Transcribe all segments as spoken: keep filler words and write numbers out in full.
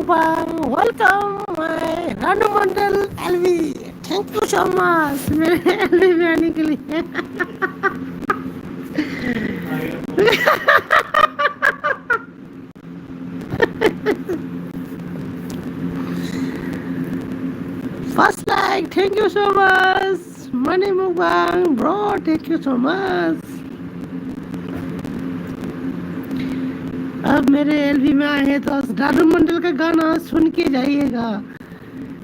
Mukbang, welcome my Ranu Mandal L V. Thank you so much मेरे L V में आने के लिए। First like, thank you so much. Money Mukbang, bro, thank you so much. अब मेरे LV में आए हैं तो रानू मंडल का गाना सुन के जाइएगा,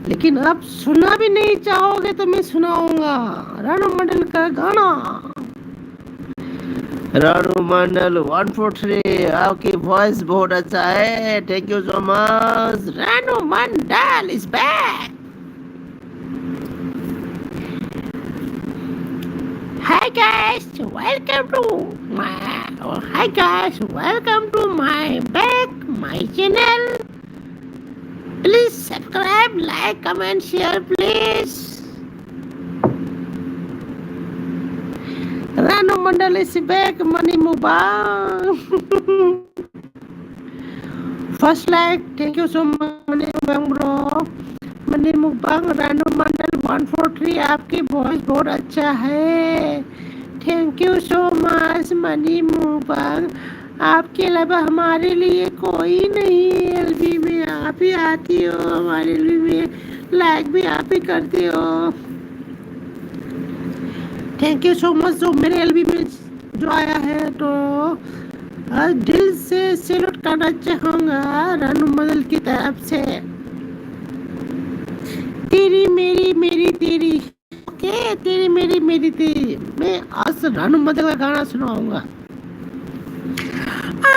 लेकिन आप सुना भी नहीं चाहोगे तो मैं सुनाऊंगा रानू मंडल का गाना। रानू मंडल वन फोर थ्री, आपकी वॉइस बहुत अच्छा है। Thank you so much. Ranu Mandal is back. Hi guys, welcome to my, hi guys, welcome to my back, my channel. Please subscribe, like, comment, share, please. Ranu Mandal is back, Money Mukbang. First like, thank you so much, Money Mukbang, bro. Money Mukbang, Ranu Mandal one four three, आपकी voice बहुत अच्छा है। Thank you so much, Money Mukbang. आपके अलावा हमारे लिए कोई नहीं है एलवी में। आप ही आती हो हमारे एलवी में, लाइक भी आप ही करती हो। Thank you so much जो मेरे एलवी में जो आया है, तो आज दिल से सैल्यूट करना चाहूँगा रानू मंडल की तरफ से। तेरी मेरी, मेरी तेरी, ओके, तेरी मेरी, मेरी तेरी। मैं आज रानू मंडल का गाना सुनाऊंगा। आ,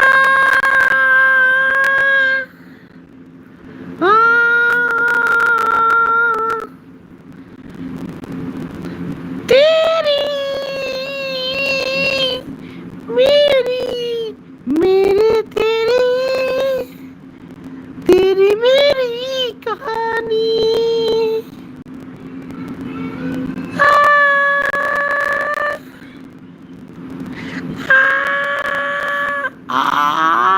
आ, तेरी मेरी, मेरी तेरी, तेरी मेरी कहानी। आ, आ, आ,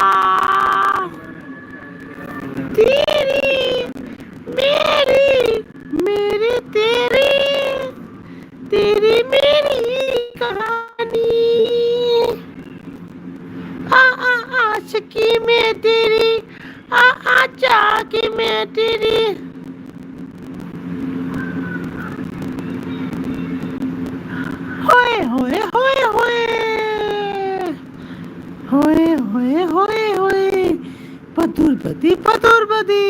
दुर्बदी पदुर्बदी,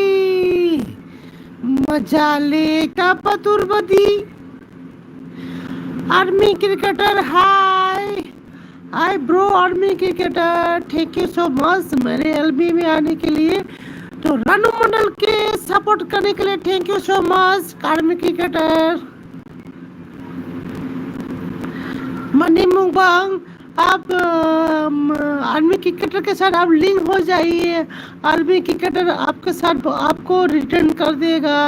मजा लेगा पदुर्बदी। Army cricketer, hi. Hi bro, Army cricketer, thank you so much मेरे एलबी में आने के लिए। तो रानू मंडल के सपोर्ट करने के लिए thank you so much, Army cricketer। Mani Mukbang, आप आर्मी क्रिकेटर के साथ आप लिंक हो जाइए। आर्मी क्रिकेटर आपके साथ, आपको रिटर्न कर देगा।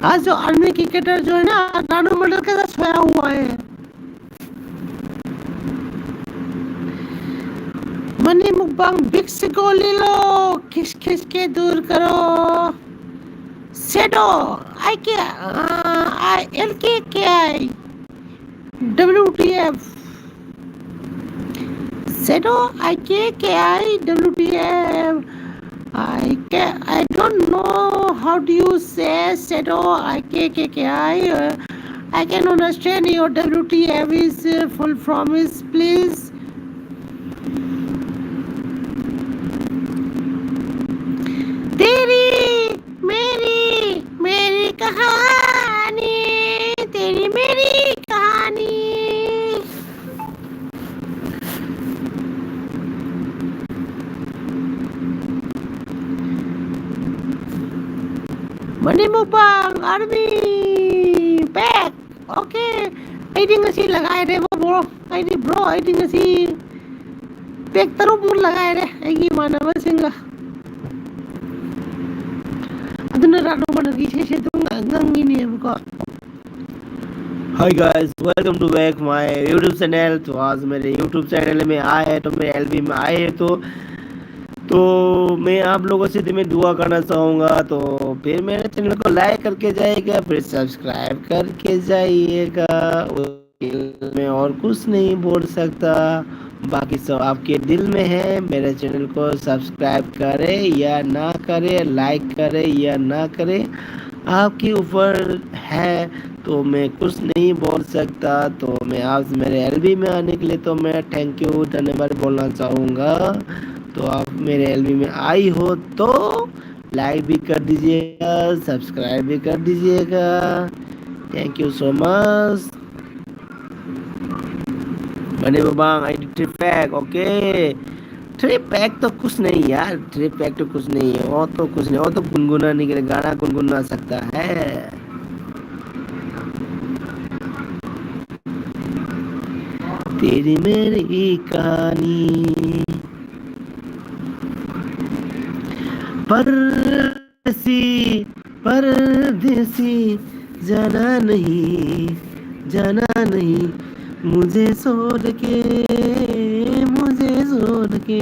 आज जो आर्मी क्रिकेटर जो है ना, रानू मंडल के साथ सोया हुआ है। मनी मुकबांग, बिक्स गोली लो, खिस खिस के दूर करो। Shadow, I K, uh, I, L K K I, W T F. Shadow, I K K I, W T F. I can, I don't know how do you say Shadow, I K K K I. Uh, I can understand your W T F is uh, full form is please. तेरी मेरी, मेरी कहानी, तेरी मेरी कहानी। Mani Mukbang Army back. Okay. ꯑꯩꯗꯤ ꯉꯁꯤ ꯂꯒꯥꯏꯔꯦꯕ bro. ꯑꯩꯗꯤ ꯕ꯭ꯔꯣ, ꯑꯩꯗꯤ ꯉꯁꯤ ꯄꯦꯛ ꯇꯔꯨꯛꯃꯨꯛ ꯂꯒꯥꯏꯔꯦ ꯑꯩꯒꯤ ꯏꯃꯥꯟꯅꯕꯁꯤꯡꯒ꯫ ꯑꯗꯨꯅ ꯔꯥꯅꯣ ꯃꯅꯣꯒꯤ ꯏꯁꯩꯁꯦ ꯑꯗꯨꯝ ꯉ-, ꯉꯪꯉꯤꯅꯦꯕꯀꯣ꯫ Hi guys, welcome to back my YouTube channel. तो आज मेरे YouTube चैनल में आए हैं, तो मेरे एलबी में आए हैं, तो तो मैं आप लोगों से मैं दुआ करना चाहूँगा। तो फिर मेरे चैनल को लाइक करके जाइएगा, फिर सब्सक्राइब करके जाइएगा। मैं और कुछ नहीं बोल सकता, बाकी सब आपके दिल में है। मेरे चैनल को सब्सक्राइब करें या ना करें, लाइक करें या ना करें, आपके ऊपर है, तो मैं कुछ नहीं बोल सकता। तो मैं आप मेरे एलबी में आने के लिए तो मैं थैंक यू, धन्यवाद बोलना चाहूँगा। तो आप मेरे एलबी में आई हो तो लाइक भी कर दीजिएगा, सब्सक्राइब भी कर दीजिएगा। Thank you so much। बने बबांग, I three pack, okay. Three pack तो कुछ नहीं यार, थ्री पैक तो कुछ नहीं है, वो तो कुछ नहीं, वो तो गुनगुनाने के लिए गाना गुनगुना सकता है। तेरी मेरी कहानी परदेसी, परदेसी, जाना नहीं, जाना नहीं मुझे छोड़ के, मुझे छोड़ के।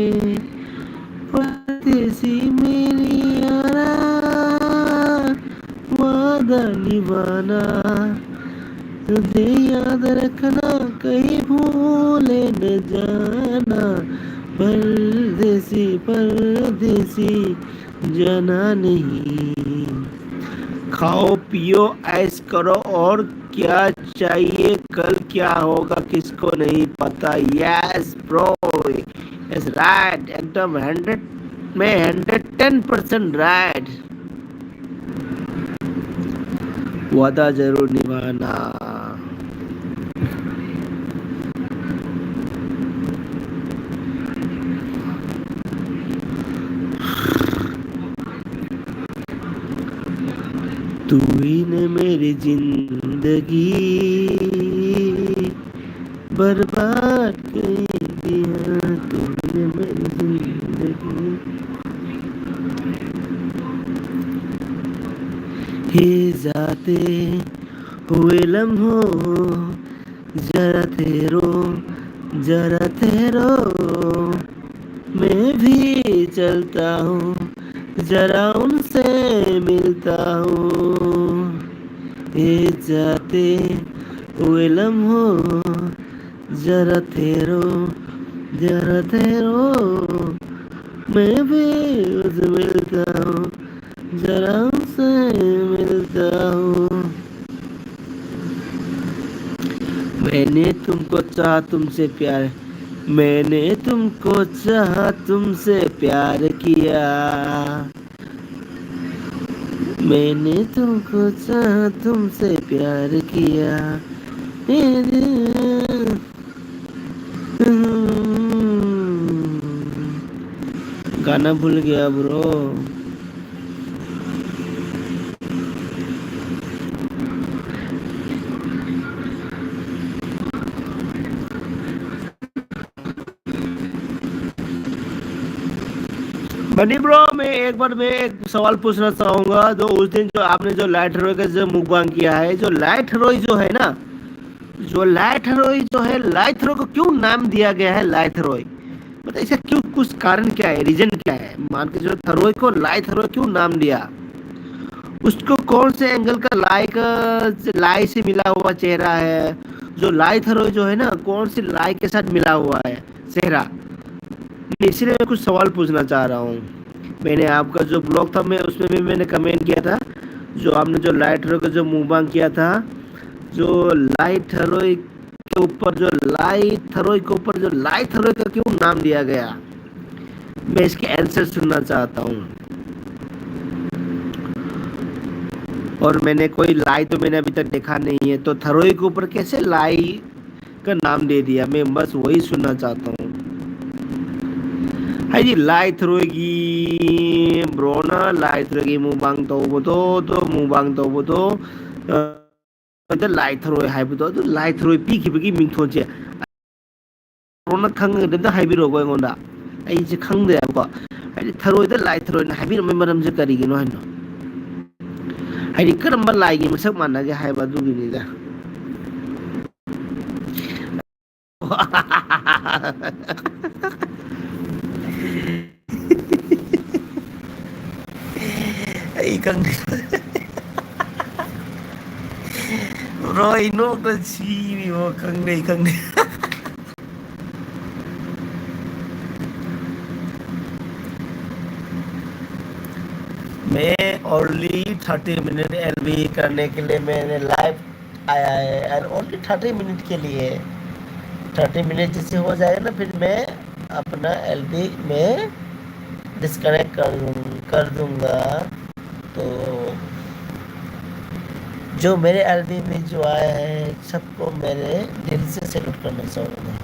परदेसी मेरी यारा, वादा निभाना, तुझे याद रखना, कहीं भूले न जाना। परदेसी, परदेसी, जाना नहीं। खाओ पियो ऐश करो, और क्या चाहिए, कल क्या होगा किसको नहीं पता। Yes bro, yes right, एकदम हंड्रेड में हंड्रेड टेन परसेंट राइट। वादा जरूर निभाना। तू ही ने मेरी जिंदगी बर्बाद कर दिया, तू ही ने मेरी जिंदगी। हे जाते हुए लम्हों, जरा ठहरो, जरा ठहरो, मैं भी चलता हूँ, जरा उनसे मिलता हूँ। ये जाते हुए लम्हों, जरा ठहरो, जरा ठहरो, मैं भी उनसे मिलता हूँ, जरा उनसे मिल मैंने तुमको चाहा, तुमसे प्यार, मैंने तुमको चाहा, तुमसे प्यार किया, मैंने तुमको चाहा, तुमसे प्यार किया, मेरे गाना भूल गया, bro। बनी ब्रो, मैं एक बार, मैं एक सवाल पूछना चाहूंगा। जो उस दिन जो आपने जो लाइट रोय का जो मुकबांग किया है, जो लाइट रोय जो है ना, जो लाइट रोय जो है, लाइट रोय को क्यों नाम दिया गया है लाइट रोय? मतलब, ऐसा क्यों, कुछ कारण क्या है, रीजन क्या है? मान के जो थरोय को लाइट रोय क्यों नाम दिया? उसको कौन से एंगल का लाई का, लाई से मिला हुआ चेहरा है? जो लाइट रोय जो है ना, कौन से लाई के साथ मिला हुआ है चेहरा? इसलिए मैं कुछ सवाल पूछना चाह रहा हूँ। मैंने आपका जो ब्लॉग था, मैं उसमें भी मैंने कमेंट किया था, जो आपने जो लाइट रोय का जो मुकबांग किया था, जो लाइट रोय के ऊपर जो लाइट रोय के ऊपर जो लाइट रोय का क्यों नाम दिया गया, मैं इसके आंसर सुनना चाहता हूँ। और मैंने कोई लाई तो मैंने अभी तक देखा नहीं है, तो थरोई के ऊपर कैसे लाई का नाम दे दिया, मैं बस वही सुनना चाहता हूँ। ꯍꯥꯏꯗꯤ ꯂꯥꯏ ꯊꯔꯣꯏꯒꯤ, ꯕ꯭ꯔꯣꯅ ꯂꯥꯏ ꯊꯔꯣꯏꯒꯤ ꯃꯨꯛꯕꯥꯡ ꯇꯧꯕꯗꯣ, ꯑꯗꯣ ꯃꯨꯛꯕꯥꯡ ꯇꯧꯕꯗꯣ, ꯑ, ꯑꯗ ꯂꯥꯏ ꯊꯔꯣꯏ ꯍꯥꯏꯕꯗꯣ, ꯑꯗꯨ ꯂꯥꯏ ꯊꯔꯣꯏ ꯄꯤꯈꯤꯕꯒꯤ ꯃꯤꯡꯊꯣꯜꯁꯦ ꯕ꯭ꯔꯣꯅ ꯈꯪꯉꯒꯗꯤ ꯑꯝꯇ ꯍꯥꯏꯕꯤꯔꯛꯑꯣꯀꯣ ꯑꯩꯉꯣꯟꯗ꯫ ꯑꯩꯁꯦ ꯈꯪꯗꯦꯕꯀꯣ꯫ ꯍꯥꯏꯗꯤ ꯊꯔꯣꯏꯗ ꯂꯥꯏ ꯊꯔꯣꯏꯅ ꯍꯥꯏꯕꯤꯔꯝꯕꯒꯤ ꯃꯔꯝꯁꯦ ꯀꯔꯤꯒꯤꯅꯣ ꯍꯥꯏꯅꯣ? ꯍꯥꯏꯗꯤ ꯀꯔꯝꯕ ꯂꯥꯏꯒꯤ ꯃꯁꯛ ꯃꯥꯟꯅꯒꯦ ꯍꯥꯏꯕ ꯑꯗꯨꯒꯤꯅꯤꯗ꯫ ꯑꯩ ꯈꯪꯗꯦ꯫ ꯕ꯭ꯔꯣ, ꯑꯩ ꯅꯣꯛꯄꯗ ꯁꯤꯔꯤꯕꯣ, ꯈꯪꯗꯦ, ꯈꯪꯗꯦ꯫ मैं ओनली थर्टी मिनट एलबी करने के लिए मैंने लाइव आया है, एंड ओनली थर्टी मिनट के लिए। थर्टी मिनट जैसे हो जाएगा ना, फिर मैं अपना एलबी में डिस्कनेक्ट कर दूँ, कर दूँगा। तो जो मेरे एलबी में जो आया है, सबको मेरे दिल से सैल्यूट करना चाहूँगा।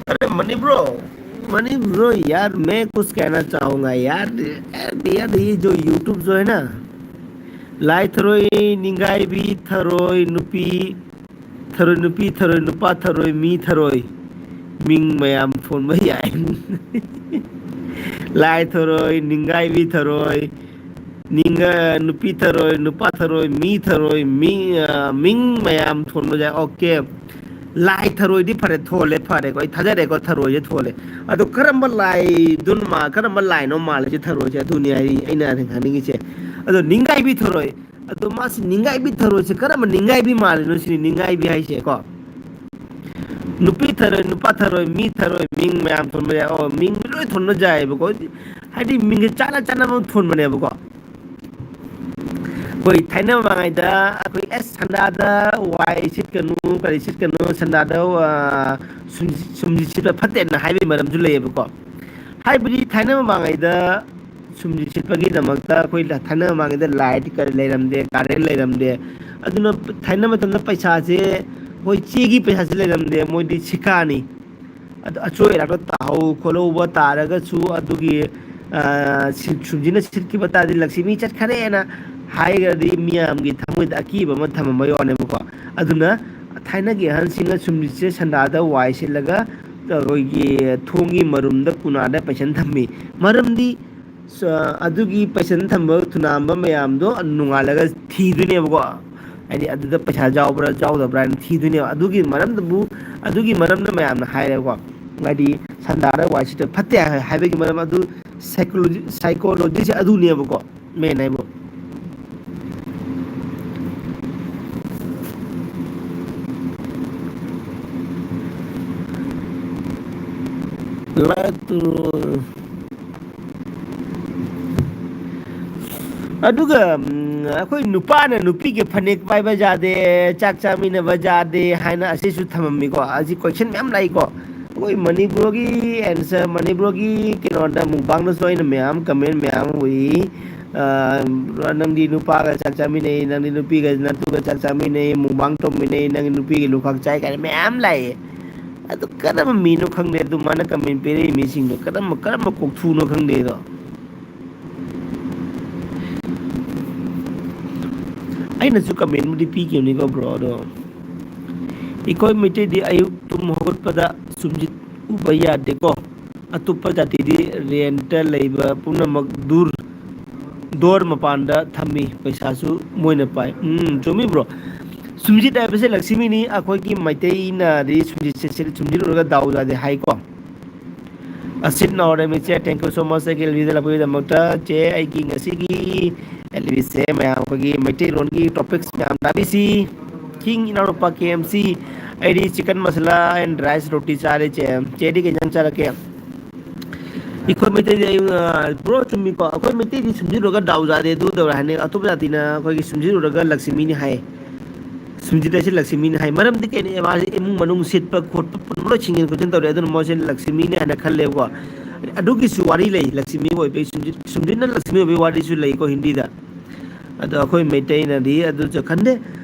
अरे मनी ब्रो, मनी ब्रो यार, मैं कुछ कहना चाहूँगा यार। यार, यार, ये जो यूट्यूब जो है ना, ꯂꯥꯏ ꯊꯔꯣꯏ, ꯅꯤꯡꯒꯥꯏꯕꯤ ꯊꯔꯣꯏ, ꯅꯨꯄꯤ ꯊꯔꯣꯏ, ꯅꯨꯄꯤ ꯊꯔꯣꯏ, ꯅꯨꯄꯥ ꯊꯔꯣꯏ, ꯃꯤ ꯊꯔꯣꯏ, ꯃꯤꯡ ꯃꯌꯥꯝ ꯊꯣꯟꯕ ꯌꯥꯏ꯫ ꯂꯥꯏ ꯊꯔꯣꯏ, ꯅꯤꯡꯒꯥꯏꯕꯤ ꯊꯔꯣꯏ, ꯅꯤꯡꯒ-, ꯅꯨꯄꯤ ꯊꯔꯣꯏ, ꯅꯨꯄꯥ ꯊꯔꯣꯏ, ꯃꯤ ꯊꯔꯣꯏ, ꯃꯤ, ꯑ, ꯃꯤꯡ ꯃꯌꯥꯝ ꯊꯣꯟꯕ ꯌꯥꯏ꯫ ꯑꯣꯀꯦ꯫ ꯂꯥꯏ ꯊꯔꯣꯏꯗꯤ ꯐꯔꯦ, ꯊꯣꯜꯂꯦ, ꯐꯔꯦꯀꯣ꯫ ꯑꯩ ꯊꯥꯖꯔꯦꯀꯣ, ꯊꯔꯣꯏꯁꯦ ꯊꯣꯜꯂꯦ꯫ ꯑꯗꯣ ꯀꯔꯝꯕ ꯂꯥꯏꯗꯨꯅ ꯃꯥ-, ꯀꯔꯝꯕ ꯂꯥꯏꯅꯣ ꯃꯥꯜꯂꯤꯁꯦ ꯊꯔꯣꯏꯁꯦ? ꯑꯗꯨꯅꯤ ꯑꯩ, ꯑꯩꯅ ꯈꯪꯅꯤꯡꯉꯤꯁꯦ꯫ ꯑꯗꯣ ꯅꯤꯡꯒꯥꯏꯕꯤ ꯊꯔꯣꯏ꯫ ꯑꯗꯣ ꯃꯥꯁꯤ ꯅꯤꯡꯒꯥꯏꯕꯤ ꯊꯔꯣꯏꯁꯦ ꯀꯔꯝꯕ ꯅꯤꯡꯒꯥꯏꯕꯤ ꯃꯥꯜꯂꯤꯅꯣ ꯁꯤꯅꯤ, ꯅꯤꯡꯒꯥꯏꯕꯤ ꯍꯥꯏꯁꯦꯀꯣ꯫ ꯅꯨꯄꯤ ꯊꯔꯣꯏ, ꯅꯨꯄꯥ ꯊꯔꯣꯏ, ꯃꯤ ꯊꯔꯣꯏ, ꯃꯤꯡ ꯃꯌꯥꯝ ꯊꯣꯟꯕ ꯌꯥꯏ꯫ ꯑꯣ, ꯃꯤꯡ ꯂꯣꯏ ꯊꯣꯟꯕ ꯌꯥꯏꯑꯕꯀꯣ꯫ ꯍꯥꯏꯗꯤ ꯃꯤꯡꯁꯦ ꯆꯥꯅ ꯆꯥꯅꯕ ꯊꯣꯟꯕꯅꯦꯕꯀꯣ꯫ ꯑꯩꯈꯣꯏ ꯊꯥꯏꯅ ꯃꯃꯥꯡꯉꯩꯗ ꯑꯩꯈꯣꯏ, "ꯑꯦꯁ, ꯁꯟꯗꯥꯗ ꯋꯥꯏ ꯁꯤꯠꯀꯅꯨ, ꯀꯔꯤ ꯁꯤꯠꯀꯅꯨ, ꯁꯟꯗꯥꯗ, ꯑ, ꯁꯨꯝ-, ꯁꯨꯝꯁꯤ ꯁꯤꯠꯄ ꯐꯠꯇꯦꯅ" ꯍꯥꯏꯕꯒꯤ ꯃꯔꯝꯁꯨ ꯂꯩꯌꯦꯕꯀꯣ꯫ ꯍꯥꯏꯕꯗꯤ ꯊꯥꯏꯅ ꯃꯃꯥꯡꯉꯩꯗ ꯁꯨꯝꯁꯤ ꯁꯤꯠꯄꯒꯤꯗꯃꯛꯇ ꯑꯩꯈꯣꯏ ꯊꯥꯏꯅ ꯃꯃꯥꯡꯉꯩꯗ ꯂꯥꯏꯠ ꯀꯔꯤ ꯂꯩꯔꯝꯗꯦ, ꯀꯥꯔꯦꯟ ꯂꯩꯔꯝꯗꯦ꯫ ꯑꯗꯨꯅ ꯊꯥꯏꯅ ꯃꯇꯝꯗ ꯄꯩꯁꯥꯁꯦ, ꯍꯣꯏ, ꯆꯦꯒꯤ ꯄꯩꯁꯥꯁꯦ ꯂꯩꯔꯝꯗꯦ, ꯃꯣꯏꯗꯤ ꯁꯤꯀꯥꯅꯤ꯫ ꯑꯗꯨ ꯑꯆꯣꯏ ꯑꯔꯥꯛꯇ ꯇꯥꯍꯧ ꯈꯣꯠꯍꯧꯕ ꯇꯥꯔꯒꯁꯨ ꯑꯗꯨꯒꯤ, ꯑ, ꯁꯤ-, ꯁꯨꯝꯁꯤꯅ ꯁꯤꯠꯈꯤꯕ ꯇꯥꯔꯗꯤ ꯂꯛꯁꯃꯤ ꯆꯠꯈꯔꯦꯅ ꯍꯥꯏꯈ꯭ꯔꯗꯤ ꯃꯤꯌꯥꯝꯒꯤ ꯊꯃꯣꯏꯗ ꯑꯀꯤꯕ ꯑꯃ ꯊꯝꯃꯝꯕ ꯌꯥꯎꯅꯦꯕꯀꯣ꯫ ꯑꯗꯨꯅ ꯊꯥꯏꯅꯒꯤ ꯑꯍꯟꯁꯤꯡꯅ ꯁꯨꯝꯁꯤꯁꯦ ꯁꯟꯗꯥꯗ ꯋꯥꯏ ꯁꯤꯠꯂꯒ ꯑꯩꯈꯣꯏꯒꯤ ꯊꯣꯡꯒꯤ ꯃꯔꯨꯝꯗ ꯀꯨꯅꯥꯗ ꯄꯩꯁꯟ ꯊꯝꯃꯤ꯫ ꯃꯔꯝꯗꯤ ꯁ-, ꯑꯗꯨꯒꯤ ꯄꯩꯁꯟ ꯊꯝꯕ ꯊꯨꯅꯥꯝꯕ ꯃꯌꯥꯝꯗꯣ ꯅꯣꯡꯉꯥꯜꯂꯒ ꯊꯤꯗꯣꯏꯅꯦꯕꯀꯣ꯫ ꯍꯥꯏꯗꯤ ꯑꯗꯨꯗ ꯄꯩꯁꯥ ꯌꯥꯎꯕ꯭ꯔꯥ ꯌꯥꯎꯗꯕ꯭ꯔꯥ ꯍꯥꯏꯅ ꯊꯤꯗꯣꯏꯅꯦꯕ꯫ ꯑꯗꯨꯒꯤ ꯃꯔꯝꯗꯨꯕꯨ, ꯑꯗꯨꯒꯤ ꯃꯔꯝꯅ ꯃꯌꯥꯝꯅ ꯍꯥꯏꯔꯦꯀꯣ꯫ ꯍꯥꯏꯗꯤ ꯁꯟꯗꯥꯗ ꯋꯥꯏ ꯁꯤꯠꯄ ꯐꯠꯇꯦ ꯍꯥꯏ-, ꯍꯥꯏꯕꯒꯤ ꯃꯔꯝ ꯑꯗꯨ psychology, psychology ꯁꯦ ꯑꯗꯨꯅꯦꯕꯀꯣ꯫ ꯃꯦꯟ ꯍꯥꯏꯕꯨ꯫ ꯑꯗꯨꯒ, ꯎꯝ, ꯑꯩꯈꯣꯏ ꯅꯨꯄꯥꯅ ꯅꯨꯄꯤꯒꯤ ꯐꯅꯦꯛ ꯄꯥꯏꯕ ꯌꯥꯗꯦ, ꯆꯥꯛ ꯆꯥꯃꯤꯟꯅꯕ ꯌꯥꯗꯦ ꯍꯥꯏꯅ ꯑꯁꯤꯁꯨ ꯊꯝꯃꯝꯃꯤꯀꯣ꯫ ꯑꯁꯤ question ꯃꯌꯥꯝ ꯂꯥꯛꯏꯀꯣ꯫ ꯑꯩꯈꯣꯏ ꯃꯅꯤꯄꯨꯔꯒꯤ answer, ꯃꯅꯤꯄꯨꯔꯒꯤ ꯀꯩꯅꯣꯗ ꯃꯨꯛꯕꯥꯡꯗꯁꯨ ꯑꯩꯅ ꯃꯌꯥꯝ comment ꯃꯌꯥꯝ ꯎꯏ꯫ ꯑ, "ꯅꯪꯗꯤ ꯅꯨꯄꯥꯒ ꯆꯥꯛ ꯆꯥꯃꯤꯟꯅꯩ, ꯅꯪꯗꯤ ꯅꯨꯄꯤꯒ ꯅꯇꯨꯒ ꯆꯥꯛ ꯆꯥꯃꯤꯟꯅꯩ, ꯃꯨꯛꯕꯥꯡ ꯇꯧꯃꯤꯟꯅꯩ, ꯅꯪꯒꯤ ꯅꯨꯄꯤꯒꯤ ꯂꯨꯈꯥꯛ ꯆꯥꯏ" ꯀꯥꯏꯅ ꯃꯌꯥꯝ ꯂꯥꯛꯑꯦ꯫ ꯑꯗꯨ ꯀꯔꯝꯕ ꯃꯤꯅꯣ ꯈꯪꯗꯦ, ꯑꯗꯨꯃꯥꯏꯅ comment ꯄꯤꯔꯛꯏ ꯃꯤꯁꯤꯡꯗꯣ ꯀꯔꯝꯕ, ꯀꯔꯝꯕ ꯀꯣꯛꯊꯨꯅꯣ ꯈꯪꯗꯦ ꯑꯗꯣ꯫ ꯑꯩꯅꯁꯨ commentꯕꯨꯗꯤ ꯄꯤꯈꯤꯕꯅꯤꯀꯣ bro, ꯑꯗꯣ ꯑꯩꯈꯣꯏ ꯃꯩꯇꯩꯗꯤ ꯑꯌꯨꯛ ꯇꯨꯝ ꯍꯧꯒꯠꯄꯗ ꯁꯨꯝꯖꯤꯠ ꯎꯕ ꯌꯥꯗꯦꯀꯣ꯫ ꯑꯇꯣꯞꯄ ꯖꯥꯇꯤꯗꯤ rentꯇ ꯂꯩꯕ ꯄꯨꯝꯅꯃꯛ ꯗꯨꯔ, door ꯃꯄꯥꯟꯗ ꯊꯝꯃꯤ, ꯄꯩꯁꯥꯁꯨ ꯃꯣꯏꯅ ꯄꯥꯏ꯫ ꯎꯝ, ꯆꯨꯝꯃꯤ bro꯫ ꯁꯨꯝꯖꯤꯠ ꯍꯥꯏꯕꯁꯦ ꯂꯛꯁꯃꯤꯅꯤ, ꯑꯩꯈꯣꯏꯒꯤ ꯃꯩꯇꯩꯅꯗꯤ ꯁꯨꯝꯖꯤꯠꯁꯦ, ꯁꯨꯝꯖꯤꯠ ꯎꯔꯒ ꯗꯥꯎ ꯌꯥꯗꯦ ꯍꯥꯏꯀꯣ꯫ ꯑꯁꯤꯠ ꯅꯥꯎꯔꯦꯝ ꯏꯆꯦ, thank you so much ꯑꯩꯒꯤ ꯂꯤꯕꯤꯗ ꯂꯥꯛꯄꯒꯤꯗꯃꯛꯇ꯫ ꯆꯦ, ꯑꯩꯒꯤ ꯉꯁꯤꯒꯤ ꯂꯤꯕꯤꯁꯦ ꯃꯌꯥꯝ ꯑꯩꯈꯣꯏꯒꯤ ꯃꯩꯇꯩꯂꯣꯟꯒꯤ topics ꯃꯌꯥꯝ ꯇꯥꯕꯤꯁꯤ꯫ King ꯏꯅꯥꯎꯅꯨꯄꯥ K M C, ꯑꯩꯗꯤ chicken masala and rice roti ꯆꯥꯔꯦ ꯆꯦ꯫ ꯆꯦꯗꯤ ꯀꯩ ꯏꯟꯖꯥꯡ ꯆꯥꯔꯛꯀꯦ? ꯑꯩꯈꯣꯏ ꯃꯩꯇꯩꯗꯤ ꯑꯌꯨꯛ, ꯑ, bro, ꯆꯨꯝꯃꯤꯀꯣ, ꯑꯩꯈꯣꯏ ꯃꯩꯇꯩꯗꯤ ꯁꯨꯝꯖꯤꯠ ꯎꯔꯒ ꯗꯥꯎ ꯌꯥꯗꯦ, ꯑꯗꯨ ꯇꯧꯔꯦ ꯍꯥꯏꯅꯩ꯫ ꯑꯇꯣꯞꯄ ꯖꯥꯇꯤꯅ ꯑꯩꯈꯣꯏꯒꯤ ꯁꯨꯝꯖꯤꯠ ꯎꯔꯒ ꯂꯛꯁꯃꯤꯅꯤ ꯍꯥꯏ꯫ ꯁꯨꯝꯖꯤꯠ ꯍꯥꯏꯁꯦ ꯂꯛꯁꯃꯤꯅꯤ ꯍꯥꯏ꯫ ꯃꯔꯝꯗꯤ ꯀꯩꯅꯣ? ꯃꯥꯁꯦ ꯏꯃꯨꯡ ꯃꯅꯨꯡ ꯁꯤꯠꯄ ꯈꯣꯠꯄ ꯄꯨꯝꯅꯃꯛ ꯂꯣꯏ ꯁꯤꯡꯖꯤꯟ ꯈꯣꯠꯆꯤꯟ ꯇꯧꯔꯦ꯫ ꯑꯗꯨꯅ ꯃꯣꯏꯁꯦ ꯂꯛꯁꯃꯤꯅꯤ ꯍꯥꯏꯅ ꯈꯜꯂꯦꯕꯀꯣ꯫ ꯑꯗꯨꯒꯤꯁꯨ ꯋꯥꯔꯤ ꯂꯩ, ꯂꯛꯁꯃꯤ ꯑꯣꯏꯕꯒꯤ, ꯁꯨꯝꯖꯤꯠ, ꯁꯨꯝꯖꯤꯠꯅ ꯂꯛꯁꯃꯤ ꯑꯣꯏꯕꯒꯤ ꯋꯥꯔꯤꯁꯨ ꯂꯩꯀꯣ ꯍꯤꯟꯗꯤꯗ꯫ ꯑꯗꯣ ꯑꯩꯈꯣꯏ ꯃꯩꯇꯩꯅꯗꯤ ꯑꯗꯨꯁꯨ ꯈꯟꯗꯦ꯫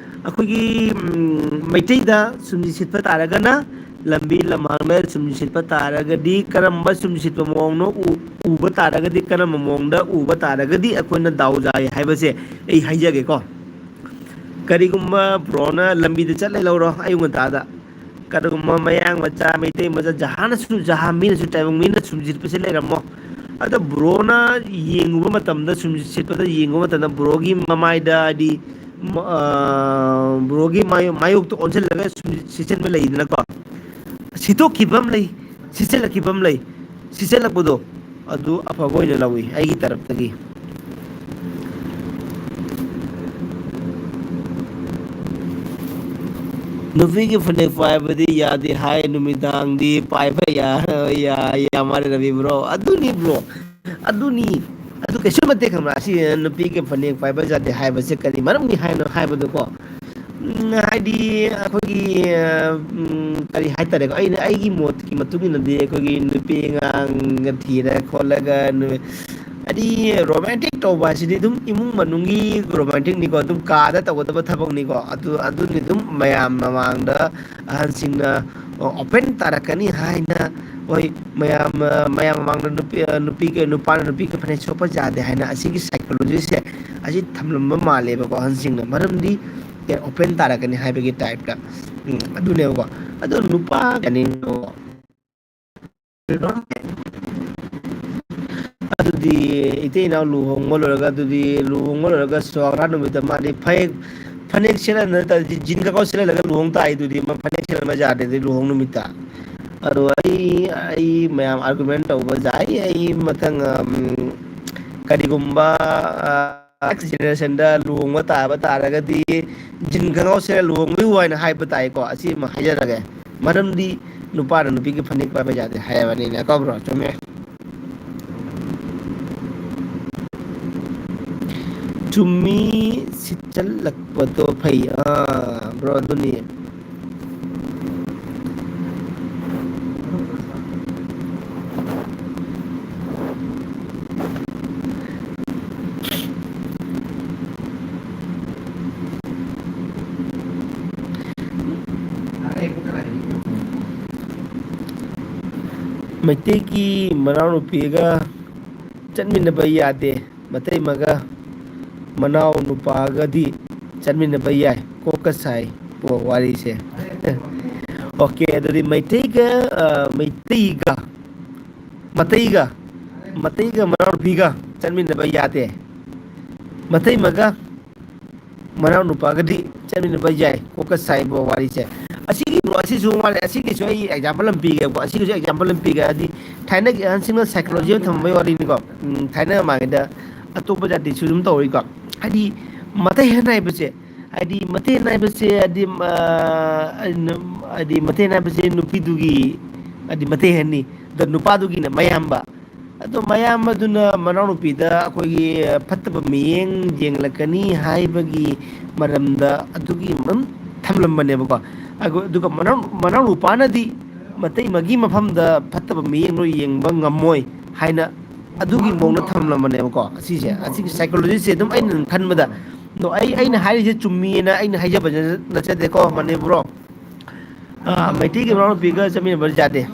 ꯑꯩꯈꯣꯏꯒꯤ, ꯎꯝ, ꯃꯩꯇꯩꯗ ꯁꯨꯝꯖꯤꯠ ꯁꯤꯠꯄ ꯇꯥꯔꯒꯅ, ꯂꯝꯕꯤ ꯂꯝꯍꯥꯡꯗ ꯁꯨꯝꯖꯤꯠ ꯁꯤꯠꯄ ꯇꯥꯔꯒꯗꯤ, ꯀꯔꯝꯕ ꯁꯨꯝꯖꯤꯠ ꯁꯤꯠꯄ ꯃꯑꯣꯡꯅꯣ ꯎ-, ꯎꯕ ꯇꯥꯔꯒꯗꯤ, ꯀꯔꯝꯕ ꯃꯑꯣꯡꯗ ꯎꯕ ꯇꯥꯔꯒꯗꯤ ꯑꯩꯈꯣꯏꯅ ꯗꯥꯎ ꯌꯥꯏ ꯍꯥꯏꯕꯁꯦ ꯑꯩ ꯍꯥꯏꯖꯒꯦꯀꯣ꯫ ꯀꯔꯤꯒꯨꯝꯕ broꯅ ꯂꯝꯕꯤꯗ ꯆꯠꯂꯦ ꯂꯧꯔꯣ, ꯑꯌꯨꯛ ꯉꯟꯇꯥꯗ꯫ ꯀꯔꯤꯒꯨꯝꯕ ꯃꯌꯥꯡ ꯃꯆꯥ, ꯃꯩꯇꯩ ꯃꯆꯥ, ꯖꯍꯥꯅꯁꯨ, ꯖꯍꯥ ꯃꯤꯅꯁꯨ, ꯇꯥꯏꯕꯪ ꯃꯤꯅ ꯁꯨꯝꯖꯤꯠꯄꯁꯦ ꯂꯩꯔꯝꯃꯣ꯫ ꯑꯗꯣ broꯅ ꯌꯦꯡꯉꯨꯕ ꯃꯇꯝꯗ, ꯁꯨꯝꯖꯤꯠꯄꯗ ꯌꯦꯡꯉꯨꯕ ꯃꯇꯝꯗ, broꯒꯤ ꯃꯃꯥꯏꯗ, ꯍꯥꯏꯗꯤ, ꯃ-, ꯑ, broꯒꯤ ꯃꯥꯏ-, ꯃꯥꯌꯣꯛꯇ ꯑꯣꯟꯁꯤꯜꯂꯒ ꯁꯨꯝꯖꯤꯠ ꯁꯤꯠꯆꯟꯕ ꯂꯩꯗꯅꯀꯣ꯫ ꯁꯤꯠꯇꯣꯛꯈꯤꯕ ꯑꯃ ꯂꯩ, ꯁꯤꯠꯆꯜꯂꯛꯈꯤꯕ ꯑꯃ ꯂꯩ꯫ ꯁꯤꯠꯆꯜꯂꯛꯄꯗꯣ ꯑꯗꯨ ꯑꯐꯕ ꯑꯣꯏꯅ ꯂꯧꯏ ꯑꯩꯒꯤ ꯇꯔꯞꯇꯒꯤ꯫ ꯅꯨꯄꯤꯒꯤ ꯐꯅꯦꯛ ꯄꯥꯏꯕꯗꯤ ꯌꯥꯗꯦ ꯍꯥꯏ, ꯅꯨꯃꯤꯗꯥꯡꯗꯤ ꯄꯥꯏꯕ ꯌꯥ-, ꯌꯥ-, ꯌꯥ ꯃꯥꯜꯂꯦ ꯔꯕꯤ bro꯫ ꯑꯗꯨꯅꯤ bro, ꯑꯗꯨꯅꯤ꯫ ꯑꯗꯨ ꯀꯩꯁꯨ ꯅꯠꯇꯦ ꯈꯪꯕ꯭ꯔꯥ? ꯑꯁꯤ ꯅꯨꯄꯤꯒꯤ ꯐꯅꯦꯛ ꯄꯥꯏꯕ ꯌꯥꯗꯦ ꯍꯥꯏꯕꯁꯦ ꯀꯔꯤ ꯃꯔꯝꯒꯤ ꯍꯥꯏꯅꯣ ꯍꯥꯏꯕꯗꯀꯣ, ꯎꯝ, ꯍꯥꯏꯗꯤ ꯑꯩꯈꯣꯏꯒꯤ, ꯑ, ꯎꯝ, ꯀꯔꯤ ꯍꯥꯏꯇꯥꯔꯦꯀꯣ, ꯑꯩꯅ, ꯑꯩꯒꯤ ꯃꯣꯠꯀꯤ ꯃꯇꯨꯡ ꯏꯟꯅꯗꯤ ꯑꯩꯈꯣꯏꯒꯤ ꯅꯨꯄꯤ ꯑꯉꯥꯡꯒ ꯊꯤꯔ ꯈꯣꯠꯂꯒ ꯅꯨ-, ꯍꯥꯏꯗꯤ romantic ꯇꯧꯕ ꯍꯥꯏꯁꯤꯗꯤ ꯑꯗꯨꯝ ꯏꯃꯨꯡ ꯃꯅꯨꯡꯒꯤ romantic ꯅꯤꯀꯣ, ꯑꯗꯨꯝ ꯀꯥꯗ ꯇꯧꯒꯗꯕ ꯊꯕꯛꯅꯤꯀꯣ꯫ ꯑꯗꯨ, ꯑꯗꯨꯅꯤ ꯑꯗꯨꯝ ꯃꯌꯥꯝ ꯃꯃꯥꯡꯗ ꯑꯍꯟꯁꯤꯡꯅ open ꯇꯥꯔꯛꯀꯅꯤ ꯍꯥꯏꯅ, ꯍꯣꯏ, ꯃꯌꯥꯝ, ꯃꯌꯥꯝ ꯃꯃꯥꯡꯗ ꯅꯨꯄꯤ, ꯅꯨꯄꯤꯒ, ꯅꯨꯄꯥꯅ ꯅꯨꯄꯤꯒ ꯐꯅꯦꯛ ꯁꯦꯠꯄ ꯌꯥꯗꯦ ꯍꯥꯏꯅ ꯑꯁꯤꯒꯤ psychology ꯁꯦ ꯑꯁꯤ ꯊꯝꯂꯝꯕ ꯃꯥꯜꯂꯦꯕꯀꯣ ꯑꯍꯟꯁꯤꯡꯅ꯫ ꯃꯔꯝꯗꯤ open ꯇꯥꯔꯛꯀꯅꯤ ꯍꯥꯏꯕꯒꯤ type ꯇ꯫ ꯎꯝ, ꯑꯗꯨꯅꯦꯕꯀꯣ꯫ ꯑꯗꯣ ꯅꯨꯄꯥ ꯀꯩꯅꯣ, ꯑꯗꯨꯗꯤ ꯏꯇꯩ ꯏꯅꯥꯎ ꯂꯨꯍꯣꯡꯕ ꯂꯣꯏꯔꯒ, ꯑꯗꯨꯗꯤ ꯂꯨꯍꯣꯡꯕ ꯂꯣꯏꯔꯒ ꯁꯣꯍꯥꯒ꯭ꯔꯥ ꯅꯨꯃꯤꯠꯇ ꯃꯥꯗꯤ ꯐꯅꯦꯛ, ꯐꯅꯦꯛ ꯁꯦꯠꯍꯟꯕ ꯅꯠꯇ꯭ꯔꯗꯤ ꯖꯤꯟ ꯈꯪꯒꯥꯎ ꯁꯦꯠꯍꯜꯂꯒ ꯂꯨꯍꯣꯡ ꯇꯥꯏ꯫ ꯑꯗꯨꯗꯤ ꯃꯥ ꯐꯅꯦꯛ ꯁꯦꯠꯍꯟꯕ ꯌꯥꯗꯦ ꯑꯗꯨꯗꯤ ꯂꯨꯍꯣꯡ ꯅꯨꯃꯤꯠꯇ꯫ ꯑꯗꯣ ꯑꯩ, ꯑꯩ ꯃꯌꯥꯝ argument ꯇꯧꯕ ꯌꯥꯏ꯫ ꯑꯩ ꯃꯊꯪ, ꯎꯝ, ꯀꯔꯤꯒꯨꯝꯕ, ꯑ, next generation ꯗ ꯂꯨꯍꯣꯡꯕ ꯇꯥꯕ ꯇꯥꯔꯒꯗꯤ ꯖꯤꯟ ꯈꯪꯒꯥꯎ ꯁꯦꯠꯂ ꯂꯨꯍꯣꯡꯕꯤꯌꯨ ꯍꯥꯏꯅ ꯍꯥꯏꯕ ꯇꯥꯏꯀꯣ꯫ ꯑꯁꯤ ꯑꯃ ꯍꯥꯏꯖꯔꯒꯦ꯫ ꯃꯔꯝꯗꯤ ꯅꯨꯄꯥꯅ ꯅꯨꯄꯤꯒꯤ ꯐꯅꯦꯛ ꯄꯥꯏꯕ ꯌꯥꯗꯦ ꯍꯥꯏꯕꯅꯤꯅ꯫ ꯀꯣ bro? ꯆꯨꯝꯃꯦ꯫ ꯆꯨꯝꯃꯤ, ꯁꯤꯠꯆꯜꯂꯛꯄꯗꯣ ꯐꯩ꯫ ꯑꯥ, bro, ꯑꯗꯨꯅꯤ꯫ ꯃꯩꯇꯩꯒꯤ ꯃꯅꯥꯎꯅꯨꯄꯤꯒ ꯆꯠꯃꯤꯟꯅꯕ ꯌꯥꯗꯦ, ꯃꯇꯩꯃꯒ ꯃꯅꯥꯎ ꯅꯨꯄꯥꯒꯗꯤ ꯆꯠꯃꯤꯟꯅꯕ ꯌꯥꯏ꯫ ꯀꯣꯛꯀ ꯁꯥꯏ ꯄꯣ ꯋꯥꯔꯤꯁꯦ꯫ OK, ꯑꯗꯨꯗꯤ ꯃꯩꯇꯩꯒ, ꯑ, ꯃꯩꯇꯩꯒ, ꯃꯇꯩꯒ, ꯃꯇꯩꯒ ꯃꯅꯥꯎꯅꯨꯄꯤꯒ ꯆꯠꯃꯤꯟꯅꯕ ꯌꯥꯗꯦ꯫ ꯃꯇꯩꯃꯒ ꯃꯅꯥꯎ ꯅꯨꯄꯥꯒꯗꯤ ꯆꯠꯃꯤꯟꯅꯕ ꯌꯥꯏ꯫ ꯀꯣꯛꯀ ꯁꯥꯏꯕ ꯋꯥꯔꯤꯁꯦ꯫ ꯑꯁꯤꯒꯤ bro, ꯑꯁꯤꯁꯨ ꯋꯥꯔꯤ, ꯑꯁꯤꯒꯤꯁꯨ ꯑꯩ example ꯑꯃ ꯄꯤꯒꯦꯕꯀꯣ꯫ ꯑꯁꯤꯒꯤꯁꯨ example ꯑꯃ ꯄꯤꯒꯦ꯫ ꯍꯥꯏꯗꯤ ꯊꯥꯏꯅꯒꯤ ꯑꯍꯟꯁꯤꯡꯅ psychology ꯑꯃ ꯊꯝꯕꯩ ꯋꯥꯔꯤꯅꯤꯀꯣ꯫ ꯎꯝ, ꯊꯥꯏꯅ ꯃꯃꯥꯡꯉꯩꯗ ꯑꯇꯣꯞꯄ ꯖꯥꯇꯤꯁꯨ ꯑꯗꯨꯝ ꯇꯧꯔꯤꯀꯣ꯫ ꯍꯥꯏꯗꯤ ꯃꯇꯩ ꯑꯍꯟ ꯍꯥꯏꯕꯁꯦ ꯍꯥꯏꯗꯤ ꯃꯊꯦꯜ ꯍꯥꯏꯕꯁꯦ ꯍꯥꯏꯗꯤ, ꯑ, ꯑꯩꯅ, ꯍꯥꯏꯗꯤ ꯃꯊꯦꯜ ꯍꯥꯏꯕꯁꯦ ꯅꯨꯄꯤꯗꯨꯒꯤ ꯍꯥꯏꯗꯤ ꯃꯊꯦꯜ ꯍꯥꯏꯅꯤ, ꯑꯗ ꯅꯨꯄꯥꯗꯨꯒꯤꯅ ꯃꯌꯥꯝꯕ꯫ ꯑꯗꯣ ꯃꯌꯥꯝꯕꯗꯨꯅ ꯃꯅꯥꯎꯅꯨꯄꯤꯗ ꯑꯩꯈꯣꯏꯒꯤ ꯐꯠꯇꯕ ꯃꯤꯠꯌꯦꯡ ꯌꯦꯡꯂꯛꯀꯅꯤ ꯍꯥꯏꯕꯒꯤ ꯃꯔꯝꯗ ꯑꯗꯨꯒꯤ ꯑꯗꯨꯝ ꯊꯝꯂꯝꯕꯅꯦꯕꯀꯣ꯫ ꯑꯗꯨ-, ꯑꯗꯨꯒ ꯃꯅꯥꯎ-, ꯃꯅꯥꯎ ꯅꯨꯄꯥꯅꯗꯤ ꯃꯇꯩꯃꯒꯤ ꯃꯐꯝꯗ ꯐꯠꯇꯕ ꯃꯤꯠꯌꯦꯡꯗꯣ ꯌꯦꯡꯕ ꯉꯝꯃꯣꯏ ꯍꯥꯏꯅ ꯑꯗꯨꯒꯤ ꯃꯑꯣꯡꯗ ꯊꯝꯂꯝꯕꯅꯦꯕꯀꯣ꯫ ꯑꯁꯤꯁꯦ, ꯑꯁꯤꯒꯤ psychology ꯁꯦ ꯑꯗꯨꯝ ꯑꯩꯅ ꯈꯟꯕꯗ, ꯑꯗꯣ ꯑꯩ, ꯑꯩꯅ ꯍꯥꯏꯔꯤꯁꯦ ꯆꯨꯝꯃꯤꯅ ꯑꯩꯅ ꯍꯥꯏꯖꯕ ꯅꯠꯆꯗꯦꯀꯣ, ꯃꯅꯤꯄꯨꯔꯣ꯫ ꯑ, ꯃꯩꯇꯩꯒꯤ ꯃꯅꯥꯎꯅꯨꯄꯤꯒ ꯆꯠꯃꯤꯟꯅꯕ ꯌꯥꯗꯦ꯫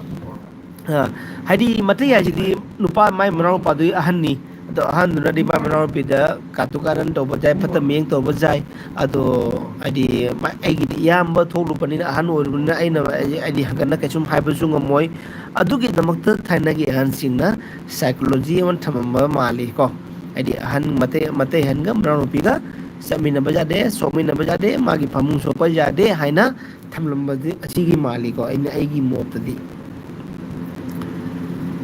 ꯑ, ꯍꯥꯏꯗꯤ ꯃꯩꯇꯩ ꯍꯥꯏꯁꯤꯗꯤ ꯅꯨꯄꯥ, ꯃꯥꯏ ꯃꯅꯥꯎꯅꯨꯄꯥꯗꯨꯒꯤ ꯑꯍꯟꯅꯤ꯫ ꯑꯗꯣ ꯑꯍꯟꯗꯨꯅꯗꯤ ꯃꯥꯏ ꯃꯅꯥꯎꯅꯨꯄꯤꯗ ꯀꯥꯇꯨ ꯀꯥꯔꯟ ꯇꯧꯕ ꯌꯥꯏ, ꯐꯠꯇ ꯃꯤꯠꯌꯦꯡ ꯇꯧꯕ ꯌꯥꯏ꯫ ꯑꯗꯣ ꯍꯥꯏꯗꯤ ꯃꯥ-, ꯑꯩꯒꯤꯗꯤ ꯏꯌꯥꯝꯕ ꯊꯣꯛꯂꯨꯕꯅꯤꯅ, ꯑꯍꯟ ꯑꯣꯏꯔꯨꯕꯅꯤꯅ ꯑꯩꯅ ꯍꯥꯏꯗꯤ ꯍꯟꯒꯠꯅ ꯀꯩꯁꯨꯝ ꯍꯥꯏꯕꯁꯨ ꯉꯝꯃꯣꯏ꯫ ꯑꯗꯨꯒꯤꯗꯃꯛꯇ ꯊꯥꯏꯅꯒꯤ ꯑꯍꯟꯁꯤꯡꯅ psychology ꯑꯃ ꯊꯝꯃꯝꯕ ꯃꯥꯜꯂꯤ ꯀꯣ꯫ ꯍꯥꯏꯗꯤ ꯑꯍꯟ ꯃꯇꯩ-, ꯃꯇꯩ ꯑꯍꯟꯒ ꯃꯅꯥꯎꯅꯨꯄꯤꯒ ꯆꯠꯃꯤꯟꯅꯕ ꯌꯥꯗꯦ, ꯁꯣꯛꯃꯤꯟꯅꯕ ꯌꯥꯗꯦ, ꯃꯥꯒꯤ ꯐꯃꯨꯡ ꯁꯣꯛꯄ ꯌꯥꯗꯦ ꯍꯥꯏꯅ ꯊꯝꯂꯝꯕꯁꯦ ꯑꯁꯤꯒꯤ ꯃꯥꯜꯂꯤꯀꯣ, ꯑꯩꯅ, ꯑꯩꯒꯤ ꯃꯣꯠꯇꯗꯤ꯫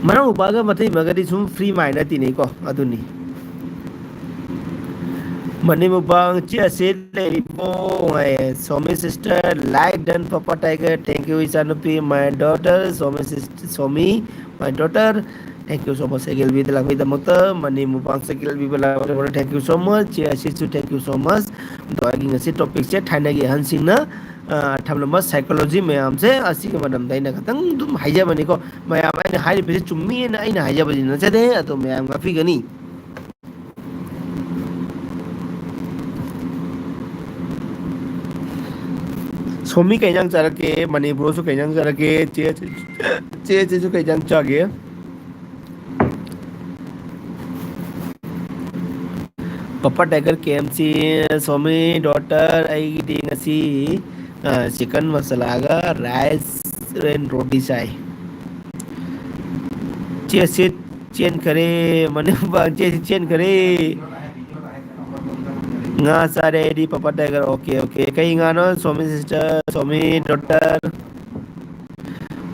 ꯃꯅꯥꯎ ꯅꯨꯄꯥꯒ ꯃꯇꯩꯃꯒꯗꯤ ꯁꯨꯝ free mind ꯅꯠꯇꯦꯅꯦꯀꯣ, ꯑꯗꯨꯅꯤ꯫ ꯃꯅꯤ ꯃꯨꯛꯕꯥꯡ ꯆꯦ ꯑꯁꯤ ꯂꯩꯔꯤꯕꯣ? ꯍꯥꯏꯌꯦ꯫ Somi sister, like done, Papa Tiger, thank you, ꯏꯆꯥꯅꯨꯄꯤ, my daughter, Somi sister, Somi, my daughter, thank you so much, ꯁꯦꯀꯦꯜꯕꯤꯗ ꯂꯥꯛꯄꯒꯤꯗꯃꯛꯇ꯫ ꯃꯅꯤ ꯃꯨꯛꯕꯥꯡ ꯁꯦꯀꯦꯜꯕꯤꯕ ꯂꯥꯛꯄꯒꯤꯗꯃꯛꯇ thank you so much, ꯆꯦ ꯑꯁꯤꯁꯨ thank you so much꯫ ꯑꯗꯣ ꯑꯩꯒꯤ ꯉꯁꯤ topic ꯁꯦ ꯊꯥꯏꯅꯒꯤ ꯑꯍꯟꯁꯤꯡꯅ, ꯑ, ꯊꯝꯂꯝꯕ psychology ꯃꯌꯥꯝꯁꯦ ꯑꯁꯤꯒꯤ ꯃꯔꯝꯗ ꯑꯩꯅ ꯈꯤꯇꯪ ꯑꯗꯨꯝ ꯍꯥꯏꯖꯕꯅꯤꯀꯣ꯫ ꯃꯌꯥꯝ ꯑꯩꯅ ꯍꯥꯏꯔꯤꯕꯁꯤ ꯆꯨꯝꯃꯤ ꯍꯥꯏꯅ ꯑꯩꯅ ꯍꯥꯏꯖꯕꯗꯤ ꯅꯠꯆꯗꯦ, ꯑꯗꯣ ꯃꯌꯥꯝ ꯉꯥꯛꯄꯤꯒꯅꯤ꯫ ꯁꯣꯃꯤ ꯀꯩ ꯏꯟꯖꯥꯡ ꯆꯥꯔꯛꯀꯦ? ꯃꯅꯤꯄꯨꯔꯁꯨ ꯀꯩ ꯏꯟꯖꯥꯡ ꯆꯥꯔꯛꯀꯦ? ꯆꯦ, ꯆꯦ, ꯆꯦꯁꯨ ꯀꯩ ꯏꯟꯖꯥꯡ ꯆꯥꯒꯦ? Papa Tiger, K M C, Somi daughter, ꯑꯩꯒꯤꯗꯤ ꯉꯁꯤ, ꯑ, chicken masala ꯒ rice and roti ꯆꯥꯏ꯫ ꯆꯦ ꯑꯁꯤꯠ ꯆꯦꯟꯈꯔꯦ, ꯃꯅꯤꯄꯨꯔ ꯆꯦ ꯑꯁꯤꯠ ꯆꯦꯟꯈꯔꯦ꯫ ꯉꯥ ꯆꯥꯔꯦ ꯑꯩꯗꯤ, Papa Tiger꯫ Okay, okay꯫ ꯀꯩ ꯉꯥꯅꯣ, Somi sister, Somi daughter?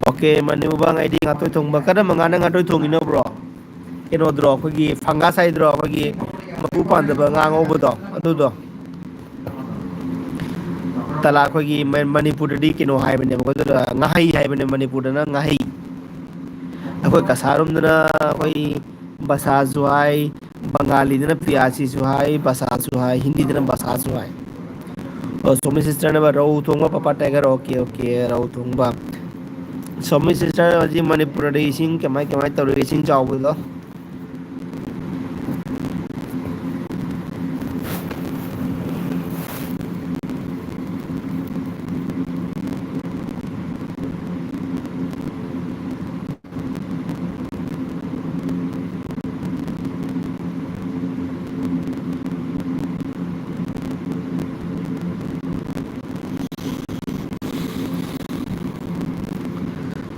Okay, Mani mukbang ꯑꯩꯗꯤ ꯉꯥꯇꯣꯏ ꯊꯣꯡꯕ꯫ ꯀꯔꯝꯕ ꯉꯥꯅ ꯉꯥꯇꯣꯏ ꯊꯣꯡꯉꯤꯅꯣ, bro? ꯀꯩꯅꯣꯗꯨꯔꯣ, ꯑꯩꯈꯣꯏꯒꯤ fungus ꯍꯥꯏꯗ꯭ꯔꯣ, ꯑꯩꯈꯣꯏꯒꯤ ꯃꯀꯨ ꯄꯥꯟꯗꯕ ꯉꯥ ꯉꯧꯕꯗꯣ, ꯑꯗꯨꯗꯣ? ꯇꯂꯥ ꯑꯩꯈꯣꯏꯒꯤ ꯃ-, ꯃꯅꯤꯄꯨꯔꯗꯗꯤ ꯀꯩꯅꯣ ꯍꯥꯏꯕꯅꯦꯕꯀꯣ, ꯑꯗꯨꯗ ꯉꯥꯍꯩ ꯍꯥꯏꯕꯅꯦ, ꯃꯅꯤꯄꯨꯔꯗꯅ ꯉꯥꯍꯩ꯫ ꯑꯩꯈꯣꯏ ꯀꯁꯥꯔꯣꯝꯗꯅ ꯑꯩꯈꯣꯏ ꯕꯁꯥꯁꯨ ꯍꯥꯏ, ꯕꯪꯒꯥꯂꯤꯗꯅ ꯄꯤꯌꯥꯁꯤꯁꯨ ꯍꯥꯏ, ꯕꯁꯥꯁꯨ ꯍꯥꯏ, ꯍꯤꯟꯗꯤꯗꯅ ꯕꯁꯥꯁꯨ ꯍꯥꯏ꯫ ꯑꯣ, ꯁꯣꯃꯤ ꯁꯤꯁꯇꯔꯅ ꯔꯧ ꯊꯣꯡꯕ, ꯄꯄꯥ ꯇꯥꯏꯒꯔ, ꯑꯣꯀꯦ, ꯑꯣꯀꯦ, ꯔꯧ ꯊꯣꯡꯕ꯫ ꯁꯣꯃꯤ ꯁꯤꯁꯇꯔ, ꯍꯧꯖꯤꯛ ꯃꯅꯤꯄꯨꯔꯗ ꯏꯁꯤꯡ ꯀꯃꯥꯏ, ꯀꯃꯥꯏ ꯇꯧꯔꯤ, ꯏꯁꯤꯡ ꯆꯥꯎꯕꯗꯣ?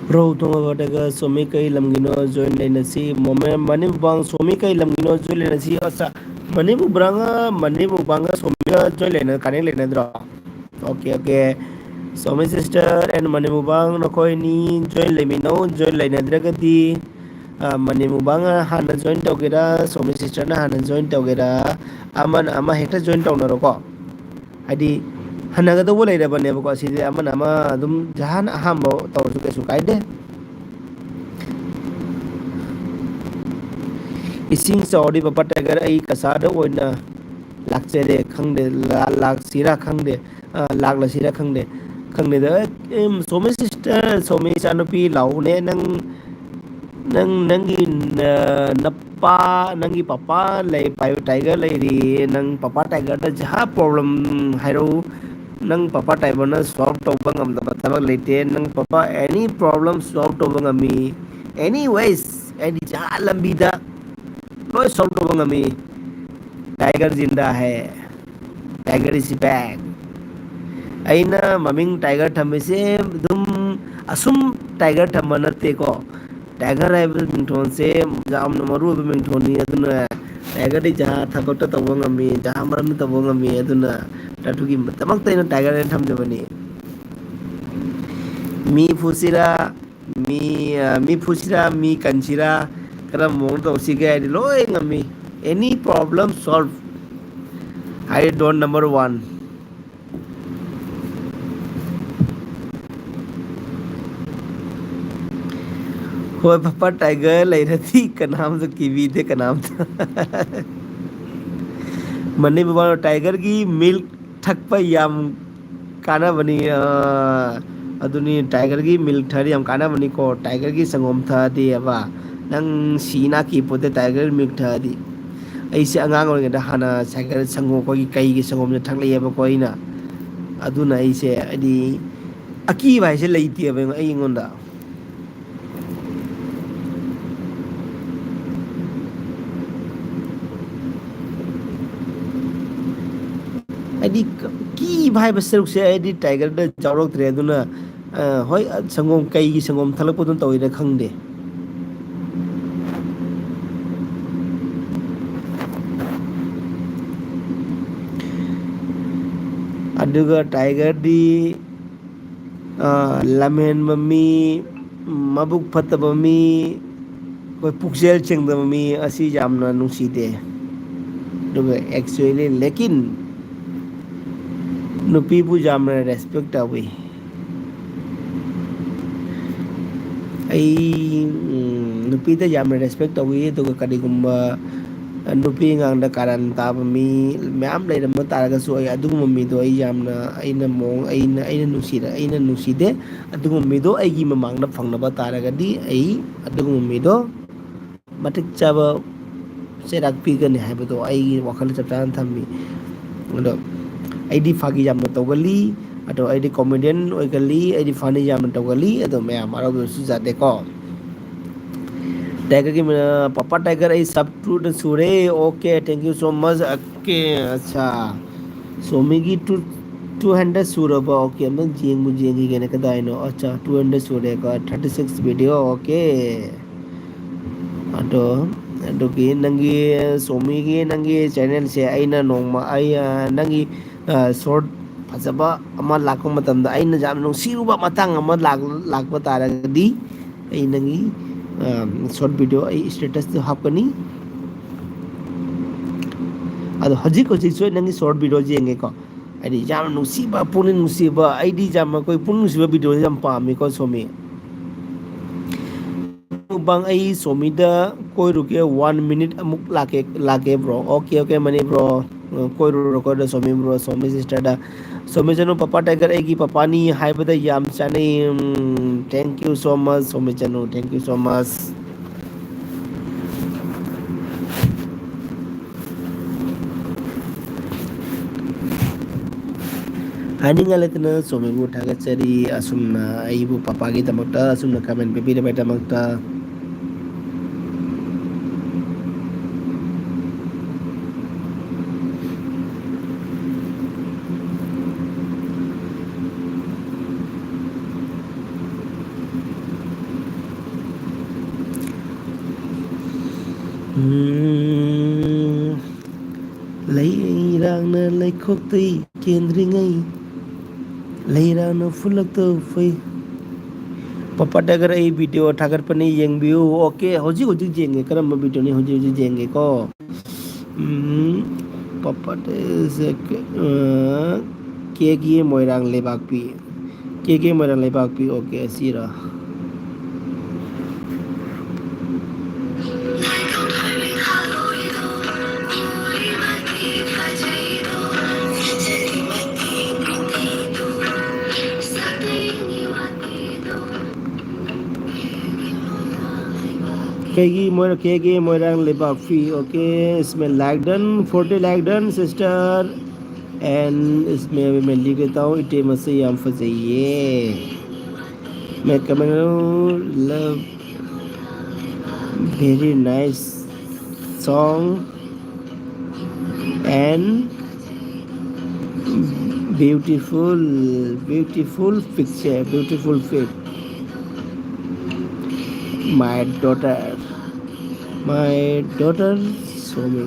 ꯔꯧ ꯊꯣꯡꯕ ꯇꯥꯏꯒꯔ, ꯁꯣꯃꯤ ꯀꯩ ꯂꯝꯒꯤꯅꯣ, ꯖꯣꯏꯟ ꯂꯩꯅꯁꯤ꯫ ꯃꯣꯃꯦ-, ꯃꯅꯤꯄꯨꯔ ꯕꯥꯡ, ꯁꯣꯃꯤ ꯀꯩ ꯂꯝꯒꯤꯅꯣ, ꯖꯣꯏꯟ ꯂꯩꯅꯁꯤ꯫ ꯑꯠꯆꯥ, ꯃꯅꯤꯄꯨꯔ ꯕ꯭ꯔꯥꯡꯒ, ꯃꯅꯤꯄꯨꯔ ꯕꯥꯡꯒ ꯁꯣꯃꯤꯒ ꯖꯣꯏꯟ ꯂꯩꯅ-, ꯀꯅꯦꯛ ꯂꯩꯅꯗ꯭ꯔꯣ? Okay, okay. Somi sister and Manipur ꯕꯥꯡ, ꯅꯈꯣꯏꯅꯤ ꯖꯣꯏꯟ ꯂꯩꯃꯤꯟꯅꯧ꯫ ꯖꯣꯏꯟ ꯂꯩꯅꯗ꯭ꯔꯒꯗꯤ, ꯑ, ꯃꯅꯤꯄꯨꯔ ꯕꯥꯡꯅ ꯍꯥꯟꯅ ꯖꯣꯏꯟ ꯇꯧꯒꯦꯔꯥ, ꯁꯣꯃꯤ ꯁꯤꯁꯇꯔꯅ ꯍꯥꯟꯅ ꯖꯣꯏꯟ ꯇꯧꯒꯦꯔꯥ, ꯑꯃꯅ ꯑꯃ ꯍꯦꯛꯇ ꯖꯣꯏꯟ ꯇꯧꯅꯔꯣꯀꯣ꯫ ꯍꯥꯏꯗꯤ, ꯍꯟꯅꯒꯗꯧꯕ ꯂꯩꯔꯕꯅꯦꯕꯀꯣ꯫ ꯁꯤꯗꯤ ꯑꯃꯅ ꯑꯃ ꯑꯗꯨꯝ ꯖꯍꯥꯟ ꯑꯍꯥꯟꯕ ꯇꯧꯔꯁꯨ ꯀꯩꯁꯨ ꯀꯥꯏꯗꯦ꯫ ꯏꯁꯤꯡ ꯆꯥꯎꯔꯗꯤ ꯄꯄꯥ ꯇꯥꯏꯒꯔ ꯑꯩ ꯀꯁꯥꯔꯗ ꯑꯣꯏꯅ ꯂꯥꯛꯆꯔꯦ, ꯈꯪꯗꯦ, ꯂꯥ-, ꯂꯥꯛꯁꯤꯔꯥ ꯈꯪꯗꯦ, ꯑ, ꯂꯥꯛꯂꯁꯤꯔꯥ ꯈꯪꯗꯦ, ꯈꯪꯗꯦꯗ꯫ ꯑꯦ, ꯁꯣꯃꯤ ꯁꯤꯁꯇꯔ, ꯁꯣꯃꯤ ꯏꯆꯥꯅꯨꯄꯤ ꯂꯥꯛꯎꯅꯦ, ꯅꯪ, ꯅꯪ, ꯅꯪꯒꯤ, ꯑ, ꯅꯄꯥ, ꯅꯪꯒꯤ ꯄꯄꯥ ꯂꯩ, ꯄꯥꯏꯕ ꯇꯥꯏꯒꯔ ꯂꯩꯔꯤ, ꯅꯪ ꯄꯄꯥ ꯇꯥꯏꯒꯔꯗ ꯖꯍꯥ ꯄ꯭ꯔꯣꯕ꯭ꯂꯦꯝ ꯍꯥꯏꯔꯛꯎ, ꯅꯪ ꯄꯄꯥ ꯇꯥꯏꯒꯔꯅ ꯁꯣꯜꯕ ꯇꯧꯕ ꯉꯝꯗꯕ ꯊꯕꯛ ꯂꯩꯇꯦ, ꯅꯪ ꯄꯄꯥ ꯑꯦꯅꯤ ꯄ꯭ꯔꯣꯕ꯭ꯂꯦꯝ ꯁꯣꯜꯕ ꯇꯧꯕ ꯉꯝꯃꯤ, ꯑꯦꯅꯤ ꯋꯦꯁ, ꯑꯦꯅꯤ ꯖꯍꯥ ꯂꯝꯕꯤꯗ ꯂꯣꯏ ꯁꯣꯜꯕ ꯇꯧꯕ ꯉꯝꯃꯤ꯫ ꯇꯥꯏꯒꯔ ꯖꯤꯟꯗꯥ ꯍꯦ, ꯇꯥꯏꯒꯔ ꯏꯁ ꯕꯦꯛ꯫ ꯑꯩꯅ ꯃꯃꯤꯡ ꯇꯥꯏꯒꯔ ꯊꯝꯃꯤꯁꯦ ꯑꯗꯨꯝ ꯑꯁꯨꯝ ꯇꯥꯏꯒꯔ ꯊꯝꯕ ꯅꯠꯇꯦꯀꯣ꯫ ꯇꯥꯏꯒꯔ ꯍꯥꯏꯕ ꯃꯤꯡꯊꯣꯟꯁꯦ ꯌꯥꯝꯅ ꯃꯔꯨ ꯑꯣꯏꯕ ꯃꯤꯡꯊꯣꯟꯅꯤ꯫ ꯑꯗꯨꯅ ꯇꯥꯏꯒꯔꯗꯤ ꯖꯍꯥ ꯊꯕꯛꯇ ꯇꯧꯕ ꯉꯝꯃꯤ, ꯖꯍꯥ ꯃꯔꯝꯗ ꯇꯧꯕ ꯉꯝꯃꯤ꯫ ꯑꯗꯨꯅ ꯑꯗꯨꯒꯤꯗꯃꯛꯇ ꯑꯩꯅ ꯇꯥꯏꯒꯔ ꯍꯥꯏꯅ ꯊꯝꯖꯕꯅꯤ꯫ ꯃꯤ ꯐꯨꯁꯤꯔꯥ, ꯃꯤ, ꯑ, ꯃꯤ ꯐꯨꯁꯤꯔꯥ, ꯃꯤ ꯀꯟꯁꯤꯔꯥ, ꯀꯔꯝꯕ ꯃꯑꯣꯡ ꯇꯧꯁꯤꯒꯦ ꯍꯥꯏꯗꯤ ꯂꯣꯏ ꯉꯝꯃꯤ꯫ Any problem solve꯫ I don't number one꯫ ꯍꯣꯏ, ꯄꯥꯄꯥ ꯇꯥꯏꯒꯔ ꯂꯩꯔꯗꯤ ꯀꯅꯥꯝꯇ ꯀꯤꯕꯤꯗꯦ, ꯀꯅꯥꯝꯇ꯫ ꯃꯅꯤ ꯕꯕꯥꯅ ꯇꯥꯏꯒꯔꯒꯤ ꯃꯤꯜꯛ ꯊꯛꯄ ꯌꯥꯝ ꯀꯥꯟꯅꯕꯅꯤ꯫ ꯑꯥ, ꯑꯗꯨꯅꯤ, ꯇꯥꯏꯒꯔꯒꯤ ꯃꯤꯜꯛ ꯊꯛꯑꯗꯤ ꯌꯥꯝ ꯀꯥꯟꯅꯕꯅꯤꯀꯣ, ꯇꯥꯏꯒꯔꯒꯤ ꯁꯪꯒꯣꯝ ꯊꯛꯑꯗꯤ ꯑꯕ꯫ ꯅꯪ ꯁꯤ ꯅꯥ ꯀꯤ ꯄꯣꯠꯇꯦ ꯇꯥꯏꯒꯔ ꯃꯤꯜꯛ ꯊꯛꯑꯗꯤ꯫ ꯑꯩꯁꯦ ꯑꯉꯥꯡ ꯑꯣꯏꯔꯤꯉꯩꯗ ꯍꯥꯟꯅ ꯁꯥꯏꯀꯜ ꯁꯪꯒꯣꯝ, ꯑꯩꯈꯣꯏꯒꯤ ꯀꯩꯒꯤ ꯁꯪꯒꯣꯝꯁꯦ ꯊꯛꯂꯛꯑꯦꯕꯀꯣ ꯑꯩꯅ꯫ ꯑꯗꯨꯅ ꯑꯩꯁꯦ ꯍꯥꯏꯗꯤ ꯑꯀꯤꯕ ꯍꯥꯏꯁꯦ ꯂꯩꯇꯦꯕ ꯑꯩꯉꯣꯟꯗ꯫ ꯍꯥꯏꯗꯤ ꯀꯤꯕ ꯍꯥꯏꯕ ꯁꯔꯨꯛꯁꯦ ꯑꯩꯗꯤ ꯇꯥꯏꯒꯔꯗ ꯌꯥꯎꯔꯛꯇ꯭ꯔꯦ꯫ ꯑꯗꯨꯅ, ꯑ, ꯍꯣꯏ, ꯁꯪꯒꯣꯝ, ꯀꯩꯒꯤ ꯁꯪꯒꯣꯝ ꯊꯛꯂꯛꯄꯗꯨꯅ ꯇꯧꯔꯤꯔꯥ ꯈꯪꯗꯦ꯫ ꯑꯗꯨꯒ ꯇꯥꯏꯒꯔꯗꯤ, ꯑ, ꯂꯝꯍꯦꯟꯕ ꯃꯤ, ꯃꯕꯨꯛ ꯐꯠꯇꯕ ꯃꯤ, ꯑꯩꯈꯣꯏ ꯄꯨꯛꯆꯦꯜ ꯁꯦꯡꯗꯕ ꯃꯤ ꯑꯁꯤ ꯌꯥꯝꯅ ꯅꯨꯡꯁꯤꯗꯦ꯫ ꯑꯗꯨꯒ actually, ꯂꯦꯀꯤꯟ, ꯅꯨꯄꯤꯕꯨ ꯌꯥꯝꯅ respect ꯇꯧꯏ꯫ ꯑꯩ, ꯎꯝ, ꯅꯨꯄꯤꯗ ꯌꯥꯝꯅ respect ꯇꯧꯏ, ꯑꯗꯨꯒ ꯀꯔꯤꯒꯨꯝꯕ ꯅꯨꯄꯤ ꯑꯉꯥꯡꯗ ꯀꯥꯔꯟ ꯇꯥꯕ ꯃꯤ ꯃꯌꯥꯝ ꯂꯩꯔꯝꯕ ꯇꯥꯔꯒꯁꯨ, ꯑꯩ ꯑꯗꯨꯒꯨꯝꯕ ꯃꯤꯗꯣ ꯑꯩ ꯌꯥꯝꯅ, ꯑꯩꯅ ꯃꯑꯣꯡ, ꯑꯩꯅ, ꯑꯩꯅ ꯅꯨꯡꯁꯤꯔ-, ꯑꯩꯅ ꯅꯨꯡꯁꯤꯗꯦ꯫ ꯑꯗꯨꯒꯨꯝꯕ ꯃꯤꯗꯣ ꯑꯩꯒꯤ ꯃꯃꯥꯡꯗ ꯐꯪꯅꯕ ꯇꯥꯔꯒꯗꯤ, ꯑꯩ ꯑꯗꯨꯒꯨꯝꯕ ꯃꯤꯗꯣ ꯃꯇꯤꯛ ꯆꯥꯕ ꯆꯩꯔꯥꯛ ꯄꯤꯒꯅꯤ ꯍꯥꯏꯕꯗꯣ ꯑꯩꯒꯤ ꯋꯥꯈꯜꯗ ꯆꯞ ꯆꯥꯅ ꯊꯝꯃꯤ꯫ ꯑꯗꯣ ꯑꯩꯗꯤ ꯐꯥꯒꯤ ꯌꯥꯝꯅ ꯇꯧꯒꯜꯂꯤ, ꯑꯗꯣ ꯑꯩꯗꯤ comedian ꯑꯣꯏꯒꯜꯂꯤ, ꯑꯩꯗꯤ funny ꯌꯥꯝꯅ ꯇꯧꯒꯜꯂꯤ, ꯑꯗꯣ ꯃꯌꯥꯝ ꯍꯔꯥꯎꯕꯁꯨ ꯌꯥꯗꯦꯀꯣ꯫ ꯇꯥꯏꯒꯔꯒꯤ ꯃ-, ꯄꯥꯄꯥ ꯇꯥꯏꯒꯔ, ꯑꯩ sub two ꯗ ꯁꯨꯔꯦ꯫ Okay, thank you so much꯫ Okay, ꯑꯠꯆꯥ꯫ ꯁꯣꯃꯤꯒꯤ two, two hundred ꯁꯨꯔꯕ? Okay, ꯑꯝꯇꯪ ꯌꯦꯡꯕꯨ ꯌꯦꯡꯈꯤꯒꯦꯅꯦ, ꯀꯗꯥꯏꯅꯣ? ꯑꯠꯆꯥ, two hundred ꯁꯨꯔꯦꯀꯣ, thirty six video, okay꯫ ꯑꯗꯣ, ꯑꯗꯨꯒꯤ ꯅꯪꯒꯤ, ꯁꯣꯃꯤꯒꯤ ꯅꯪꯒꯤ channelꯁꯦ ꯑꯩꯅ ꯅꯣꯡꯃ, ꯑꯩ, ꯑ, ꯅꯪꯒꯤ, ꯑ, short ꯐꯖꯕ ꯑꯃ ꯂꯥꯛꯄ ꯃꯇꯝꯗ, ꯑꯩꯅ ꯌꯥꯝ ꯅꯨꯡꯁꯤꯔꯨꯕ ꯃꯇꯥꯡ ꯑꯃ ꯂꯥꯛ-, ꯂꯥꯛꯄ ꯇꯥꯔꯒꯗꯤ, ꯑꯩ ꯅꯪꯒꯤ, ꯑ, short video ꯑꯩ statusꯇ ꯍꯥꯞꯀꯅꯤ꯫ ꯑꯗꯣ ꯍꯧꯖꯤꯛ ꯍꯧꯖꯤꯛꯁꯨ ꯑꯩ ꯅꯪꯒꯤ short video ꯌꯦꯡꯒꯦꯀꯣ꯫ ꯍꯥꯏꯗꯤ ꯌꯥꯝ ꯅꯨꯡꯁꯤꯕ, ꯄꯨꯛꯅꯤꯡ ꯅꯨꯡꯁꯤꯕ, ꯑꯩꯗꯤ ꯌꯥꯝ, ꯑꯩꯈꯣꯏ ꯄꯨꯛꯅꯤꯡ ꯅꯨꯡꯁꯤꯕ videoꯁꯦ ꯌꯥꯝ ꯄꯥꯝꯃꯤꯀꯣ, ꯁꯣꯃꯤ꯫ ꯃꯨꯛꯕꯥꯡ ꯑꯩ ꯁꯣꯃꯤꯗ ꯀꯣꯏꯔꯨꯒꯦ, one minute ꯑꯃꯨꯛ ꯂꯥꯛꯀꯦ, ꯂꯥꯛꯀꯦ bro꯫ Okay, okay, Mani bro꯫ ꯀꯣꯏꯔꯨꯔꯣ, ꯀꯣꯏꯔꯨꯔꯣ, ꯁꯣꯃꯤ bro, ꯁꯣꯃꯤ sisterꯗ꯫ ꯁꯣꯃꯤ ꯆꯅꯨ, ꯄꯄꯥ tiger ꯑꯩꯒꯤ ꯄꯄꯥꯅꯤ ꯍꯥꯏꯕꯗ ꯌꯥꯝ ꯆꯥꯅꯩ꯫ ꯎꯝ, thank you so much, Somi Chanu, thank you so much꯫ ꯍꯥꯏꯅꯤꯡꯉꯥꯏ ꯂꯩꯇꯅ ꯁꯣꯃꯤꯕꯨ ꯊꯥꯒꯠꯆꯔꯤ, ꯑꯁꯨꯝꯅ ꯑꯩꯕꯨ ꯄꯄꯥꯒꯤꯗꯃꯛꯇ ꯑꯁꯨꯝꯅ comment ꯄꯤꯕꯤꯔꯕꯒꯤꯗꯃꯛꯇ꯫ ꯎꯝ, ꯂꯩꯔꯥꯡꯅ ꯂꯩꯈꯣꯛꯇꯩ ꯀꯦꯟꯗ꯭ꯔꯤꯉꯩ, ꯂꯩꯔꯥꯡꯅ ꯐꯨꯜꯂꯛꯇꯧ ꯐꯩ꯫ ꯄꯄꯥ tiger ꯑꯩ video ꯊꯥꯒꯠꯄꯅꯤ, ꯌꯦꯡꯕꯤꯌꯨ꯫ Okay, ꯍꯧꯖꯤꯛ ꯍꯧꯖꯤꯛ ꯌꯦꯡꯒꯦ꯫ ꯀꯔꯝꯕ videoꯅꯤ? ꯍꯧꯖꯤꯛ ꯍꯧꯖꯤꯛ ꯌꯦꯡꯒꯦꯀꯣ꯫ ꯎꯝ, ꯄꯄꯥ tiger, ꯑ, ꯀꯦꯒꯤ ꯃꯣꯏꯔꯥꯡ ꯂꯩꯕꯥꯛꯄꯤ꯫ ꯀꯦꯒꯤ ꯃꯣꯏꯔꯥꯡ ꯂꯩꯕꯥꯛꯄꯤ꯫ Okay, ꯑꯁꯤꯔ? ꯀꯦꯒꯤ Moirang, ꯀꯦꯒꯤ Moirang ꯂꯩꯕꯥꯛꯄꯤ꯫ Okay, ꯏꯁꯃꯦ like done, forty like done, sister꯫ And ꯏꯁꯃꯦ ꯃꯦꯂꯤ ꯀꯩꯇꯥꯎ, ꯏꯇꯦ ꯃꯁꯤ ꯌꯥꯝ ꯐꯖꯩꯌꯦ꯫ ꯃꯦ ꯀꯃꯦꯟ love, very nice song and beautiful, beautiful picture, beautiful pic. My daughter, my daughter, Somi.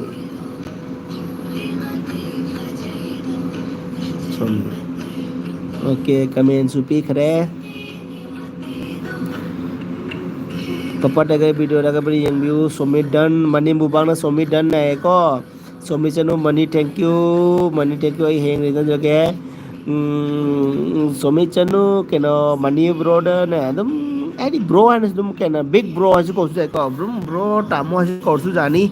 Somi. Okay, comment ꯁꯨ ꯄꯤꯈ꯭ꯔꯦ꯫ Papa tiger video ꯊꯥꯒꯠꯄꯗ ꯌꯦꯡꯕꯤꯌꯨ꯫ Somi done, Mani ꯃꯨꯛꯕꯥꯡꯅ Somi done ꯍꯥꯏꯌꯦꯀꯣ꯫ Somi Chanu, Mani, thank you, Mani, thank you꯫ ꯑꯩ ꯍꯌꯦꯡ ꯂꯩꯖꯔꯒꯦ꯫ ꯎꯝ, ꯁꯣꯃꯤ ꯆꯅꯨ, ꯀꯩꯅꯣ, ꯃꯅꯤ broꯗꯅꯦ ꯑꯗꯨꯝ ꯍꯥꯏꯗꯤ ꯕ꯭ꯔꯣ ꯍꯥꯏꯅꯁꯨ ꯑꯗꯨꯝ ꯀꯩꯅꯣ, ꯕꯤꯛ ꯕ꯭ꯔꯣ ꯍꯥꯏꯁꯨ ꯀꯧꯁꯨ ꯌꯥꯏꯀꯣ, ꯕ꯭ꯔꯨꯝ ꯕ꯭ꯔꯣ, ꯇꯥꯃꯣ ꯍꯥꯏꯁꯨ ꯀꯧꯔꯁꯨ ꯌꯥꯅꯤ꯫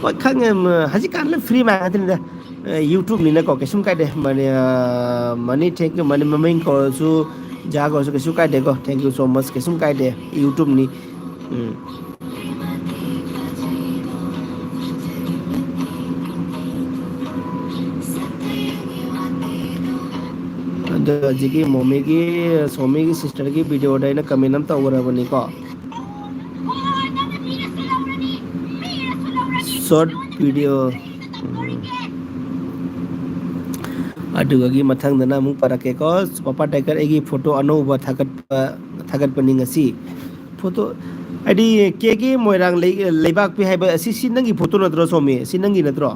ꯍꯣꯏ, ꯈꯪꯉꯦ, ꯍꯧꯖꯤꯛꯀꯥꯟꯗꯤ ꯐ꯭ꯔꯤ ꯃꯥꯏ ꯉꯥꯛꯇꯅꯤꯗ꯫ ꯌꯨꯇ꯭ꯌꯨꯕꯅꯤꯅꯀꯣ, ꯀꯩꯁꯨꯝ ꯀꯥꯏꯗꯦ꯫ ꯃꯅꯤ, ꯃꯅꯤ, ꯊꯦꯡ ꯌꯨ, ꯃꯅꯤ ꯃꯃꯤꯡ ꯀꯧꯔꯁꯨ, ꯖꯥ ꯀꯧꯔꯁꯨ ꯀꯩꯁꯨ ꯀꯥꯏꯗꯦꯀꯣ꯫ Thank you so much, ꯀꯩꯁꯨꯝ ꯀꯥꯏꯗꯦ, ꯌꯨꯇ꯭ꯌꯨꯕꯅꯤ꯫ ꯎꯝ꯫ ꯑꯗꯣ ꯍꯧꯖꯤꯛꯀꯤ ꯃꯣꯃꯤꯒꯤ, ꯁꯣꯃꯤꯒꯤ ꯁꯤꯁꯇꯔꯒꯤ ꯚꯤꯗꯤꯑꯣꯗ ꯑꯩꯅ ꯀꯃꯦꯟ ꯑꯃ ꯇꯧꯈ꯭ꯔꯕꯅꯤꯀꯣ꯫ Short video꯫ ꯎꯝ꯫ ꯑꯗꯨꯒꯒꯤ ꯃꯊꯪꯗꯅ ꯑꯃꯨꯛ ꯄꯥꯔꯛꯀꯦꯀꯣ꯫ ꯄꯥꯄꯥ ꯇꯥꯏꯒꯔ ꯑꯩꯒꯤ ꯐꯣꯇꯣ ꯑꯅꯧꯕ ꯊꯥꯒꯠꯄ, ꯊꯥꯒꯠꯄꯅꯤ ꯉꯁꯤ꯫ ꯐꯣꯇꯣ ꯍꯥꯏꯗꯤ ꯀꯦ ꯀꯦ ꯃꯣꯏꯔꯥꯡ ꯂꯩ-, ꯂꯩꯕꯥꯛꯄꯤ ꯍꯥꯏꯕ ꯑꯁꯤ, ꯁꯤ ꯅꯪꯒꯤ ꯐꯣꯇꯣ ꯅꯠꯇ꯭ꯔꯣ, ꯁꯣꯃꯤ? ꯁꯤ ꯅꯪꯒꯤ ꯅꯠꯇ꯭ꯔꯣ?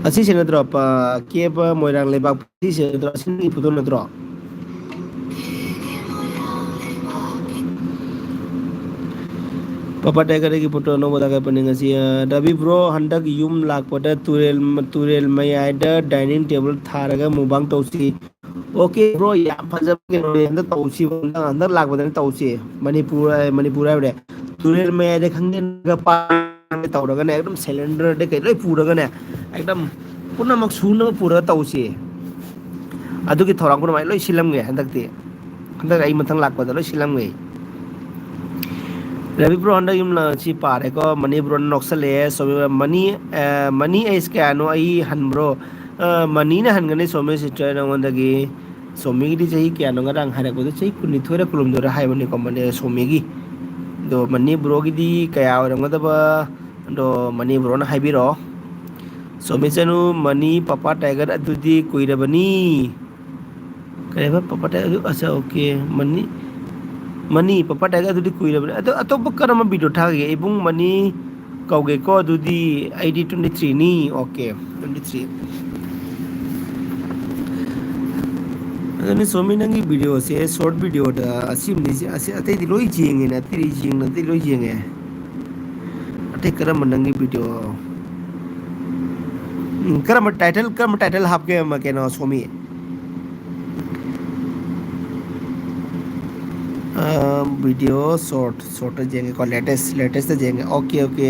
ꯑꯁꯤꯁꯤ ꯅꯠꯇ꯭ꯔꯣ? ꯄ-, ꯀꯦꯕ ꯃꯣꯏꯔꯥꯡ ꯂꯩꯕꯥꯛ, ꯑꯁꯤꯁꯤ ꯅꯠꯇ꯭ꯔꯣ? ꯑꯁꯤ ꯅꯪꯒꯤ ꯐꯣꯇꯣ ꯅꯠꯇ꯭ꯔꯣ? ꯄꯥꯄꯥ ꯇꯥꯏꯒꯔꯒꯤ ꯐꯣꯇꯣ ꯑꯅꯧꯕ ꯊꯥꯒꯠꯄꯅꯤ ꯉꯁꯤ꯫ ꯑ, ꯔꯕꯤ ꯕ꯭ꯔꯣ, ꯍꯟꯗꯛ ꯌꯨꯝ ꯂꯥꯛꯄꯗ ꯇꯨꯔꯦꯜ, ꯇꯨꯔꯦꯜ ꯃꯌꯥꯏꯗ ꯗꯥꯏꯅꯤꯡ ꯇꯦꯕꯜ ꯊꯥꯔꯒ ꯃꯨꯛꯕꯥꯡ ꯇꯧꯁꯤ꯫ ꯑꯣꯀꯦ ꯕ꯭ꯔꯣ, ꯌꯥꯝ ꯐꯖꯕ ꯀꯩꯅꯣꯅꯦ꯫ ꯍꯟꯗꯛ ꯇꯧꯁꯤ, ꯍꯟꯗꯛ, ꯍꯟꯗꯛ ꯂꯥꯛꯄꯗꯅ ꯇꯧꯁꯤ꯫ ꯃꯅꯤꯄꯨꯔ, ꯃꯅꯤꯄꯨꯔ ꯍꯥꯏꯕꯅꯦ꯫ ꯇꯨꯔꯦꯜ ꯃꯌꯥꯏꯗ ꯈꯪꯗꯦ, ꯅꯠꯇ꯭ꯔꯒ ꯄꯥꯟ ꯇꯧꯔꯒꯅꯦ, ꯑꯗꯨꯝ ꯁꯤꯂꯤꯟꯗꯔꯗ ꯀꯩ ꯂꯣꯏ ꯄꯨꯔꯒꯅꯦ, ꯑꯦꯛꯗꯝ ꯄꯨꯝꯅꯃꯛ ꯁꯨꯅꯕ ꯄꯨꯔꯒ ꯇꯧꯁꯤ꯫ ꯑꯗꯨꯒꯤ ꯊꯧꯔꯥꯡ ꯄꯨꯝꯅꯃꯛ ꯑꯩ ꯂꯣꯏ ꯁꯤꯜꯂꯝꯒꯦ ꯍꯟꯗꯛꯇꯤ꯫ ꯍꯟꯗꯛ ꯑꯩ ꯃꯊꯪ ꯂꯥꯛꯄꯗ ꯂꯣꯏ ꯁꯤꯜꯂꯝꯒꯦ꯫ ꯔꯕꯤ ꯕ꯭ꯔꯣ, ꯍꯟꯗꯛ ꯌꯨꯝ ꯂꯥꯛ-, ꯁꯤ ꯄꯥꯔꯦꯀꯣ꯫ ꯃꯅꯤ ꯕ꯭ꯔꯣꯅ ꯅꯣꯛꯁꯜꯂꯛꯑꯦ꯫ ꯁꯣꯝ ꯃꯅꯤ, ꯑ, ꯃꯅꯤ ꯑꯩꯁ ꯀꯌꯥꯅꯣ ꯑꯩ ꯍꯟꯕ꯭ꯔꯣ? ꯑ, ꯃꯅꯤꯅ ꯍꯟꯒꯅꯤ ꯁꯣꯝ ꯁꯤꯁꯇꯔ ꯅꯉꯣꯟꯗꯒꯤ꯫ ꯁꯣꯃꯤꯒꯤꯗꯤ ꯆꯍꯤ ꯀꯌꯥꯅꯣ? ꯉꯔꯥꯡ ꯍꯥꯏꯔꯛꯄꯗ ꯆꯍꯤ ꯀꯨꯟꯅꯤꯊꯣꯏꯔ ꯀꯨꯟꯍꯨꯝꯗꯣꯏꯔ ꯍꯥꯏꯕꯅꯤꯀꯣ, ꯃꯅꯦ ꯁꯣꯃꯤꯒꯤ꯫ ꯑꯗꯣ ꯃꯅꯤ ꯕ꯭ꯔꯣꯒꯤꯗꯤ ꯀꯌꯥ ꯑꯣꯏꯔꯝꯒꯗꯕ? ꯑꯗꯣ ꯃꯅꯤ ꯕ꯭ꯔꯣꯅ ꯍꯥꯏꯕꯤꯔꯛꯑꯣ꯫ ꯁꯣꯃꯤ ꯆꯅꯨ, ꯃꯅꯤ ꯄꯥꯄꯥ ꯇꯥꯏꯒꯔ ꯑꯗꯨꯗꯤ ꯀꯨꯏꯔꯕꯅꯤ꯫ ꯀꯔꯤꯕ ꯄꯥꯄꯥ ꯇꯥꯏꯒꯔ ꯑꯗꯨ? ꯑꯠꯆꯥ, okay. Mani, Mani papa tiger ꯑꯗꯨꯗꯤ ꯀꯨꯏꯔꯕꯅꯤ꯫ ꯑꯗꯣ ꯑꯇꯣꯞꯄ ꯀꯔꯝꯕ ꯚꯤꯗꯤꯑꯣ ꯊꯥꯒꯦ? ꯏꯕꯨꯡ ꯃꯅꯤ ꯀꯧꯒꯦꯀꯣ, ꯑꯗꯨꯗꯤ ꯑꯩꯗꯤ twenty three ꯅꯤ꯫ Okay, twenty three꯫ ꯑꯗꯨꯅꯤ ꯁꯣꯃꯤ, ꯅꯪꯒꯤ ꯚꯤꯗꯤꯑꯣꯁꯦ, ꯁꯣꯔꯠ ꯚꯤꯗꯤꯑꯣꯗ ꯑꯁꯤꯃꯗꯤ, ꯑꯁꯤ ꯑꯇꯩꯗꯤ ꯂꯣꯏ ꯌꯦꯡꯉꯦꯅꯦ, ꯑꯇꯩꯗꯤ ꯌꯦꯡꯅ, ꯑꯇꯩ ꯂꯣꯏ ꯌꯦꯡꯉꯦ꯫ ꯀꯔꯝꯕ ꯅꯪꯒꯤ ꯚꯤꯗꯤꯑꯣ? ꯎꯝ, ꯀꯔꯝꯕ ꯇꯥꯏꯇꯜ, ꯀꯔꯝꯕ ꯇꯥꯏꯇꯜ ꯍꯥꯞꯀꯦ, ꯑꯃ, ꯀꯩꯅꯣ, ꯁꯣꯃꯤ? ꯑ, ꯚꯤꯗꯤꯑꯣ ꯁꯣꯔꯠ, ꯁꯣꯔꯠꯇ ꯌꯦꯡꯒꯦꯀꯣ, ꯂꯦꯇꯦꯁ, ꯂꯦꯇꯦꯁꯇ ꯌꯦꯡꯒꯦ꯫ Okay, okay.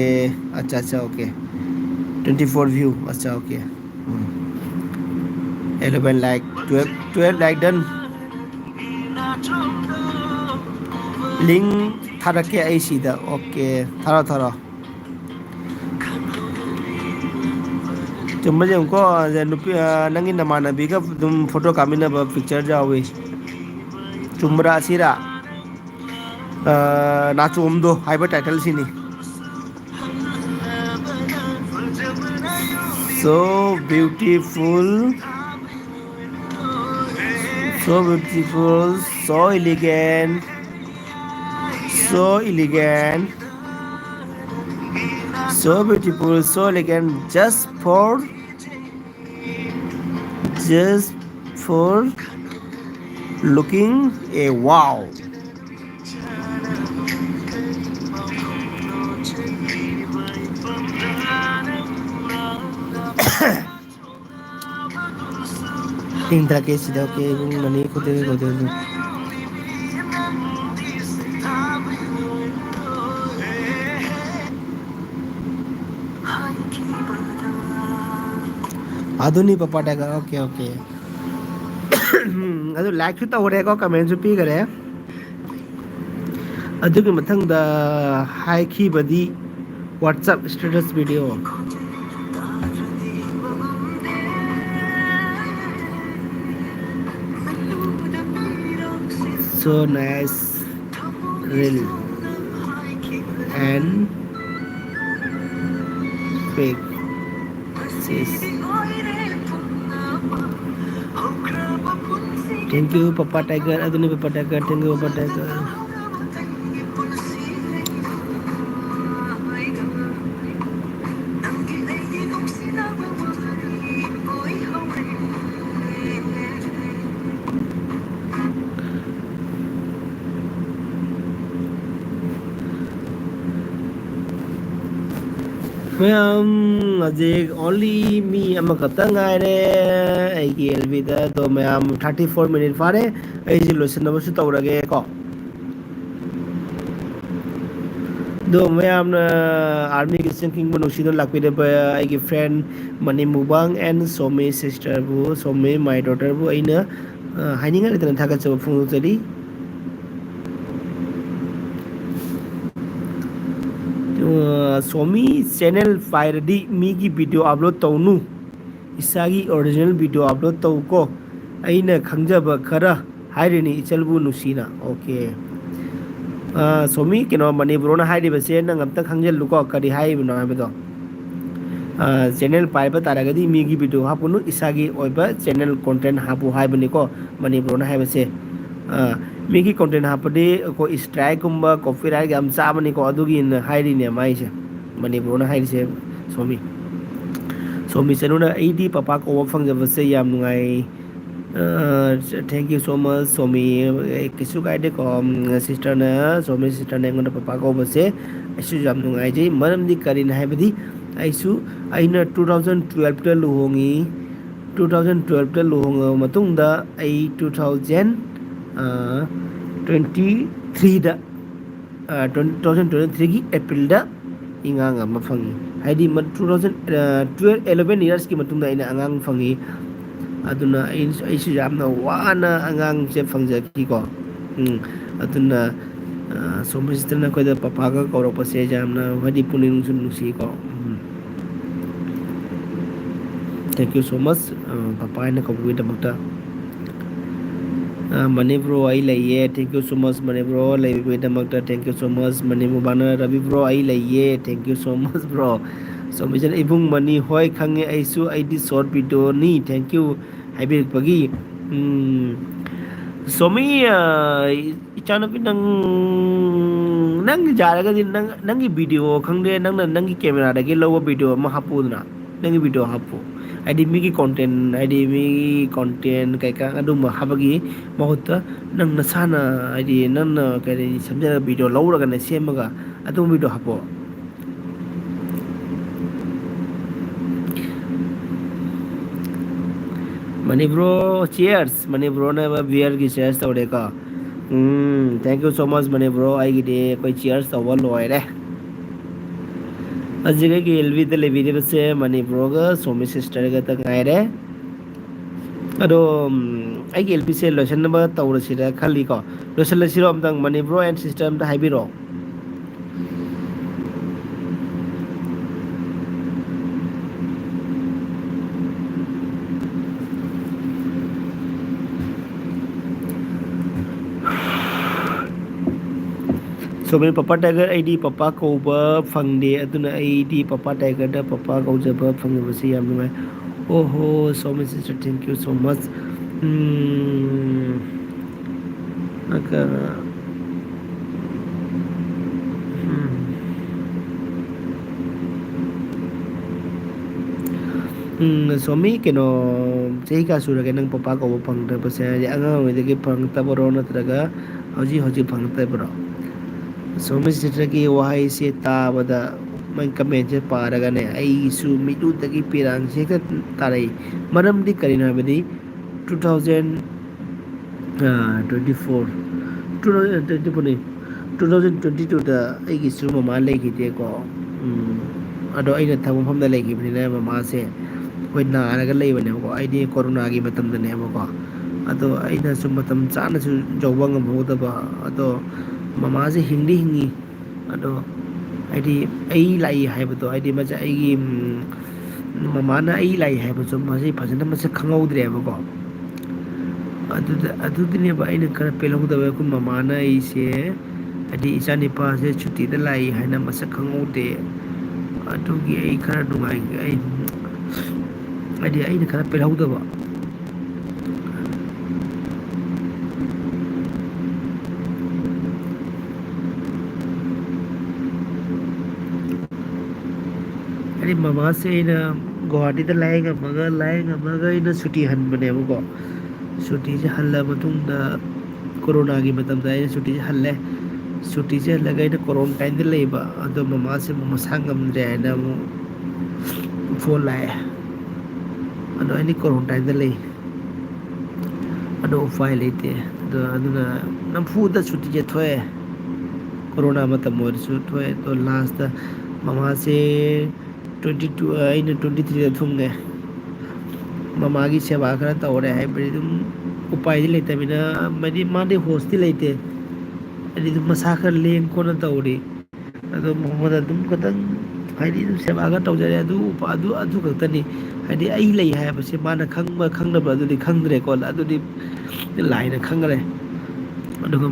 ꯑꯠꯆꯥ, ꯑꯠꯆꯥ, ꯑꯣꯀꯦ꯫ Twenty four view꯫ ꯑꯠꯆꯥ, ꯑꯣꯀꯦ꯫ ꯎꯝ꯫ Eleven like, twelve, twelve like done꯫ Link ꯊꯥꯔꯛꯀꯦ ꯑꯩ ꯁꯤꯗ꯫ ꯑꯣꯀꯦ, ꯊꯥꯔꯣ, ꯊꯥꯔꯣ꯫ ꯆꯨꯝꯕ꯭ꯔꯥ ꯌꯦꯡꯉꯨꯀꯣ, ꯅꯨꯄꯤ, ꯑ, ꯅꯪꯒꯤ ꯅꯃꯥꯟꯅꯕꯤꯒ ꯑꯗꯨꯝ ꯐꯣꯇꯣ ꯀꯥꯞꯃꯤꯟꯅꯕ ꯄꯤꯛꯆꯔ ꯌꯥꯎꯏ꯫ ꯆꯨꯝꯕ꯭ꯔꯥ ꯑꯁꯤꯔꯥ? ꯑ, ꯅꯥꯆꯣꯝꯗꯣ ꯍꯥꯏꯕ ꯇꯥꯏꯇꯜꯁꯤꯅꯤ꯫ So beautiful, so beautiful, so elegant, so elegant, so beautiful, so elegant, just for, just for looking a wow. ꯄꯤꯡ ꯊꯥꯔꯛꯀꯦ ꯁꯤꯗ꯫ ꯑꯣꯀꯦ, ꯏꯕꯨꯡ ꯃꯅꯤ ꯈꯨꯗꯤꯡꯒꯤ ꯈꯨꯗꯤꯡꯒꯤ꯫ ꯑꯗꯨꯅꯤ papa tiger. Okay, okay. Um, ꯑꯗꯨ ꯂꯥꯏꯛꯁꯨ ꯇꯧꯈ꯭ꯔꯦꯀꯣ, ꯀꯃꯦꯟꯁꯨ ꯄꯤꯈꯔꯦ꯫ ꯑꯗꯨꯒꯤ ꯃꯊꯪꯗ ꯍꯥꯏꯈꯤꯕꯗꯤ WhatsApp status video꯫ So nice reel and fake. Sis. Thank you, Papa Tiger. ꯑꯗꯨꯅꯤ, Papa Tiger. Thank you, Papa Tiger. ꯃꯌꯥꯝ, ꯍꯧꯖꯤꯛ only ꯃꯤ ꯑꯃꯈꯛꯇ ꯉꯥꯏꯔꯦ ꯑꯩꯒꯤ ꯑꯦꯜ ꯕꯤꯗ꯫ ꯑꯗꯣ ꯃꯌꯥꯝ, ꯊꯥꯔꯇꯤ ꯐꯣꯔ ꯃꯤꯅꯤꯠ ꯐꯥꯔꯦ꯫ ꯑꯩꯁꯦ ꯂꯣꯏꯁꯤꯟꯅꯕꯁꯨ ꯇꯧꯔꯒꯦ ꯀꯣ꯫ ꯑꯗꯣ ꯃꯌꯥꯝꯅ ꯑꯥꯔꯃꯤꯒꯤ ꯆꯤꯡꯈꯤꯡꯕ ꯅꯨꯡꯁꯤꯅ ꯂꯥꯛꯄꯤꯔꯕ ꯑꯩꯒꯤ friend money ꯃꯨꯕꯥꯡ and Somi sisterꯕꯨ, Somi my daughterꯕꯨ ꯑꯩꯅ, ꯑ, ꯍꯥꯏꯅꯤꯡꯉꯥꯏ ꯂꯩꯇꯅ ꯊꯥꯒꯠꯆꯕ ꯐꯣꯡꯗꯣꯛꯆꯔꯤ꯫ ꯑ, ꯁꯣꯃꯤ channel ꯄꯥꯏꯔꯗꯤ ꯃꯤꯒꯤ video upload ꯇꯧꯅꯨ, ꯏꯁꯥꯒꯤ original video upload ꯇꯧꯀꯣ꯫ ꯑꯩꯅ ꯈꯪꯖꯕ ꯈꯔ ꯍꯥꯏꯔꯤꯅꯤ ꯏꯆꯜꯕꯨ ꯅꯨꯡꯁꯤꯅ꯫ Okay꯫ ꯑ, ꯁꯣꯃꯤ, ꯀꯩꯅꯣ, ꯃꯅꯤꯄꯨꯔꯅ ꯍꯥꯏꯔꯤꯕꯁꯦ ꯅꯪ ꯑꯝꯇ ꯈꯪꯖꯤꯜꯂꯨꯀꯣ, ꯀꯔꯤ ꯍꯥꯏꯔꯤꯕꯅꯣ ꯍꯥꯏꯕꯗꯣ꯫ ꯑ, channel ꯄꯥꯏꯕ ꯇꯥꯔꯒꯗꯤ ꯃꯤꯒꯤ video ꯍꯥꯞꯄꯨꯅꯨ, ꯏꯁꯥꯒꯤ ꯑꯣꯏꯕ channel content ꯍꯥꯞꯄꯨ ꯍꯥꯏꯕꯅꯤꯀꯣ ꯃꯅꯤꯄꯨꯔꯅ ꯍꯥꯏꯕꯁꯦ꯫ ꯑ, ꯃꯤꯒꯤ content ꯍꯥꯞꯄꯗꯤ ꯑꯩꯈꯣꯏ strikeꯀꯨꯝꯕ, copyright ꯌꯥꯝ ꯆꯥꯕꯅꯤꯀꯣ, ꯑꯗꯨꯒꯤꯅ ꯍꯥꯏꯔꯤꯅꯦ ꯃꯥꯏꯁꯦ, ꯃꯅꯤꯄꯨꯔꯅ ꯍꯥꯏꯔꯤꯁꯦ꯫ ꯁꯣꯃꯤ, ꯁꯣꯃꯤ ꯆꯅꯨꯅ, "ꯑꯩꯗꯤ ꯄꯄꯥ ꯀꯧꯕ ꯐꯪꯖꯕꯁꯦ ꯌꯥꯝ ꯅꯨꯡꯉꯥꯏ꯫" ꯑ, thank you so much, Somi. ꯑꯦ, ꯀꯩꯁꯨ ꯀꯥꯏꯗꯦꯀꯣ꯫ ꯎꯝ, sisterꯅ, ꯁꯣꯃꯤ sisterꯅ ꯑꯩꯉꯣꯟꯗ ꯄꯄꯥ ꯀꯧꯕꯁꯦ ꯑꯩꯁꯨ ꯌꯥꯝ ꯅꯨꯡꯉꯥꯏꯖꯩ꯫ ꯃꯔꯝꯗꯤ ꯀꯔꯤꯅꯣ ꯍꯥꯏꯕꯗꯤ ꯑꯩꯁꯨ, ꯑꯩꯅ two thousand twelveꯇ ꯂꯨꯍꯣꯡꯉꯤ꯫ Two thousand twelveꯇ ꯂꯨꯍꯣꯡꯉꯕ ꯃꯇꯨꯡꯗ ꯑꯩ two thousand, ꯑ, twenty threeꯗ, ꯑ, two thousand twenty threeꯒꯤ Aprilꯗ ꯑꯉꯥꯡ ꯑꯃ ꯐꯪꯉꯤ꯫ ꯍꯥꯏꯗꯤ ꯃ-, two thousand, ꯑ, twelve, eleven yearsꯀꯤ ꯃꯇꯨꯡꯗ ꯑꯩꯅ ꯑꯉꯥꯡ ꯐꯪꯉꯤ꯫ ꯑꯗꯨꯅ ꯑꯩ, ꯑꯩꯁꯨ ꯌꯥꯝꯅ ꯋꯥꯅ ꯑꯉꯥꯡꯁꯦ ꯐꯪꯖꯈꯤꯀꯣ꯫ ꯎꯝ, ꯑꯗꯨꯅ, ꯑ, ꯁꯣꯃꯤ sisterꯅ ꯑꯩꯈꯣꯏꯗ ꯄꯄꯥꯒ ꯀꯧꯔꯛꯄꯁꯦ ꯌꯥꯝꯅ ꯍꯥꯏꯗꯤ ꯄꯨꯛꯅꯤꯡꯁꯨ ꯅꯨꯡꯁꯤꯀꯣ꯫ ꯎꯝ꯫ Thank you so much, ꯑ, ꯄꯄꯥ ꯍꯥꯏꯅ ꯀꯧꯕꯒꯤꯗꯃꯛꯇ꯫ ꯑ, ꯃꯅꯤ bro, ꯑꯩ ꯂꯩꯌꯦ꯫ Thank you so much, Mani bro, ꯂꯩꯕꯤꯕꯒꯤꯗꯃꯛꯇ꯫ Thank you so much, Mani ꯃꯨꯕꯥꯅ꯫ ꯔꯕꯤ bro, ꯑꯩ ꯂꯩꯌꯦ꯫ Thank you so much, bro꯫ ꯁꯣꯃꯤꯆꯟ, ꯏꯕꯨꯡ ꯃꯅꯤ, ꯍꯣꯏ, ꯈꯪꯉꯦ ꯑꯩꯁꯨ, ꯑꯩꯗꯤ short videoꯅꯤ꯫ Thank you ꯍꯥꯏꯕꯤꯔꯛꯄꯒꯤ꯫ ꯎꯝ, ꯁꯣꯃꯤ, ꯑ, ꯏꯆꯥꯅꯨꯄꯤ, ꯅꯪ, ꯅꯪ ꯌꯥꯔꯒꯗꯤ ꯅꯪ, ꯅꯪꯒꯤ video ꯈꯪꯗꯦ, ꯅꯪꯅ ꯅꯪꯒꯤ cameraꯗꯒꯤ ꯂꯧꯕ video ꯑꯃ ꯍꯥꯞꯄꯨꯗꯅ, ꯅꯪꯒꯤ video ꯍꯥꯞꯄꯨ꯫ ꯍꯥꯏꯗꯤ ꯃꯤꯒꯤ content, ꯍꯥꯏꯗꯤ ꯃꯤꯒꯤ content ꯀꯩꯀꯥ ꯑꯗꯨꯝꯕ ꯍꯥꯞꯄꯒꯤ ꯃꯍꯨꯠꯇ ꯅꯪ ꯅꯁꯥꯅ, ꯍꯥꯏꯗꯤ ꯅꯪꯅ ꯀꯔꯤ ꯁꯦꯝꯖꯔꯒ video ꯂꯧꯔꯒꯅꯦ, ꯁꯦꯝꯃꯒ ꯑꯗꯨꯝꯕ video ꯍꯥꯞꯄꯣ꯫ ꯃꯅꯤꯕ꯭ꯔꯣ, ꯆꯤꯌꯔꯁ꯫ ꯃꯅꯤꯕ꯭ꯔꯣꯅ ꯕꯤꯌꯔꯒꯤ ꯆꯤꯌꯔꯁ ꯇꯧꯔꯦꯀꯣ꯫ ꯎꯝ, thank you so much, ꯃꯅꯤꯕ꯭ꯔꯣ꯫ ꯑꯩꯒꯤꯗꯤ ꯑꯩꯈꯣꯏ ꯆꯤꯌꯔꯁ ꯇꯧꯕ ꯂꯣꯏꯔꯦ꯫ ꯍꯧꯖꯤꯛ ꯑꯩꯒꯤ ꯑꯦꯜ ꯕꯤꯗ ꯂꯩꯕꯤꯔꯤꯕꯁꯦ ꯃꯅꯤꯕ꯭ꯔꯣꯒ ꯁꯣꯃꯤ ꯁꯤꯁꯇꯔꯒꯇ ꯉꯥꯏꯔꯦ꯫ ꯑꯗꯣ, ꯎꯝ, ꯑꯩꯒꯤ ꯑꯦꯜ ꯕꯤꯁꯦ ꯂꯣꯏꯁꯤꯟꯅꯕ ꯇꯧꯔꯁꯤꯔ ꯈꯜꯂꯤꯀꯣ꯫ ꯂꯣꯏꯁꯤꯜꯂꯁꯤꯔꯣ ꯑꯝꯇꯪ? ꯃꯅꯤꯕ꯭ꯔꯣ and ꯁꯤꯁꯇꯔ ꯑꯝꯇ ꯍꯥꯏꯕꯤꯔꯛꯑꯣ꯫ ꯁꯣꯃꯤ, ꯄꯄꯥ ꯇꯥꯏꯒꯔ, ꯑꯩꯗꯤ ꯄꯄꯥ ꯀꯧꯕ ꯐꯪꯗꯦ, ꯑꯗꯨꯅ ꯑꯩꯗꯤ ꯄꯄꯥ ꯇꯥꯏꯒꯔꯗ ꯄꯄꯥ ꯀꯧꯖꯕ ꯐꯪꯖꯕꯁꯤ ꯌꯥꯝ ꯅꯨꯡꯉꯥꯏ꯫ ꯑꯣꯍꯣ, Somi sister, thank you so much꯫ Um, ꯑꯗꯨꯒ, ꯎꯝ꯫ ꯎꯝ, ꯁꯣꯃꯤ, ꯀꯩꯅꯣ, ꯆꯍꯤ ꯀꯌꯥ ꯁꯨꯔꯒꯦ ꯅꯪ ꯄꯄꯥ ꯀꯧꯕ ꯐꯪꯗ꯭ꯔꯕꯁꯦ? ꯍꯥꯏꯗꯤ ꯑꯉꯥꯡ ꯑꯣꯏꯔꯤꯉꯩꯗꯒꯤ ꯐꯪꯉꯛꯇꯕꯔꯣ, ꯅꯠꯇ꯭ꯔꯒ ꯍꯧꯖꯤꯛ ꯍꯧꯖꯤꯛ ꯐꯪꯉꯛꯇꯕꯔꯣ? ꯁꯣꯃꯤ ꯁꯤꯁꯇꯔꯒꯤ ꯋꯥꯍꯩꯁꯦ ꯇꯥꯕꯗ, ꯃꯥꯒꯤ ꯀꯃꯦꯟꯁꯦ ꯄꯥꯔꯒꯅꯦ, ꯑꯩꯁꯨ ꯃꯤꯠꯂꯨꯗꯒꯤ ꯄꯤꯔꯥꯡꯁꯦ ꯍꯦꯛꯇ ꯇꯥꯔꯛꯏ꯫ ꯃꯔꯝꯗꯤ ꯀꯔꯤꯅꯣ ꯍꯥꯏꯕꯗꯤ, two thousand, ꯑꯥ, twenty four, two thousand twenty four ꯅꯤ꯫ Two thousand twenty twoꯗ ꯑꯩꯒꯤꯁꯨ ꯃꯃꯥ ꯂꯩꯈꯤꯗꯦꯀꯣ꯫ ꯎꯝ, ꯑꯗꯣ ꯑꯩꯅ ꯊꯕꯛ ꯃꯐꯝꯗ ꯂꯩꯈꯤꯕꯅꯤꯅ ꯃꯃꯥꯁꯦ ꯑꯩꯈꯣꯏ ꯅꯥꯔꯒ ꯂꯩꯕꯅꯦꯕꯀꯣ꯫ ꯑꯩꯗꯤ ꯀꯣꯔꯣꯅꯥꯒꯤ ꯃꯇꯝꯗꯅꯦꯕꯀꯣ꯫ ꯑꯗꯣ ꯑꯩꯅꯁꯨ ꯃꯇꯝ ꯆꯥꯅꯁꯨ ꯌꯧꯕ ꯉꯝꯍꯧꯗꯕ꯫ ꯑꯗꯣ ꯃꯃꯥꯁꯦ ꯍꯤꯡꯗꯤ ꯍꯤꯡꯉꯤ꯫ ꯑꯗꯣ ꯍꯥꯏꯗꯤ ꯑꯩ ꯂꯥꯛꯏ ꯍꯥꯏꯕꯗꯣ, ꯍꯥꯏꯗꯤ ꯃꯁꯦ ꯑꯩꯒꯤ, ꯎꯝ, ꯃꯃꯥꯅ ꯑꯩ ꯂꯥꯛꯏ ꯍꯥꯏꯕꯁꯨ ꯃꯁꯤ ꯐꯖꯅ ꯃꯁꯛ ꯈꯪꯍꯧꯗ꯭ꯔꯦꯕꯀꯣ꯫ ꯑꯗꯨꯗ, ꯑꯗꯨꯗꯨꯅꯦꯕ ꯑꯩꯅ ꯈꯔ ꯄꯦꯜꯍꯧꯗꯕ꯫ ꯑꯩꯈꯣꯏ ꯃꯃꯥꯅ ꯑꯩꯁꯦ, ꯍꯥꯏꯗꯤ ꯏꯆꯥꯅꯤꯄꯥꯁꯦ ꯁꯨꯇꯤꯗ ꯂꯥꯛꯏ ꯍꯥꯏꯅ ꯃꯁꯛ ꯈꯪꯍꯧꯗꯦ꯫ ꯑꯗꯨꯒꯤ ꯑꯩ ꯈꯔ ꯅꯨꯡꯉꯥꯏ-, ꯑꯩ, ꯍꯥꯏꯗꯤ ꯑꯩꯅ ꯈꯔ ꯄꯦꯜꯍꯧꯗꯕ꯫ ꯍꯥꯏꯗꯤ ꯃꯃꯥꯁꯦ ꯑꯩꯅ ꯒꯨꯋꯥꯍꯥꯇꯤꯗ ꯂꯥꯏꯌꯦꯡꯉꯝꯃꯒ, ꯂꯥꯏꯌꯦꯡꯉꯝꯃꯒ ꯑꯩꯅ ꯁꯨꯇꯤ ꯍꯟꯕꯅꯦꯕꯀꯣ꯫ ꯁꯨꯇꯤꯁꯦ ꯍꯜꯂ ꯃꯇꯨꯡꯗ, ꯀꯣꯔꯣꯅꯥꯒꯤ ꯃꯇꯝꯗ ꯑꯩꯅ ꯁꯨꯇꯤꯁꯦ ꯍꯜꯂꯦ꯫ ꯁꯨꯇꯤꯁꯦ ꯍꯜꯂꯒ ꯑꯩꯅ ꯀꯣꯔꯣꯟꯇꯥꯏꯟꯗ ꯂꯩꯕ꯫ ꯑꯗꯣ ꯃꯃꯥꯁꯦ ꯑꯃꯨꯛ ꯃꯁꯥ ꯉꯝꯗ꯭ꯔꯦ ꯍꯥꯏꯅ ꯑꯃꯨꯛ ꯐꯣꯟ ꯂꯥꯛꯑꯦ꯫ ꯑꯗꯣ ꯑꯩꯗꯤ ꯀꯣꯔꯣꯟꯇꯥꯏꯟꯗ ꯂꯩ꯫ ꯑꯗꯣ ꯎꯄꯥꯏ ꯂꯩꯇꯦ꯫ ꯑꯗꯣ ꯑꯗꯨꯅ ꯅꯝꯐꯨꯗ ꯁꯨꯇꯤꯁꯦ ꯊꯣꯛꯑꯦ꯫ ꯀꯣꯔꯣꯅꯥ ꯃꯇꯝ ꯑꯣꯏꯔꯁꯨ ꯊꯣꯛꯑꯦ꯫ ꯑꯗꯣ ꯂꯥꯁꯇ ꯃꯃꯥꯁꯦ ꯇ꯭ꯋꯦꯟꯇꯤ ꯇꯨ, ꯑꯩꯅ ꯇ꯭ꯋꯦꯟꯇꯤ ꯊ꯭ꯔꯤꯗ ꯊꯨꯡꯉꯦ꯫ ꯃꯃꯥꯒꯤ ꯁꯦꯕꯥ ꯈꯔ ꯇꯧꯔꯦ, ꯍꯥꯏꯕꯗꯤ ꯑꯗꯨꯝ ꯎꯄꯥꯏꯗꯤ ꯂꯩꯇꯕꯅꯤꯅ, ꯃꯥꯗꯤ, ꯃꯥꯗꯤ ꯍꯣꯁꯇꯤ ꯂꯩꯇꯦ꯫ ꯍꯥꯏꯗꯤ ꯑꯗꯨꯝ ꯃꯁꯥ ꯈꯔ ꯂꯦꯡ ꯈꯣꯠꯅ ꯇꯧꯔꯤ꯫ ꯑꯗꯣ ꯃꯉꯣꯟꯗ ꯑꯗꯨꯝ ꯈꯤꯇꯪ, ꯍꯥꯏꯗꯤ ꯑꯗꯨꯝ ꯁꯦꯕꯥ ꯈꯔ ꯇꯧꯖꯔꯦ꯫ ꯑꯗꯨ ꯎꯄ-, ꯑꯗꯨ, ꯑꯗꯨ ꯈꯛꯇꯅꯤ꯫ ꯍꯥꯏꯗꯤ ꯑꯩ ꯂꯩ ꯍꯥꯏꯕꯁꯦ ꯃꯥꯅ ꯈꯪꯕ ꯈꯪꯗꯕ ꯑꯗꯨꯗꯤ ꯈꯪꯗ꯭ꯔꯦꯀꯣ, ꯑꯗꯨꯗꯤ ꯂꯥꯏꯅ ꯈꯪꯈ꯭ꯔꯦ꯫ ꯑꯗꯨꯒ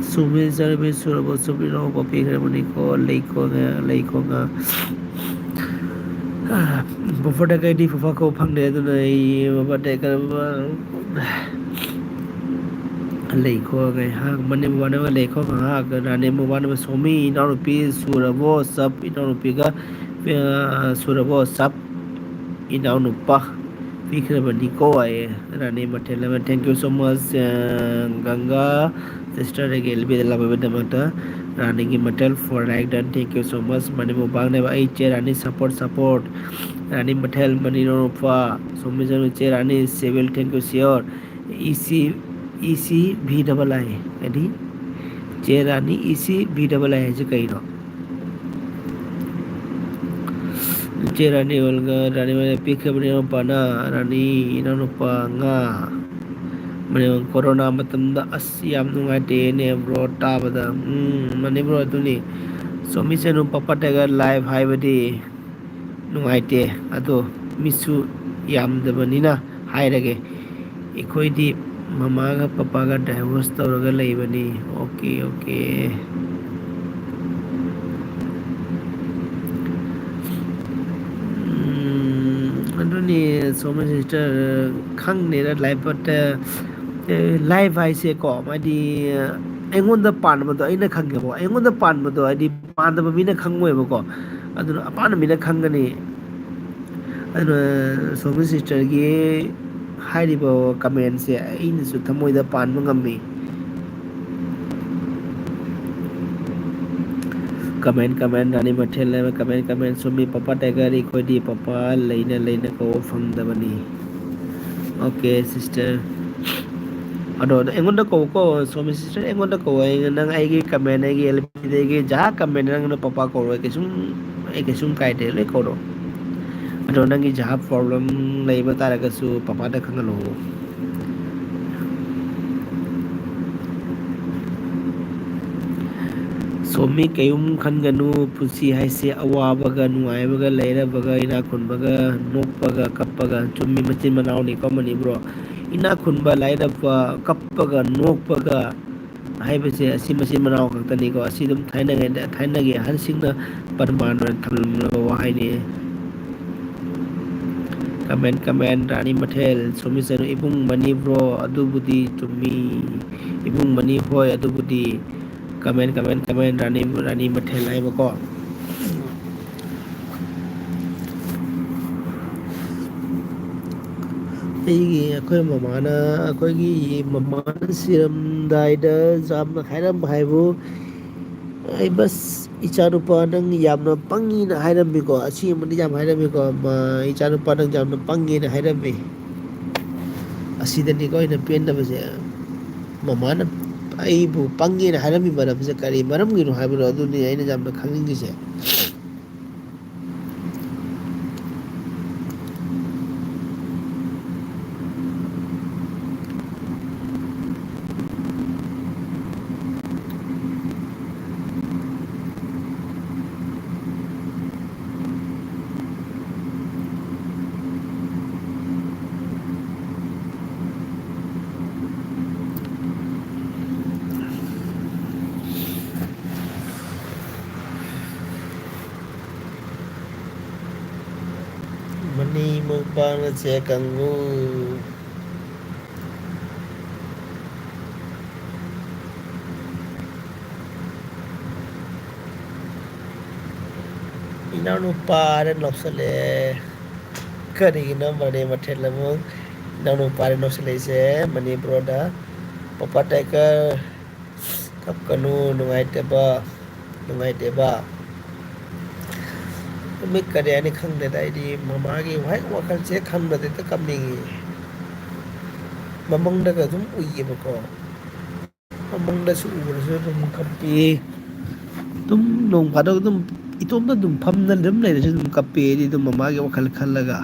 ꯁꯨꯃꯤꯠ ꯁꯔꯚꯤꯁ ꯁꯨꯔꯕ ꯁꯨꯞ ꯏꯅꯥꯎꯄꯥ ꯄꯤꯈ꯭ꯔꯕꯅꯤꯀꯣ, ꯂꯩꯈꯣꯡ, ꯂꯩꯈꯣꯡ꯫ ꯕꯐꯔꯗ ꯀꯩꯗꯤ ꯐꯐ ꯀꯧ ꯐꯪꯗꯦ, ꯑꯗꯨꯅ ꯑꯩ ꯕꯐꯔꯗ ꯀꯔꯝꯕ ꯂꯩꯈꯣ ꯉꯥꯏꯍꯥꯛ, ꯃꯅꯤꯡ ꯋꯥꯅꯕ ꯂꯩꯈꯣ ꯉꯥꯏꯍꯥꯛ, ꯔꯥꯅꯤ ꯃꯨꯕꯥꯅꯕ ꯁꯣꯃꯤ, ꯏꯅꯥꯎꯅꯨꯄꯤ ꯁꯨꯔꯕꯣ ꯆꯞ, ꯏꯅꯥꯎꯅꯨꯄꯤꯒ, ꯑ, ꯁꯨꯔꯕꯣ ꯆꯞ, ꯏꯅꯥꯎꯅꯨꯄꯥ ꯄꯤꯈ꯭ꯔꯕꯅꯤꯀꯣ ꯑꯩ꯫ ꯔꯥꯅꯤ ꯃꯊꯦꯜ ꯑꯃ, thank you so much, ꯑ, ꯒꯪꯒꯥ ꯁꯤꯁꯇꯔꯗꯒꯤ ꯑꯦꯜ ꯕꯤꯗ ꯂꯥꯛꯄꯤꯕꯒꯤꯗꯃꯛꯇ ꯔꯥꯅꯤꯒꯤ ꯃꯊꯦꯜ for like done, thank you so much꯫ Manipur ꯕꯥꯡꯅꯦꯕ ꯑꯩ ꯆꯦ ꯔꯥꯅꯤ support support꯫ ꯔꯥꯅꯤ ꯃꯊꯦꯜ ꯃꯅꯤꯔꯣ ꯅꯨꯄꯥ ꯁꯣꯃꯤꯖꯟ ꯆꯦ ꯔꯥꯅꯤ civil, thank you sir꯫ E ꯁꯤ, ꯏ ꯁꯤ ꯚꯤ ꯗꯕꯜ ꯑꯥꯏ ꯍꯥꯏꯗꯤ ꯆꯦ ꯔꯥꯅꯤ ꯏ ꯁꯤ ꯚꯤ ꯗꯕꯜ ꯑꯥꯏ ꯍꯥꯏꯁꯦ ꯀꯩꯅꯣ? ꯏꯆꯦ ꯔꯥꯅꯤ ꯑꯣꯜꯒ ꯔꯥꯅꯤ ꯃꯅꯦ ꯄꯤꯛꯈ꯭ꯔꯕꯅꯤ ꯏꯅꯥꯎꯅꯨꯄꯥꯅ ꯔꯥꯅꯤ ꯏꯅꯥꯎꯅꯨꯄꯥ ꯉꯥ꯫ ꯃꯅꯦ ꯀꯣꯔꯣꯅꯥ ꯃꯇꯝꯗ ꯑꯁ ꯌꯥꯝ ꯅꯨꯡꯉꯥꯏꯇꯦꯅꯦ ꯕ꯭ꯔꯣ ꯇꯥꯕꯗ꯫ ꯎꯝ, ꯃꯅꯦ ꯕ꯭ꯔꯣ ꯑꯗꯨꯅꯤ꯫ ꯁꯣꯃꯤ ꯁꯦꯅꯨ ꯄꯄꯥ ꯇꯥꯏꯒꯔ ꯂꯥꯏꯚ ꯍꯥꯏꯕꯗꯤ ꯅꯨꯡꯉꯥꯏꯇꯦ꯫ ꯑꯗꯣ ꯃꯤꯁꯨ ꯌꯥꯝꯗꯕꯅꯤꯅ ꯍꯥꯏꯔꯒꯦ꯫ ꯑꯩꯈꯣꯏꯗꯤ ꯃꯃꯥꯒ ꯄꯄꯥꯒ divorce ꯇꯧꯔꯒ ꯂꯩꯕꯅꯤ꯫ Okay, okay. ꯎꯝ, ꯑꯗꯨꯅꯤ, ꯁꯣꯃꯤ ꯁꯤꯁꯇꯔ, ꯈꯪꯗꯦꯗ, ꯂꯥꯏꯐꯇ, ꯑꯦ, ꯂꯥꯏꯐ ꯍꯥꯏꯁꯦꯀꯣ, ꯍꯥꯏꯗꯤ, ꯑꯩꯉꯣꯟꯗ ꯄꯥꯟꯕꯗꯣ ꯑꯩꯅ ꯈꯪꯒꯦꯕꯀꯣ, ꯑꯩꯉꯣꯟꯗ ꯄꯥꯟꯕꯗꯣ ꯍꯥꯏꯗꯤ ꯄꯥꯟꯗꯕ ꯃꯤꯅ ꯈꯪꯉꯣꯏꯕꯀꯣ, ꯑꯗꯨꯅ ꯑꯄꯥꯟꯕ ꯃꯤꯅ ꯈꯪꯒꯅꯤ꯫ ꯑꯗꯨꯅ ꯁꯣꯃꯤ ꯁꯤꯁꯇꯔꯒꯤ ꯍꯥꯏꯔꯤꯕ ꯀꯃꯦꯟꯁꯦ ꯑꯩꯅꯁꯨ ꯊꯃꯣꯏꯗ ꯄꯥꯟꯕ ꯉꯝꯃꯤ꯫ ꯀꯃꯦꯟ ꯀꯃꯦꯟ ꯔꯥꯅꯤ ꯃꯊꯦꯜ ꯍꯥꯏꯕ ꯀꯃꯦꯟ ꯀꯃꯦꯟ ꯆꯨꯝꯃꯤ ꯄꯄꯥ ꯇꯥꯏꯒꯔ, ꯑꯩꯈꯣꯏꯗꯤ ꯄꯄꯥ ꯂꯩꯅ ꯂꯩꯅ ꯀꯧꯕ ꯐꯪꯗꯕꯅꯤ꯫ ꯑꯣꯀꯦ ꯁꯤꯁꯇꯔ, ꯑꯗꯣ ꯑꯩꯉꯣꯟꯗ ꯀꯧꯀꯣ ꯁꯣꯃꯤ ꯁꯤꯁꯇꯔ, ꯑꯩꯉꯣꯟꯗ ꯀꯧ꯫ ꯑꯩ ꯅꯪ ꯑꯩꯒꯤ ꯀꯃꯦꯟ, ꯑꯩꯒꯤ ꯑꯦꯜ ꯄꯤꯗꯒꯤ ꯖꯍꯥ ꯀꯃꯦꯟ ꯅꯪꯅ ꯄꯄꯥ ꯀꯧꯔꯣꯏ, ꯀꯩꯁꯨꯝ ꯑꯩ ꯀꯩꯁꯨꯝ ꯀꯥꯏꯗꯦ, ꯂꯣꯏ ꯀꯧꯔꯣ꯫ ꯑꯗꯣ ꯅꯪꯒꯤ ꯖꯍꯥ ꯄ꯭ꯔꯣꯕ꯭ꯂꯦꯝ ꯂꯩꯕ ꯇꯥꯔꯒꯁꯨ ꯄꯄꯥꯗ ꯈꯪꯍꯜꯂꯛꯑꯣ꯫ ꯁꯣꯃꯤ ꯀꯩꯌꯨꯝ ꯈꯟꯒꯅꯨ, ꯄꯨꯟꯁꯤ ꯍꯥꯏꯁꯦ ꯑꯋꯥꯕꯒ ꯅꯨꯡꯉꯥꯏꯕꯒ ꯂꯩꯔꯕꯒ ꯏꯅꯥꯛ ꯈꯨꯟꯕꯒ ꯅꯣꯛꯄꯒ ꯀꯞꯄꯒ, ꯆꯨꯝꯃꯤ ꯃꯆꯤꯟ ꯃꯅꯥꯎꯅꯤꯀꯣ ꯃꯅꯤꯄꯨꯔꯣ꯫ ꯏꯅꯥꯛ ꯈꯨꯟꯕ ꯂꯥꯏꯔꯕ ꯀꯞꯄꯒ ꯅꯣꯛꯄꯒ ꯍꯥꯏꯕꯁꯦ ꯑꯁꯤ ꯃꯆꯤꯟ ꯃꯅꯥꯎ ꯈꯛꯇꯅꯤꯀꯣ꯫ ꯑꯁꯤ ꯑꯗꯨꯝ ꯊꯥꯏꯅꯉꯩꯗ ꯊꯥꯏꯅꯒꯤ ꯑꯍꯜꯁꯤꯡꯅ ꯄ꯭ꯔꯃꯥꯟ ꯑꯣꯏꯅ ꯊꯝꯂꯝꯂꯕ ꯋꯥꯍꯩꯅꯤ꯫ ꯀꯃꯦꯟ ꯀꯃꯦꯟ ꯔꯥꯅꯤ ꯃꯊꯦꯜ ꯁꯣꯃꯤꯆꯅꯨ ꯏꯕꯨꯡ ꯃꯅꯤ ꯕ꯭ꯔꯣ ꯑꯗꯨꯕꯨꯗꯤ ꯆꯨꯝꯃꯤ꯫ ꯏꯕꯨꯡ ꯃꯅꯤ ꯍꯣꯏ ꯑꯗꯨꯕꯨꯗꯤ ꯀꯃꯦꯟ ꯀꯃꯦꯟ ꯀꯃꯦꯟ ꯔꯥꯅꯤ ꯔꯥꯅꯤ ꯃꯊꯦꯜ ꯍꯥꯏꯕꯀꯣ꯫ ꯑꯩꯒꯤ ꯑꯩꯈꯣꯏ ꯃꯃꯥꯅ ꯑꯩꯈꯣꯏꯒꯤ ꯃꯃꯥꯅ ꯁꯤꯔꯝꯗꯥꯏꯗ ꯌꯥꯝꯅ ꯍꯥꯏꯔꯝꯕ ꯍꯥꯏꯕꯨ ꯑꯩ ꯕꯁ ꯏꯆꯥꯅꯨꯄꯥ ꯅꯪ ꯌꯥꯝꯅ ꯄꯪꯉꯤꯅ ꯍꯥꯏꯔꯝꯃꯤꯀꯣ꯫ ꯑꯁꯤ ꯑꯃꯗꯤ ꯌꯥꯝ ꯍꯥꯏꯔꯝꯃꯤꯀꯣ꯫ ꯃ- ꯏꯆꯥꯅꯨꯄꯥ ꯅꯪ ꯌꯥꯝꯅ ꯄꯪꯉꯦꯅ ꯍꯥꯏꯔꯝꯃꯤ꯫ ꯑꯁꯤꯗꯅꯤꯀꯣ ꯑꯩꯅ ꯄꯦꯟꯗꯕꯁꯦ꯫ ꯃꯃꯥꯅ ꯑꯩꯕꯨ ꯄꯪꯉꯦꯅ ꯍꯥꯏꯔꯝꯃꯤ ꯃꯔꯝꯁꯦ ꯀꯔꯤ ꯃꯔꯝꯒꯤꯅꯣ ꯍꯥꯏꯕꯅꯣ, ꯑꯗꯨꯅꯤ ꯑꯩꯅ ꯌꯥꯝꯅ ꯈꯪꯅꯤꯡꯉꯤꯁꯦ꯫ ꯃꯅꯤ ꯃꯨꯛꯕꯥꯡꯅ ꯆꯦ ꯀꯥꯡꯕꯨ꯫ ꯏꯅꯥꯎꯅꯨꯄꯥ ꯍꯥꯏꯅ ꯂꯧꯁꯜꯂꯦ꯫ ꯀꯔꯤꯒꯤꯅꯣ ꯃꯅꯤ ꯃꯊꯦꯜ ꯑꯃꯨꯛ ꯏꯅꯥꯎꯅꯨꯄꯥꯅ ꯅꯣꯛꯁꯤꯜꯂꯛꯏꯁꯦ? ꯃꯅꯤꯄꯨꯔꯗ ꯄꯄꯥ ꯇꯥꯏꯒꯔ, ꯀꯞꯀꯅꯨ, ꯅꯨꯡꯉꯥꯏꯇꯦꯕ, ꯅꯨꯡꯉꯥꯏꯇꯦꯕ꯫ ꯅꯨꯃꯤꯠ ꯀꯔꯤ ꯍꯥꯏꯅꯤ ꯈꯪꯗꯦꯗ, ꯑꯩꯗꯤ ꯃꯃꯥꯒꯤ ꯋꯥꯍꯦꯛ ꯋꯥꯈꯜꯁꯦ ꯈꯟꯕꯗ ꯍꯦꯛꯇ ꯀꯞꯅꯤꯡꯉꯤ꯫ ꯃꯃꯪꯗꯒ ꯑꯗꯨꯝ ꯎꯏꯌꯦꯕꯀꯣ꯫ ꯃꯃꯪꯗꯁꯨ ꯎꯔꯁꯨ ꯑꯗꯨꯝ ꯀꯞꯄꯤ꯫ ꯑꯗꯨꯝ ꯅꯣꯡ ꯐꯥꯗꯣꯛ ꯑꯗꯨꯝ ꯏꯇꯣꯝꯇ ꯑꯗꯨꯝ ꯐꯝꯅ ꯑꯗꯨꯝ ꯂꯩꯔꯁꯨ ꯑꯗꯨꯝ ꯀꯞꯄꯤ꯫ ꯑꯩꯗꯤ ꯑꯗꯨꯝ ꯃꯃꯥꯒꯤ ꯋꯥꯈꯜ ꯈꯜꯂꯒ꯫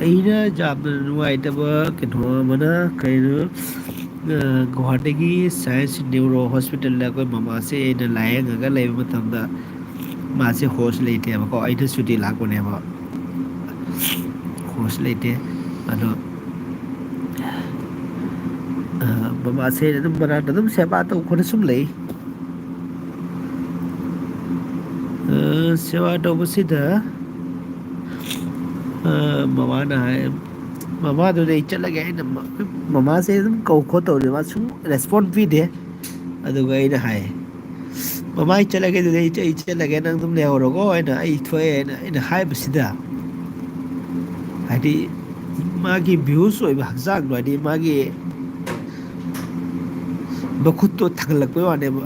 ꯑꯩꯅ ꯌꯥꯝꯅ ꯅꯨꯡꯉꯥꯏꯇꯕ ꯀꯩꯅꯣ ꯑꯃꯅ ꯀꯩꯅꯣ, ꯑ, ꯒꯨꯋꯥꯍꯥꯇꯤꯒꯤ ꯁꯥꯏꯟꯁ ꯅ꯭ꯌꯨꯔꯣ ꯍꯣꯁꯄꯤꯇꯥꯜꯗ ꯑꯩꯈꯣꯏ ꯃꯃꯥꯁꯦ ꯑꯩꯅ ꯂꯥꯏꯌꯦꯡꯉꯒ ꯂꯩꯕ ꯃꯇꯝꯗ ꯃꯥꯁꯦ ꯍꯣꯁ ꯂꯩꯇꯦꯕꯀꯣ, ꯑꯩꯅ ꯁꯨꯇꯤ ꯂꯥꯛꯄꯅꯦꯕ꯫ ꯍꯣꯁ ꯂꯩꯇꯦ꯫ ꯑꯗꯣ, ꯑ, ꯃꯃꯥꯁꯦ ꯑꯗꯨꯝ ꯃꯅꯥꯛꯇ ꯑꯗꯨꯝ ꯁꯦꯕꯥ ꯇꯧ ꯈꯣꯠꯅ ꯁꯨꯝ ꯂꯩ꯫ ꯑ, ꯁꯦꯕꯥ ꯇꯧꯕꯁꯤꯗ, ꯑ, ꯃꯃꯥꯅ ꯍꯥꯏ, ꯃꯃꯥꯗꯨꯗ ꯑꯩ ꯆꯠꯂꯒꯦ ꯍꯥꯏꯅ ꯃ-, ꯃꯃꯥꯁꯦ ꯑꯗꯨꯝ ꯀꯧ ꯈꯣꯠ ꯇꯧꯔꯦ, ꯃꯥ ꯁꯨꯝ ꯔꯦꯁꯄꯣꯟ ꯄꯤꯗꯦ꯫ ꯑꯗꯨꯒ ꯑꯩꯅ ꯍꯥꯏ, "ꯃꯃꯥ, ꯑꯩ ꯆꯠꯂꯒꯦ ꯑꯗꯨꯗꯤ, ꯑꯩ, ꯑꯩ ꯆꯠꯂꯒꯦ, ꯅꯪ ꯑꯗꯨꯝ ꯂꯩꯍꯧꯔꯣꯀꯣ" ꯍꯥꯏꯅ ꯑꯩ ꯊꯣꯛꯑꯦ ꯍꯥꯏꯅ ꯑꯩꯅ ꯍꯥꯏꯕꯁꯤꯗ, ꯍꯥꯏꯗꯤ, ꯃꯥꯒꯤ ꯕꯤꯍꯨꯁ ꯑꯣꯏꯕ ꯍꯛꯆꯥꯡꯗꯣ, ꯍꯥꯏꯗꯤ, ꯃꯥꯒꯤ ꯃꯈꯨꯠꯇꯣ ꯊꯥꯡꯒꯠꯂꯛꯄꯩ ꯋꯥꯅꯦꯕ꯫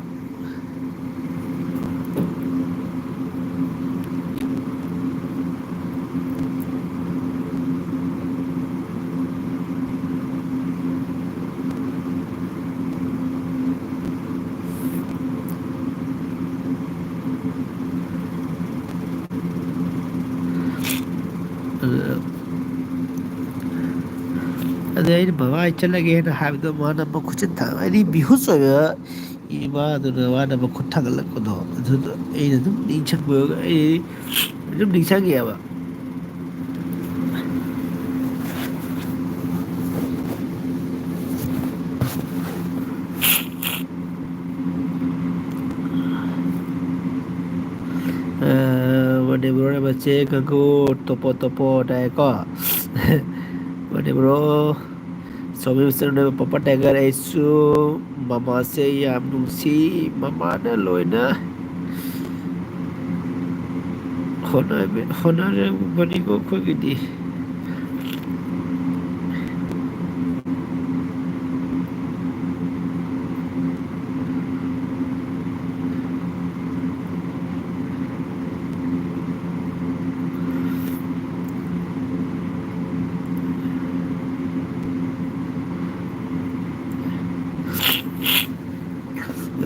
ꯑꯗꯨꯗ, ꯑꯗꯨꯗ ꯑꯩꯅ, "ꯕꯕꯥ, ꯑꯩ ꯆꯠꯂꯒꯦꯅ" ꯍꯥꯏꯕꯗꯣ, ꯃꯥꯅ ꯃꯈꯨꯠꯁꯦ ꯊꯥ-, ꯍꯥꯏꯗꯤ ꯕꯤꯍꯨꯁ ꯑꯣꯏꯕ ꯏꯃꯥꯗꯨꯅ ꯃꯥꯅ ꯃꯈꯨꯠ ꯊꯥꯡꯒꯠꯂꯛꯄꯗꯣ, ꯑꯗꯨꯗꯣ ꯑꯩꯅ ꯑꯗꯨꯝ ꯅꯤꯡꯁꯤꯡꯕ, ꯑꯩ ꯑꯗꯨꯝ ꯅꯤꯡꯁꯤꯡꯉꯦꯕ꯫ ꯃꯆꯦ ꯀꯥꯡꯒꯨ ꯇꯣꯄꯣ ꯇꯣꯄꯣ ꯇꯥꯏꯀꯣ꯫ ꯃꯅꯤꯄꯨꯔꯣ꯫ ꯁꯣꯃꯤ ꯃꯆꯟꯅ ꯄꯥꯄꯥ ꯇꯥꯏꯒꯔ ꯑꯩꯁꯨ ꯃꯃꯥꯁꯦ ꯌꯥꯝ ꯅꯨꯡꯁꯤ꯫ ꯃꯃꯥꯅ ꯂꯣꯏꯅ ꯍꯣꯠꯅꯕ-, ꯍꯣꯠꯅꯔꯕꯅꯤꯀꯣ ꯑꯩꯈꯣꯏꯒꯤꯗꯤ꯫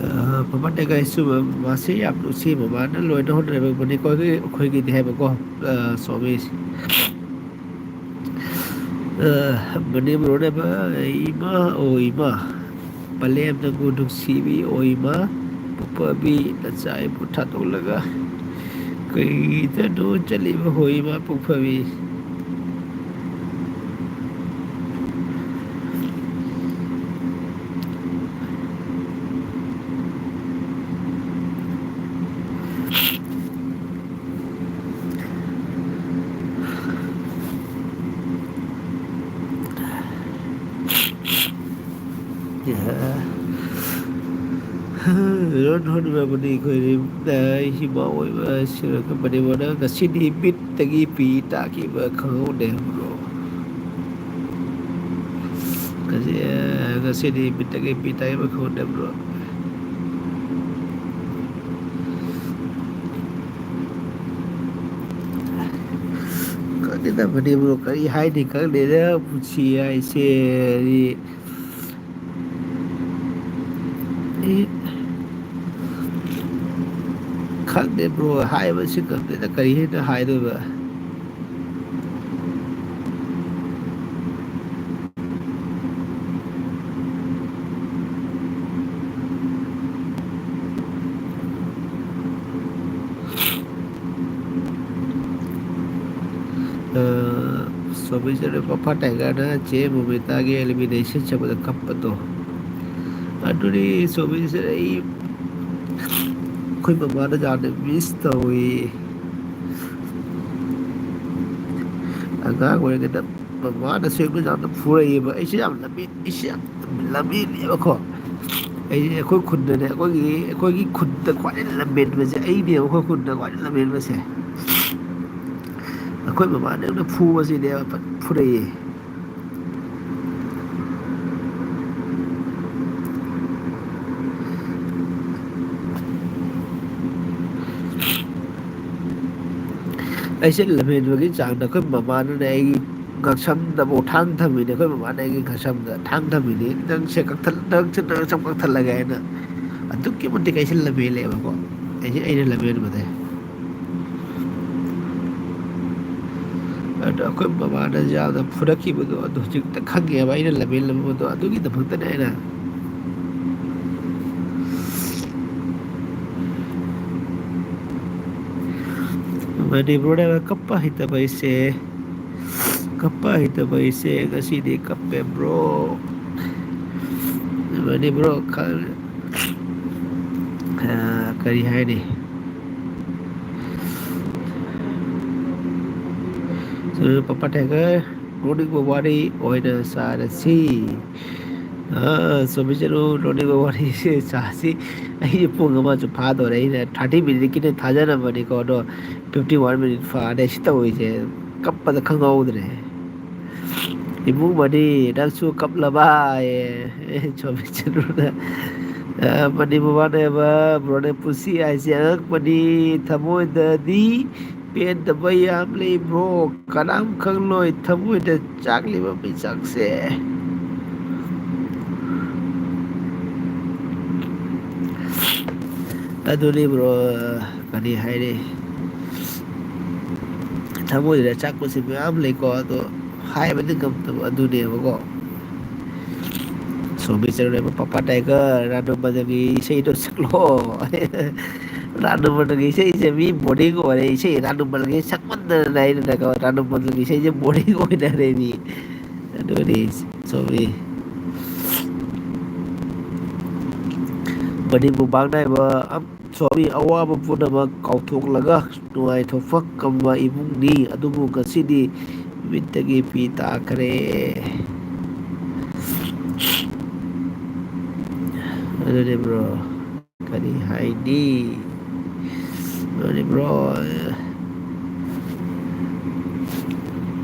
ꯑ, ꯃꯃꯥ ꯇꯦꯡꯒꯥꯏꯁꯨ ꯃꯥꯁꯤ ꯌꯥꯝ ꯅꯨꯡꯁꯤ, ꯃꯃꯥꯅ ꯂꯣꯏꯅ ꯍꯣꯠꯅꯔꯤꯕꯅꯤꯀꯣ ꯑꯩꯈꯣꯏꯒꯤꯗꯤ ꯍꯥꯏꯕꯀꯣ, ꯑ, ꯁꯣꯃꯤꯁꯤ꯫ ꯑ, ꯃꯅꯤꯄꯨꯔꯗ ꯏꯃꯥ, ꯑꯣ ꯏꯃꯥ, ꯄꯂꯦꯝꯅꯕꯨ ꯅꯨꯡꯁꯤꯕꯤ, ꯑꯣ ꯏꯃꯥ, ꯄꯣꯛꯄꯕꯤ ꯅꯆꯥ ꯑꯩꯕꯨ ꯊꯥꯗꯣꯛꯂꯒ ꯀꯩꯗꯅꯣ ꯆꯠꯂꯤꯕ, ꯍꯣ ꯏꯃꯥ ꯄꯣꯛꯐꯕꯤ꯫ ꯂꯣꯟ ꯍꯣꯠꯅꯕꯅꯤ ꯑꯩꯈꯣꯏ ꯏꯃꯥ ꯑꯣꯏꯕ ꯁꯤꯔꯀꯄꯅꯤ꯫ ꯉꯁꯤꯗꯤ ꯃꯤꯠꯇꯒꯤ ꯄꯤ ꯇꯥꯈꯤꯕ ꯈꯪꯍꯧꯗꯦ ꯍꯥꯏꯕ꯭ꯔꯣ? ꯉꯁꯤ, ꯑ, ꯉꯁꯤꯗꯤ ꯃꯤꯠꯇꯒꯤ ꯄꯤ ꯇꯥꯈꯤꯕ ꯈꯪꯍꯧꯗꯦ ꯍꯥꯏꯕ꯭ꯔꯣ? ꯈꯪꯗꯦꯗ ꯃꯅꯤꯄꯨꯔ ꯀꯔꯤ ꯍꯥꯏꯅꯤ ꯈꯪꯗꯦꯗ, ꯄꯨꯟꯁꯤ ꯍꯥꯏꯁꯦ꯫ ꯑꯩ, ꯑꯩ ꯈꯪꯗꯦ bro, ꯍꯥꯏꯕꯁꯤ ꯈꯪꯗꯦꯗ ꯀꯔꯤ ꯍꯥꯏꯅ ꯍꯥꯏꯗꯣꯏꯕ꯫ ꯑ, ꯁꯣꯃꯤꯆꯟꯗ꯭ꯔ ꯄꯥꯄꯥ ꯇꯥꯏꯒꯔꯅ ꯆꯦ ꯃꯣꯃꯤꯇꯥꯒꯤ elimination ꯆꯠꯄꯗ ꯀꯞꯄꯗꯣ꯫ ꯑꯗꯨꯅꯤ ꯁꯣꯃꯤꯆꯟꯗ꯭ꯔ, ꯑꯩ, ꯑꯩꯈꯣꯏ ꯃꯃꯥꯅ ꯌꯥꯝꯅ miss ꯇꯧꯏ꯫ ꯑꯉꯥꯡ ꯑꯣꯏꯔꯤꯉꯩꯗ ꯃꯃꯥꯅ ꯁꯦꯝꯕ ꯌꯥꯝꯅ ꯐꯨꯔꯛꯑꯦꯕ꯫ ꯑꯩꯁꯦ ꯌꯥꯝ ꯂꯝꯍꯦꯟ-, ꯑꯩꯁꯦ ꯌꯥꯝ ꯂꯝꯍꯦꯜꯂꯦꯕꯀꯣ꯫ ꯑꯩꯁꯦ ꯑꯩꯈꯣꯏ ꯈꯨꯟꯗꯅꯦ, ꯑꯩꯈꯣꯏꯒꯤ, ꯑꯩꯈꯣꯏꯒꯤ ꯈꯨꯟꯗ ꯈ꯭ꯋꯥꯏꯗꯒꯤ ꯂꯝꯍꯦꯟꯕꯁꯦ ꯑꯩꯅꯦꯕ, ꯑꯩꯈꯣꯏ ꯈꯨꯟꯗ ꯈ꯭ꯋꯥꯏꯗꯒꯤ ꯂꯝꯍꯦꯟꯕꯁꯦ꯫ ꯑꯩꯈꯣꯏ ꯃꯃꯥꯅ ꯑꯩꯉꯣꯟꯗ ꯐꯨꯕꯁꯤꯅꯦꯕ, ꯐꯨꯔꯛꯏ꯫ ꯑꯩꯁꯦ ꯂꯝꯍꯦꯟꯕꯒꯤ ꯆꯥꯡꯗ ꯑꯩꯈꯣꯏ ꯃꯃꯥꯅꯅꯦ ꯑꯩꯒꯤ ꯉꯛꯁꯝꯗꯐꯥꯎ ꯊꯥꯡ ꯊꯝꯃꯤꯅꯦ꯫ ꯑꯩꯈꯣꯏ ꯃꯃꯥꯅ ꯑꯩꯒꯤ ꯉꯛꯁꯝꯗ ꯊꯥꯡ ꯊꯝꯃꯤꯅꯦ, "ꯅꯪꯁꯦ ꯀꯛꯊꯠ-, ꯅꯪꯁꯦ ꯅꯉꯛꯁꯝ ꯀꯛꯊꯠꯂꯒꯦ" ꯍꯥꯏꯅ꯫ ꯑꯗꯨꯛꯀꯤ ꯃꯇꯤꯛ ꯑꯩꯁꯦ ꯂꯝꯍꯦꯜꯂꯦꯕꯀꯣ꯫ ꯑꯩꯁꯦ, ꯑꯩꯅ ꯂꯝꯍꯦꯟꯕꯗ꯫ ꯑꯗꯣ ꯑꯩꯈꯣꯏ ꯃꯃꯥꯅ ꯌꯥꯝꯅ ꯐꯨꯔꯛꯈꯤꯕꯗꯣ ꯑꯗꯨ ꯍꯧꯖꯤꯛꯇ ꯈꯪꯉꯦꯕ, ꯑꯩꯅ ꯂꯝꯍꯦꯜꯂꯝꯕꯗꯣ ꯑꯗꯨꯒꯤꯗꯃꯛꯇꯅꯦ ꯑꯩꯅ꯫ ꯃꯅꯤꯄꯨꯔꯗ ꯀꯞꯄ ꯍꯩꯇꯕ ꯑꯩꯁꯦ, ꯀꯞꯄ ꯍꯩꯇꯕ ꯑꯩꯁꯦ ꯉꯁꯤꯗꯤ ꯀꯞꯄꯦ bro꯫ ꯃꯅꯤꯄꯨꯔ ꯈ-, ꯑ, ꯀꯔꯤ ꯍꯥꯏꯅꯤ? ꯄꯄꯥ ꯇꯥꯏꯒꯔ, ꯅꯣꯛꯅꯤꯡꯕ ꯋꯥꯔꯤ ꯑꯣꯏꯅ ꯁꯥꯔꯁꯤ꯫ ꯑ, ꯆꯨꯝꯃꯤ ꯆꯨꯝꯃꯤ, ꯅꯣꯛꯅꯤꯡꯕ ꯋꯥꯔꯤꯁꯦ ꯁꯥꯁꯤ꯫ ꯑꯩꯁꯦ ꯄꯨꯡ ꯑꯃꯁꯨ ꯐꯥꯗꯣꯔꯦ꯫ ꯑꯩꯅ thirty minuteꯀꯤꯅꯦ ꯊꯥꯖꯔꯝꯕꯅꯤꯀꯣ, ꯑꯗꯣ fifty one minute ꯐꯥꯔꯦ꯫ ꯁꯤ ꯇꯧꯔꯤꯁꯦ, ꯀꯞꯄꯗ ꯈꯪꯍꯧꯗ꯭ꯔꯦ꯫ ꯏꯕꯨꯡ ꯃꯅꯤ, ꯅꯪꯁꯨ ꯀꯞꯂꯕ? ꯑꯦ, ꯆꯨꯝꯃꯤ ꯆꯨꯝꯃꯤ꯫ ꯑ, ꯃꯅꯤ ꯃꯃꯥꯟꯅꯕ, ꯕ꯭ꯔꯣꯅꯦ, ꯄꯨꯟꯁꯤ ꯍꯥꯏꯁꯦ ꯑꯉꯛꯄꯅꯤ꯫ ꯊꯃꯣꯏꯗꯗꯤ ꯄꯦꯟꯗꯕ ꯌꯥꯝ ꯂꯩ bro꯫ ꯀꯅꯥꯝ ꯈꯪꯂꯣꯏ ꯊꯃꯣꯏꯗ ꯆꯥꯛꯂꯤꯕ ꯃꯩꯆꯥꯛꯁꯦ꯫ ꯑꯗꯨꯅꯤ bro, ꯀꯔꯤ ꯍꯥꯏꯔꯤ? ꯊꯃꯣꯏꯗ ꯆꯥꯛꯄꯁꯦ ꯃꯌꯥꯝ ꯂꯩꯀꯣ, ꯑꯗꯣ ꯍꯥꯏꯕꯗꯤ ꯉꯝꯗꯕ ꯑꯗꯨꯅꯦꯕꯀꯣ꯫ ꯁꯣꯝꯒꯤ ꯆꯦꯅꯦꯜ ꯄꯄꯥ ꯇꯥꯏꯒꯔ ꯔꯥꯅꯨ ꯃꯗꯜꯒꯤ ꯏꯁꯩꯗꯣ ꯁꯛꯂꯣ꯫ ꯔꯥꯅꯨ ꯃꯗꯜꯒꯤ ꯏꯁꯩꯁꯦ ꯃꯤ boring ꯑꯣꯏꯔꯦ꯫ ꯏꯁꯩ ꯔꯥꯅꯨ ꯃꯗꯜꯒꯤ ꯁꯛꯃꯟꯗꯅ ꯑꯩꯅ ꯔꯥꯅꯨ ꯃꯗꯜꯒꯤ ꯏꯁꯩꯁꯦ boring ꯑꯣꯏꯅꯔꯦ ꯃꯤ꯫ ꯑꯗꯨꯅꯤ ꯁꯣꯝꯒꯤ ꯃꯅꯤꯄꯨꯔ ꯃꯥꯡꯅꯥꯏꯕ ꯑꯝ-, ꯁꯣꯝꯒꯤ ꯑꯋꯥꯕ ꯄꯨꯝꯅꯃꯛ ꯀꯥꯎꯊꯣꯛꯂꯒ ꯅꯨꯡꯉꯥꯏꯊꯣꯛꯄ ꯉꯝꯕ ꯏꯃꯨꯡꯅꯤ꯫ ꯑꯗꯨꯕꯨ ꯉꯁꯤꯗꯤ ꯃꯤꯠꯇꯒꯤ ꯄꯤ ꯇꯥꯈ꯭ꯔꯦ꯫ ꯑꯗꯨꯅꯦ bro, ꯀꯔꯤ ꯍꯥꯏꯅꯤ? ꯑꯗꯨꯅꯦ bro,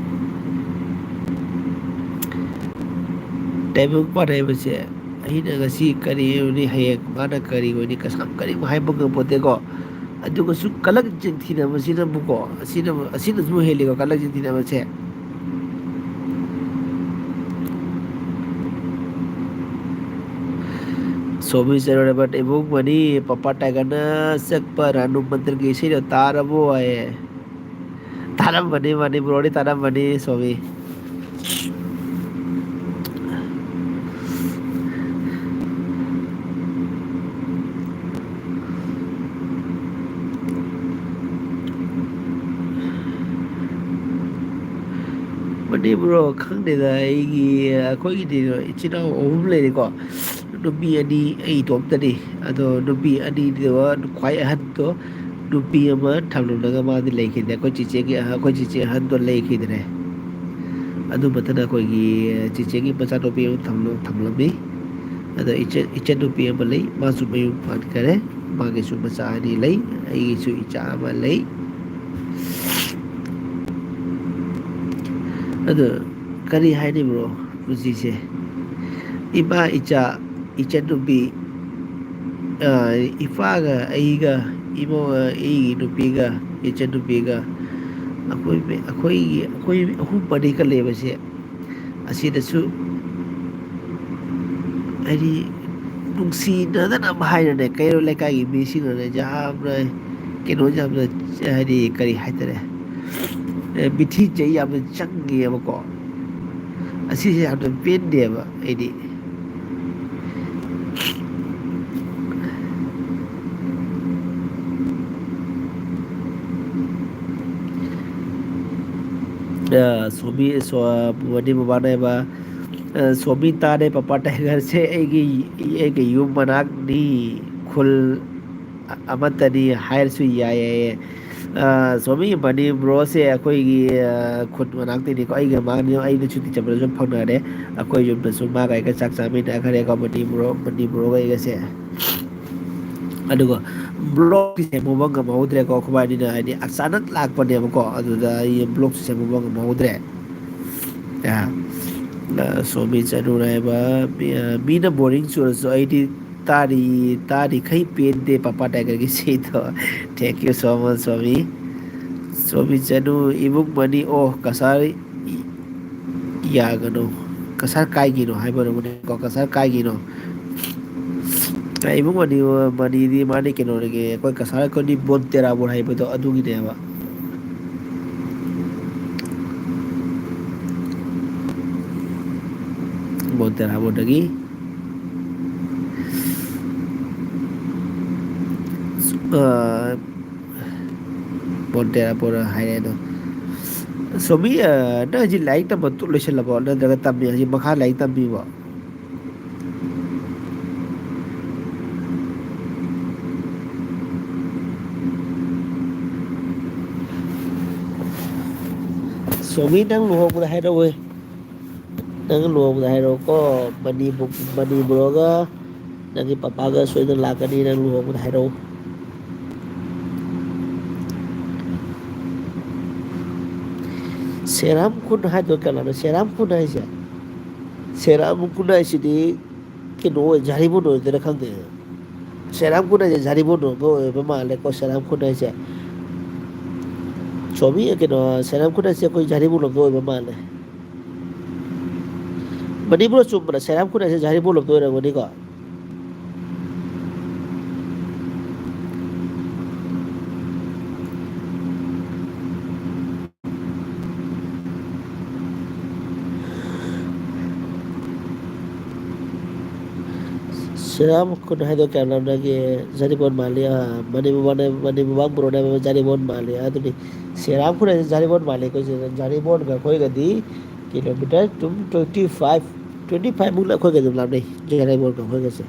ꯇꯥꯏꯕꯪꯄꯥꯟ ꯍꯥꯏꯕꯁꯦ ꯑꯩꯅ ꯉꯁꯤ ꯀꯔꯤ ꯑꯣꯏꯅꯤ, ꯍꯌꯦꯡ ꯃꯥꯅ ꯀꯔꯤ ꯑꯣꯏꯅꯤ, ꯀꯁꯥꯝ ꯀꯔꯤꯝ ꯍꯥꯏꯕ ꯉꯝꯄꯣꯠꯇꯦꯀꯣ꯫ ꯑꯗꯨꯒꯁꯨ ꯀꯂꯛ ꯆꯤꯡꯊꯤꯅꯕꯁꯤꯅꯕꯨꯀꯣ, ꯑꯁꯤꯅꯕꯨ, ꯑꯁꯤꯅꯁꯨ ꯍꯦꯜꯂꯤꯀꯣ ꯀꯂꯛ ꯆꯤꯡꯊꯤꯅꯕꯁꯦ꯫ ꯁꯣꯃꯤ ꯆꯦꯔꯣꯂꯦꯕꯠ ꯏꯕꯨꯡ ꯃꯅꯤ, ꯄꯄꯥ ꯇꯥꯏꯒꯔꯅ ꯁꯛꯄ ꯔꯥꯅꯨ ꯃꯟꯗꯤꯔꯒꯤ ꯏꯁꯩꯗꯣ ꯇꯥꯔꯕꯣ ꯍꯥꯏꯌꯦ꯫ ꯇꯥꯔꯝꯕꯅꯤ, ꯃꯅꯤꯄꯨꯔꯗꯤ ꯇꯥꯔꯝꯕꯅꯤ, ꯁꯣꯃꯤ꯫ ꯃꯅꯤꯄꯨꯔ ꯈꯪꯗꯦꯗ, ꯑꯩꯒꯤ, ꯑꯩꯈꯣꯏꯒꯤꯗꯤ ꯏꯆꯤꯟ ꯏꯅꯥꯎ ꯑꯍꯨꯝ ꯂꯩꯔꯦꯀꯣ꯫ ꯅꯨꯄꯤ ꯑꯅꯤ, ꯑꯩ ꯏꯇꯣꯝꯇꯅꯤ꯫ ꯑꯗꯣ ꯅꯨꯄꯤ ꯑꯅꯤꯗꯨ ꯈ꯭ꯋꯥꯏ ꯑꯍꯟꯗꯣ ꯅꯨꯄꯤ ꯑꯃ ꯊꯝꯂꯝꯂꯒ ꯃꯥꯗꯤ ꯂꯩꯈꯤꯗ꯭ꯔꯦ꯫ ꯑꯩꯈꯣꯏ ꯆꯤꯆꯦꯒꯤ, ꯑꯩꯈꯣꯏ ꯆꯤꯆꯦ ꯑꯍꯟꯗꯣ ꯂꯩꯈꯤꯗ꯭ꯔꯦ꯫ ꯑꯗꯨ ꯃꯊꯪꯗ ꯑꯩꯈꯣꯏꯒꯤ ꯆꯤꯆꯦꯒꯤ ꯃꯆꯥꯅꯨꯄꯤ ꯑꯃ ꯊꯝꯂꯝ-, ꯊꯝꯂꯝꯃꯤ꯫ ꯑꯗ ꯏꯆꯟ-, ꯏꯆꯟꯅꯨꯄꯤ ꯑꯃ ꯂꯩ, ꯃꯥꯁꯨ ꯃꯌꯨꯝ ꯄꯥꯟꯈꯔꯦ꯫ ꯃꯥꯒꯤꯁꯨ ꯃꯆꯥ ꯑꯅꯤ ꯂꯩ, ꯑꯩꯒꯤꯁꯨ ꯏꯆꯥ ꯑꯃ ꯂꯩ꯫ ꯑꯗꯨ ꯀꯔꯤ ꯍꯥꯏꯅꯤ bro, ꯄꯨꯟꯁꯤꯁꯦ? ꯏꯃꯥ, ꯏꯆꯥ, ꯏꯆꯟꯅꯨꯄꯤ, ꯑ, ꯏꯄꯥꯒ ꯑꯩꯒ, ꯏꯃꯧ, ꯑꯩꯒꯤ ꯅꯨꯄꯤꯒ, ꯏꯆꯟꯅꯨꯄꯤꯒ, ꯑꯩꯈꯣꯏ ꯃ-, ꯑꯩꯈꯣꯏꯒꯤ, ꯑꯩꯈꯣꯏ ꯑꯍꯨꯝ ꯃꯔꯤꯒ ꯂꯩꯕꯁꯦ, ꯑꯁꯤꯗꯁꯨ ꯍꯥꯏꯗꯤ ꯅꯨꯡꯁꯤꯅꯗꯅꯕ ꯍꯥꯏꯔꯅꯦ, ꯀꯩꯔꯣꯜ ꯂꯩꯀꯥꯏꯒꯤ ꯃꯤꯁꯤꯡꯅꯅꯦ ꯌꯥꯝꯅ ꯀꯩꯅꯣ ꯌꯥꯝꯅ, ꯍꯥꯏꯗꯤ ꯀꯔꯤ ꯍꯥꯏꯇꯥꯔꯦ, ꯑꯦ, ꯃꯤꯊꯤ ꯆꯩ ꯌꯥꯝꯅ ꯆꯪꯉꯦꯕꯀꯣ꯫ ꯑꯁꯤꯁꯦ ꯌꯥꯝꯅ ꯄꯦꯟꯗꯦꯕ ꯑꯩꯗꯤ꯫ ꯑ, ꯁꯣꯃꯤ, ꯁꯣ-, ꯃꯅꯤ ꯃꯃꯥꯟꯅꯕ, ꯑ, ꯁꯣꯃꯤ ꯇꯥꯔꯦ, ꯄꯄꯥ ꯇꯥꯏꯒꯔꯁꯦ ꯑꯩꯒꯤ, ꯑꯩꯒꯤ ꯌꯨꯝ ꯃꯅꯥꯛꯅꯤ, ꯈꯨꯜ ꯑꯃꯠꯇꯅꯤ ꯍꯥꯏꯔꯁꯨ ꯌꯥꯏ ꯍꯥꯏꯌꯦ꯫ ꯑ, ꯁꯣꯃꯤ, ꯃꯅꯤ ꯕ꯭ꯔꯣꯁꯦ ꯑꯩꯈꯣꯏꯒꯤ, ꯑ, ꯈꯨꯟ ꯃꯅꯥꯛꯇꯩꯅꯤꯀꯣ꯫ ꯑꯩꯒ ꯃꯥꯒ, ꯑꯩꯅ ꯁꯨꯇꯤ ꯆꯠꯄꯗꯁꯨ ꯐꯪꯅꯔꯦ꯫ ꯑꯩꯈꯣꯏ ꯌꯨꯝꯗꯁꯨ ꯃꯥꯒ ꯑꯩꯒ ꯆꯥꯛ ꯆꯥꯃꯤꯟꯅꯈ꯭ꯔꯦꯀꯣ, ꯃꯅꯤ ꯕ꯭ꯔꯣ, ꯃꯅꯤ ꯕ꯭ꯔꯣꯒ ꯑꯩꯒꯁꯦ꯫ ꯑꯗꯨꯒ ꯕ꯭ꯂꯣꯛꯇꯤ ꯁꯦꯝꯍꯧꯕ ꯉꯝꯍꯧꯗ꯭ꯔꯦꯀꯣ, ꯑꯩꯈꯣꯏꯕꯥꯅꯤꯅ ꯍꯥꯏꯗꯤ ꯑꯆꯥꯅꯛ ꯂꯥꯛꯄꯅꯦꯕꯀꯣ, ꯑꯗꯨꯗ ꯑꯩ ꯕ꯭ꯂꯣꯛꯁꯨ ꯁꯦꯝꯍꯧꯕ ꯉꯝꯍꯧꯗ꯭ꯔꯦ꯫ ꯑ, ꯑ, ꯁꯣꯃꯤ ꯆꯅꯨ ꯍꯥꯏꯕ, ꯃꯤ-, ꯑ, ꯃꯤꯅ ꯕꯣꯔꯤꯡ ꯆꯨꯔꯁꯨ ꯑꯩꯗꯤ ꯇꯥꯔꯤ, ꯇꯥꯔꯤꯈꯩ ꯄꯦꯟꯗꯦ ꯄꯥꯄꯥ ꯇꯥꯏꯒꯔꯒꯤ ꯏꯁꯩꯗꯣ꯫ Thank you so much, Somi. Somi ꯆꯅꯨ, ꯏꯕꯨꯡ ꯃꯅꯤ, ꯑꯣ, ꯀꯁꯥꯔ ꯌꯥꯒꯅꯣ꯫ ꯀꯁꯥꯔ ꯀꯥꯏꯒꯤꯅꯣ ꯍꯥꯏꯕ ꯑꯣꯏꯔꯝꯒꯅꯤꯀꯣ, ꯀꯁꯥꯔ ꯀꯥꯏꯒꯤꯅꯣ꯫ ꯑ, ꯏꯕꯨꯡ ꯃꯅꯤ, ꯃꯅꯤꯗꯤ ꯃꯥꯗꯤ ꯀꯩꯅꯣꯗꯒꯤ, ꯑꯩꯈꯣꯏ ꯀꯁꯥꯔ ꯑꯩꯈꯣꯏꯗꯤ ꯕꯣꯟꯇꯦꯔꯥꯕꯣꯔ ꯍꯥꯏꯕꯗꯣ ꯑꯗꯨꯒꯤꯅꯦꯕ꯫ ꯕꯣꯟꯇꯦꯔꯥꯕꯣꯔꯗꯒꯤ꯫ ꯑ, ꯕꯣꯟꯇꯦꯔꯥꯕꯣꯔ ꯍꯥꯏꯔꯦ ꯑꯗꯣ꯫ ꯁꯣꯃꯤ, ꯑ, ꯅꯪ ꯍꯧꯖꯤꯛ ꯂꯥꯏꯔꯤꯛ ꯇꯝꯕ ꯇꯨ-, ꯂꯣꯏꯁꯤꯜꯂꯕꯣ? ꯅꯠꯇ꯭ꯔꯒ ꯇꯝꯃꯤ, ꯍꯧꯖꯤꯛ ꯃꯈꯥ ꯂꯥꯏꯔꯤꯛ ꯇꯝꯃꯤꯕꯣ? ꯁꯣꯃꯤ, ꯅꯪ ꯂꯨꯍꯣꯡꯕꯗ ꯍꯥꯏꯔꯛꯑꯣꯍꯦ꯫ ꯅꯪ ꯂꯨꯍꯣꯡꯕꯗ ꯍꯥꯏꯔꯛꯑꯣꯀꯣ꯫ ꯃꯅꯤꯄꯨꯔ, ꯃꯅꯤꯄꯨꯔꯒ ꯅꯪꯒꯤ ꯄꯄꯥꯒ ꯁꯣꯏꯗꯅ ꯂꯥꯛꯀꯅꯤ, ꯅꯪ ꯂꯨꯍꯣꯡꯕꯗ ꯍꯥꯏꯔꯛꯑꯣ꯫ ꯁꯦꯔꯥꯝ ꯈꯨꯟ ꯍꯥꯏꯗꯣ ꯀꯅꯥꯅꯣ? ꯁꯦꯔꯥꯝ ꯈꯨꯟ ꯍꯥꯏꯁꯦ? ꯁꯦꯔꯥꯝ ꯈꯨꯟ ꯍꯥꯏꯁꯤꯗꯤ ꯀꯩꯅꯣ ꯑꯣꯏ-, ꯖꯥꯔꯤꯕꯣꯟ ꯑꯣꯏꯗꯣꯏꯔꯥ ꯈꯪꯗꯦ꯫ ꯁꯦꯔꯥꯝ ꯈꯨꯟ ꯍꯥꯏꯁꯦ ꯖꯥꯔꯤꯕꯣꯟ ꯂꯣꯝꯗ ꯑꯣꯏꯕ ꯃꯥꯜꯂꯦꯀꯣ, ꯁꯦꯔꯥꯝ ꯈꯨꯟ ꯍꯥꯏꯁꯦ꯫ ꯁꯣꯃꯤ, ꯀꯩꯅꯣ, ꯁꯦꯔꯥꯝ ꯈꯨꯟ ꯍꯥꯏꯁꯦ ꯑꯩꯈꯣꯏ ꯖꯥꯔꯤꯕꯣꯟ ꯂꯣꯝꯗ ꯑꯣꯏꯕ ꯃꯥꯜꯂꯦ꯫ ꯃꯅꯤꯄꯨꯔ ꯆꯨꯝꯕ꯭ꯔꯥ? ꯁꯦꯔꯥꯝ ꯈꯨꯟ ꯍꯥꯏꯁꯦ ꯖꯥꯔꯤꯕꯣꯟ ꯂꯣꯝꯗ ꯑꯣꯏꯔꯝꯒꯅꯤꯀꯣ꯫ ꯁꯦꯔꯥꯝ ꯈꯨꯟ ꯍꯥꯏꯗꯣ ꯀꯌꯥꯝ ꯂꯥꯞꯅꯒꯦ? ꯖꯥꯔꯤꯕꯣꯟ ꯃꯥꯜꯂꯤ꯫ ꯑꯥ, ꯃꯅꯤꯄꯨꯔ ꯃꯅ-, ꯃꯅꯤꯄꯨꯔ ꯃꯥꯡ ꯕ꯭ꯔꯣꯅ ꯍꯥꯏꯕ ꯖꯥꯔꯤꯕꯣꯟ ꯃꯥꯜꯂꯤ꯫ ꯑꯗꯨꯅꯤ, ꯁꯦꯔꯥꯝ ꯈꯨꯟ ꯍꯥꯏꯁꯦ ꯖꯥꯔꯤꯕꯣꯟ ꯃꯥꯜꯂꯤ꯫ ꯑꯩꯈꯣꯏꯁꯦ ꯖꯥꯔꯤꯕꯣꯟꯒ ꯑꯩꯈꯣꯏꯒꯗꯤ ꯀꯤꯂꯣꯃꯤꯇꯔ ꯑꯗꯨꯝ twenty five, twenty five ꯃꯨꯛ ꯑꯩꯈꯣꯏꯒ ꯑꯗꯨꯝ ꯂꯥꯞꯅꯩ, ꯖꯥꯔꯤꯕꯣꯟꯒ ꯑꯩꯈꯣꯏꯒꯁꯦ꯫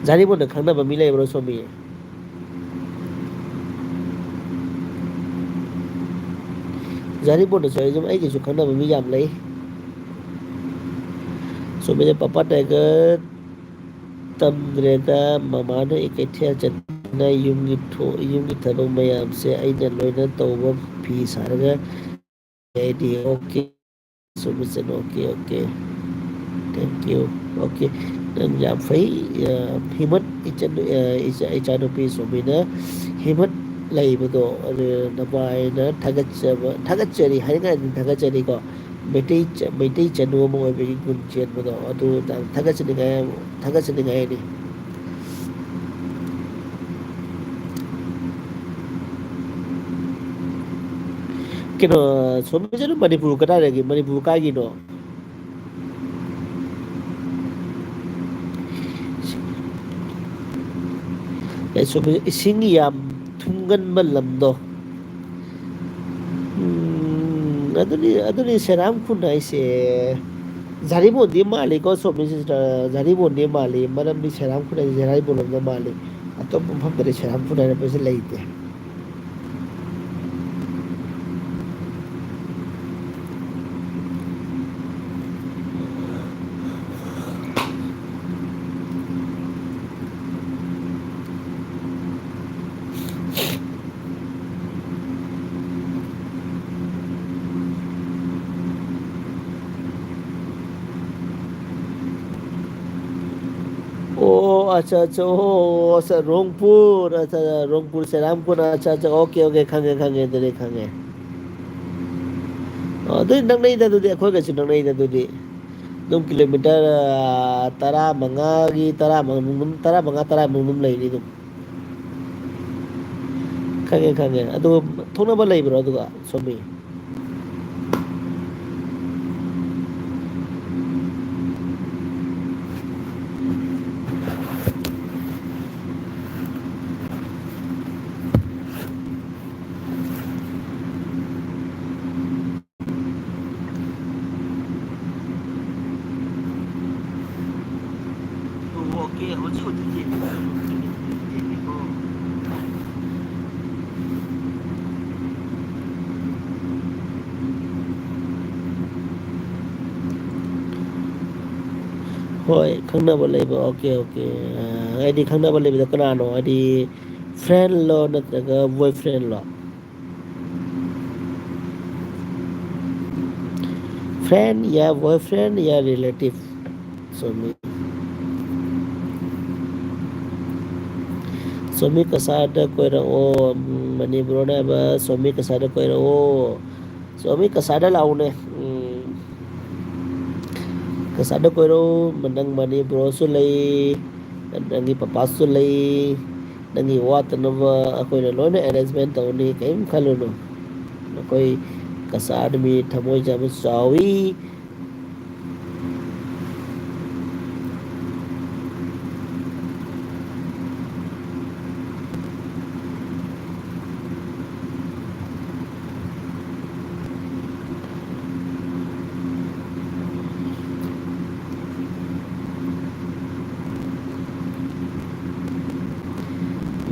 ꯖꯥꯔꯤꯕꯣꯟꯗ ꯈꯪꯅꯕ ꯃꯤ ꯂꯩꯕ꯭ꯔꯣ, ꯁꯣꯃꯤ? ꯖꯥꯔꯤꯕꯣꯟꯗꯁꯨ ꯑꯩ ꯑꯗꯨꯝ, ꯑꯩꯒꯤꯁꯨ ꯈꯪꯅꯕ ꯃꯤ ꯌꯥꯝ ꯂꯩ꯫ ꯁꯣꯃꯤꯁꯦ ꯄꯥꯄꯥ ꯇꯥꯏꯒꯔ ꯇꯝꯗ꯭ꯔꯦꯗ, ꯃꯃꯥꯅ ꯀꯩꯊꯦꯜ ꯆꯠꯇꯅ ꯌꯨꯝꯒꯤ ꯊꯣ-, ꯌꯨꯝꯒꯤ ꯊꯕꯛ ꯃꯌꯥꯝꯁꯦ ꯑꯩꯅ ꯂꯣꯏꯅ ꯇꯧꯕ, ꯐꯤ ꯁꯥꯔꯒ ꯑꯩꯗꯤ ꯑꯣꯀꯦ꯫ ꯁꯣꯃꯤꯆꯟ, okay, okay. Thank you꯫ Okay. ꯅꯪ ꯌꯥꯝ ꯐꯩ꯫ ꯑ, ꯍꯤꯃꯠ ꯏꯆꯟ-, ꯑ, ꯏꯆꯥ-, ꯏꯆꯥꯅꯨꯄꯤ ꯁꯣꯃꯤꯅ ꯍꯤꯃꯠ ꯂꯩꯕꯗꯣ, ꯑꯗꯨ ꯅꯄꯥꯏꯅ ꯊꯥꯒꯠꯆꯕ, ꯊꯥꯒꯠꯆꯔꯤ ꯍꯥꯏꯅꯤꯡꯉꯥꯏ ꯊꯥꯒꯠꯆꯔꯤꯀꯣ꯫ ꯃꯩꯇꯩ ꯆ-, ꯃꯩꯇꯩ ꯆꯅꯨ ꯑꯃ ꯑꯣꯏꯕꯒꯤ ꯒꯨꯟ ꯆꯦꯟꯕꯗꯣ, ꯑꯗꯨ ꯌꯥꯝ ꯊꯥꯒꯠꯆꯅꯤꯡꯉꯥꯏ, ꯊꯥꯒꯠꯆꯅꯤꯡꯉꯥꯏꯅꯤ꯫ ꯀꯩꯅꯣ, ꯁꯣꯝꯒꯤꯁꯤꯅ ꯃꯅꯤꯄꯨꯔ ꯀꯗꯥꯏꯗꯒꯤ? ꯃꯅꯤꯄꯨꯔ ꯀꯥꯏꯒꯤꯅꯣ? ꯑꯦ, ꯁꯣꯝꯒꯤꯁꯦ ꯏꯁꯤꯡ ꯌꯥꯝ ꯊꯨꯝꯒꯟꯕ ꯂꯝꯗꯣ꯫ ꯎꯝ, ꯑꯗꯨꯅꯤ, ꯑꯗꯨꯅꯤ ꯁꯦꯔꯥꯝ ꯈꯨꯟ ꯍꯥꯏꯁꯦ꯫ ꯖꯥꯔꯤꯕꯣꯟꯗꯤ ꯃꯥꯜꯂꯤꯀꯣ, ꯁꯣꯝꯒꯤꯁꯦ, ꯖꯥꯔꯤꯕꯣꯟꯗꯤ ꯃꯥꯜꯂꯤ꯫ ꯃꯔꯝꯗꯤ ꯁꯦꯔꯥꯝ ꯈꯨꯟ ꯍꯥꯏꯁꯦ ꯖꯥꯔꯤꯕꯣꯟ ꯂꯣꯝꯗ ꯃꯥꯜꯂꯤ꯫ ꯑꯇꯣꯞꯄ ꯃꯐꯝꯗꯗꯤ ꯁꯦꯔꯥꯝ ꯈꯨꯟ ꯍꯥꯏꯔꯛꯄꯁꯦ ꯂꯩꯇꯦ꯫ ꯑꯣ, ꯑꯠꯆꯥ, ꯑꯠꯆꯥ, ꯑꯣ, ꯑꯠꯆꯥ, ꯔꯣꯡꯄꯨꯔ, ꯑꯠꯆꯥ, ꯔꯣꯡꯄꯨꯔ, ꯁꯦꯔꯥꯝꯄꯨꯔ, ꯑꯠꯆꯥ, ꯑꯠꯆꯥ, ꯑꯣꯀꯦ, ꯑꯣꯀꯦ, ꯈꯪꯉꯦ, ꯈꯪꯉꯦ, ꯑꯗꯨꯗꯤ ꯈꯪꯉꯦ꯫ ꯑꯣ, ꯑꯗꯨꯗꯤ ꯅꯛꯅꯩꯗ, ꯑꯗꯨꯗꯤ ꯑꯩꯈꯣꯏꯒꯁꯨ ꯅꯛꯅꯩꯗ, ꯑꯗꯨꯗꯤ꯫ ꯑꯗꯨꯝ ꯀꯤꯂꯣꯃꯤꯇꯔ, ꯑ, ꯇꯔꯥꯃꯉꯥꯒꯤ, ꯇꯔꯥꯃꯉꯥ, ꯇꯔꯥꯃꯉꯥ, ꯇꯔꯥꯃꯨꯛ ꯑꯗꯨꯝ ꯂꯩꯅꯤ ꯑꯗꯨꯝ꯫ ꯈꯪꯉꯦ, ꯈꯪꯉꯦ꯫ ꯑꯗꯨ ꯊꯣꯛꯅꯕ ꯂꯩꯕ꯭ꯔꯣ ꯑꯗꯨꯒ, ꯁꯣꯝꯕꯤ? ꯑꯣꯀꯦ, ꯍꯣꯏ, ꯈꯪꯅꯕ ꯂꯩꯕ꯫ Okay, okay. ꯑ, ꯍꯥꯏꯗꯤ ꯈꯪꯅꯕ ꯂꯩꯕꯗꯣ ꯀꯅꯥꯅꯣ? ꯍꯥꯏꯗꯤ friend ꯂꯣ ꯅꯠꯇ꯭ꯔꯒ boyfriend ꯂꯣ? Friend ꯌꯥ boyfriend ꯌꯥ relative꯫ ꯁꯣꯃꯤ꯫ ꯁꯣꯃꯤ ꯀꯁꯥꯔꯗ ꯀꯣꯏꯔꯛꯑꯣ꯫ ꯎꯝ, ꯃꯅꯤꯄꯨꯔꯗ ꯍꯥꯏꯕ ꯁꯣꯃꯤ ꯀꯁꯥꯔꯗ ꯀꯣꯏꯔꯛꯑꯣ꯫ ꯁꯣꯃꯤ ꯀꯁꯥꯔꯗ ꯂꯥꯛꯎꯅꯦ꯫ ꯎꯝ꯫ ꯀꯁꯥꯔꯗ ꯀꯣꯏꯔꯛꯎ꯫ ꯅꯪ ꯃꯅꯤꯄꯨꯔꯁꯨ ꯂꯩ, ꯅꯪꯒꯤ ꯄꯄꯥꯁꯨ ꯂꯩ, ꯅꯪꯒꯤ ꯋꯥꯠꯇꯅꯕ ꯑꯩꯈꯣꯏꯅ ꯂꯣꯏꯅ arrangement ꯇꯧꯅꯤ, ꯀꯔꯤꯝ ꯈꯜꯂꯨꯅꯨ꯫ ꯑꯩꯈꯣꯏ ꯀꯁꯥꯔꯗ ꯃꯤ ꯊꯃꯣꯏ ꯌꯥꯝꯅ ꯆꯥꯎꯏ꯫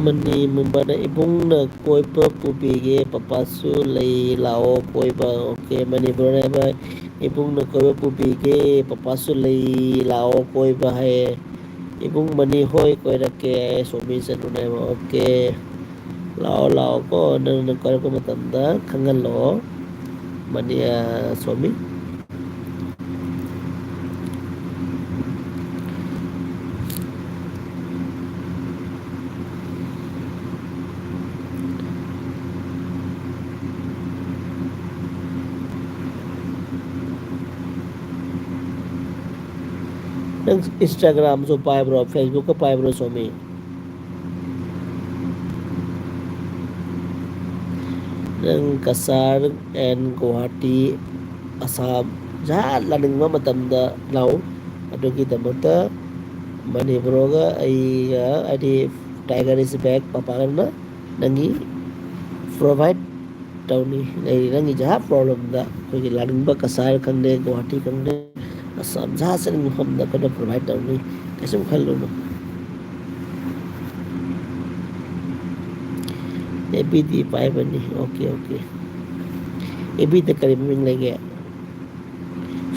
ꯃꯅꯤ ꯃꯨꯝꯕꯥꯏꯗ ꯏꯕꯨꯡꯅ ꯀꯣꯏꯕ ꯄꯨꯕꯤꯒꯦ, ꯄꯄꯥꯁꯨ ꯂꯩ, ꯂꯥꯛꯑꯣ ꯀꯣꯏꯕ꯫ ꯑꯣꯀꯦ, ꯃꯅꯤꯄꯨꯔꯗ ꯍꯥꯏꯕ ꯏꯕꯨꯡꯅ ꯀꯣꯏꯕ ꯄꯨꯕꯤꯒꯦ, ꯄꯄꯥꯁꯨ ꯂꯩ, ꯂꯥꯛꯑꯣ ꯀꯣꯏꯕ ꯍꯥꯏꯌꯦ꯫ ꯏꯕꯨꯡ ꯃꯅꯤ ꯍꯣꯏ ꯀꯣꯏꯔꯛꯀꯦ, ꯁꯣꯃꯤ ꯆꯅꯨꯅ ꯍꯥꯏꯕ꯫ ꯑꯣꯀꯦ, ꯂꯥꯛꯑꯣ, ꯂꯥꯛꯑꯣꯀꯣ, ꯅꯪꯅ ꯀꯣꯏꯔꯛꯄ ꯃꯇꯝꯗ ꯈꯪꯍꯜꯂꯛꯑꯣ꯫ ꯃꯅꯤ, ꯑ, ꯁꯣꯃꯤ꯫ ꯅꯪ Instagram-ꯁꯨ ꯄꯥꯏꯕ꯭ꯔꯣ, Facebook-ꯀ ꯄꯥꯏꯕ꯭ꯔꯣ, ꯁꯣꯃꯤ? ꯅꯪ ꯀꯁꯥꯔ and ꯒꯨꯋꯥꯍꯥꯇꯤ, ꯑꯁꯥꯝ, ꯖꯍꯥ ꯂꯥꯛꯅꯤꯡꯕ ꯃꯇꯝꯗ ꯂꯥꯛꯎ꯫ ꯑꯗꯨꯒꯤꯗꯃꯛꯇ ꯃꯅꯤꯄꯨꯔꯒ ꯑꯩꯒ, ꯍꯥꯏꯗꯤ, Tiger is back ꯄꯄꯥꯒꯅ ꯅꯪꯒꯤ provide ꯇꯧꯅꯤ꯫ ꯂꯩꯔꯤ ꯅꯪꯒꯤ ꯖꯍꯥ problem-ꯗ ꯑꯩꯈꯣꯏꯒꯤ ꯂꯥꯛꯅꯤꯡꯕ ꯀꯁꯥꯔ ꯈꯪꯗꯦ, ꯒꯨꯋꯥꯍꯥꯇꯤ ꯈꯪꯗꯦ, ꯑꯁꯥꯝ ꯖꯍꯥ ꯆꯠꯅꯤꯡꯕ ꯃꯐꯝꯗ ꯑꯩꯈꯣꯏꯅ provide ꯇꯧꯅꯤ꯫ ꯀꯩꯁꯨꯝ ꯈꯜꯂꯨꯅꯨ꯫ ꯑꯦꯕꯤꯗꯤ ꯄꯥꯏꯕꯅꯤ꯫ Okay, okay. ꯑꯦꯕꯤꯗ ꯀꯔꯤ ꯃꯃꯤꯡ ꯂꯩꯒꯦ?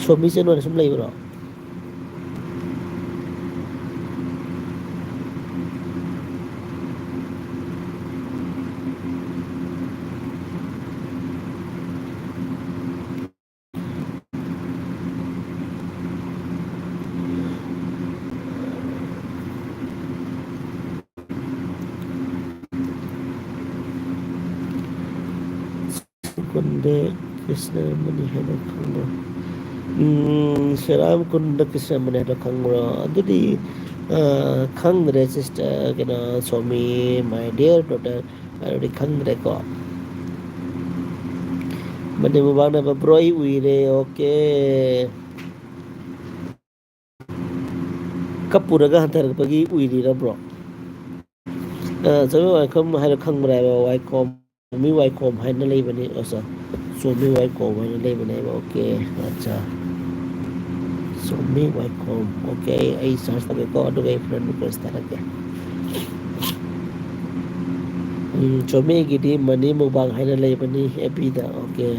ꯁꯣꯃꯤ ꯆꯅꯨ ꯍꯥꯏꯅ ꯁꯨꯝ ꯂꯩꯕ꯭ꯔꯣ? ꯀꯨꯟꯗ ꯀ꯭ꯔꯤꯁꯅꯃꯅꯤ ꯍꯥꯏꯅ ꯈꯪꯕ꯭ꯔꯣ? ꯎꯝ, ꯁꯦꯔꯥꯝ ꯀꯨꯟꯗ ꯀ꯭ꯔꯤꯁꯅꯃꯅꯤ ꯍꯥꯏꯅ ꯈꯪꯕ꯭ꯔꯣ? ꯑꯗꯨꯗꯤ, ꯑ, ꯈꯪꯗ꯭ꯔꯦ, sister, ꯀꯩꯅꯣ, ꯁꯣꯃꯤ, my dear daughter, ꯑꯗꯨꯗꯤ ꯈꯪꯗ꯭ꯔꯦꯀꯣ꯫ ꯃꯅꯤꯄꯨꯔ ꯕꯥꯡꯅꯕ bro, ꯑꯩ ꯎꯏꯔꯦ, okay꯫ ꯀꯞꯄꯨꯔꯒ ꯍꯟꯊꯔꯛꯄꯒꯤ ꯎꯏꯔꯤꯔꯕ꯭ꯔꯣ? ꯑ, ꯆꯥꯃꯤ ꯋꯥꯏꯈꯣꯝ ꯍꯥꯏꯔ ꯈꯪꯕ꯭ꯔꯥ ꯍꯥꯏꯕ? ꯋꯥꯏꯈꯣꯝ, ꯆꯥꯃꯤ ꯋꯥꯏꯈꯣꯝ ꯍꯥꯏꯅ ꯂꯩꯕꯅꯤ꯫ ꯑꯣ, ꯆꯥ-, ꯆꯥꯃꯤ ꯋꯥꯏꯈꯣꯝ ꯍꯥꯏꯅ ꯂꯩꯕꯅꯦꯕ꯫ Okay, ꯑꯠꯆꯥ꯫ ꯆꯥꯃꯤ ꯋꯥꯏꯈꯣꯝ꯫ Okay, ꯑꯩ, ꯑꯩ search ꯇꯧꯒꯦꯀꯣ, ꯑꯗꯨꯒ ꯑꯩ friend request ꯊꯥꯔꯛꯀꯦ꯫ ꯎꯝ, ꯆꯥꯃꯤꯒꯤꯗꯤ ꯃꯅꯤ ꯃꯨꯛꯕꯥꯡ ꯍꯥꯏꯅ ꯂꯩꯕꯅꯤ F B ꯗ꯫ Okay꯫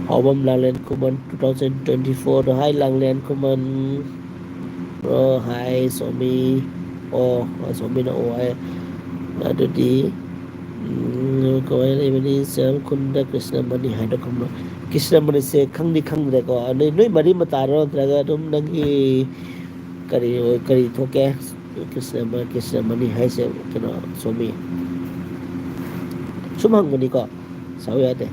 ꯍꯥꯎꯕꯝ ꯂꯥꯡꯂꯦꯟ ꯈꯨꯃꯟ two thousand twenty four꯫ Hi ꯂꯥꯡꯂꯦꯟ ꯈꯨꯃꯟ꯫ Bro, hi Somi. ꯑꯣ, ꯁꯣꯃꯤꯅ ꯑꯣ ꯍꯥꯏ꯫ ꯑꯗꯨꯗꯤ, ꯎꯝ, ꯀꯃꯥꯏꯅ ꯂꯩꯕꯅꯤ? ꯆꯔꯝ ꯈꯨꯟꯗ ꯀ꯭ꯔꯤꯁꯅꯃꯅꯤ ꯍꯥꯏꯅ ꯈꯨꯝꯕ꯫ ꯀ꯭ꯔꯤꯁꯅꯃꯅꯤꯁꯦ ꯈꯪꯗꯤ ꯈꯪꯗ꯭ꯔꯦꯀꯣ꯫ ꯅꯣꯏ, ꯅꯣꯏ ꯃꯔꯤ ꯃꯇꯥꯔꯣ? ꯅꯠꯇ꯭ꯔꯒ ꯑꯗꯨꯝ ꯅꯪꯒꯤ ꯀꯔꯤ, ꯀꯔꯤ ꯊꯣꯛꯀꯦ? ꯀ꯭ꯔꯤꯁꯅꯃ-, ꯀ꯭ꯔꯤꯁꯅꯃꯅꯤ ꯍꯥꯏꯁꯦ ꯀꯩꯅꯣ, ꯁꯣꯃꯤ? ꯁꯨꯝ ꯍꯪꯕꯅꯤꯀꯣ꯫ ꯁꯥꯎ ꯌꯥꯗꯦ꯫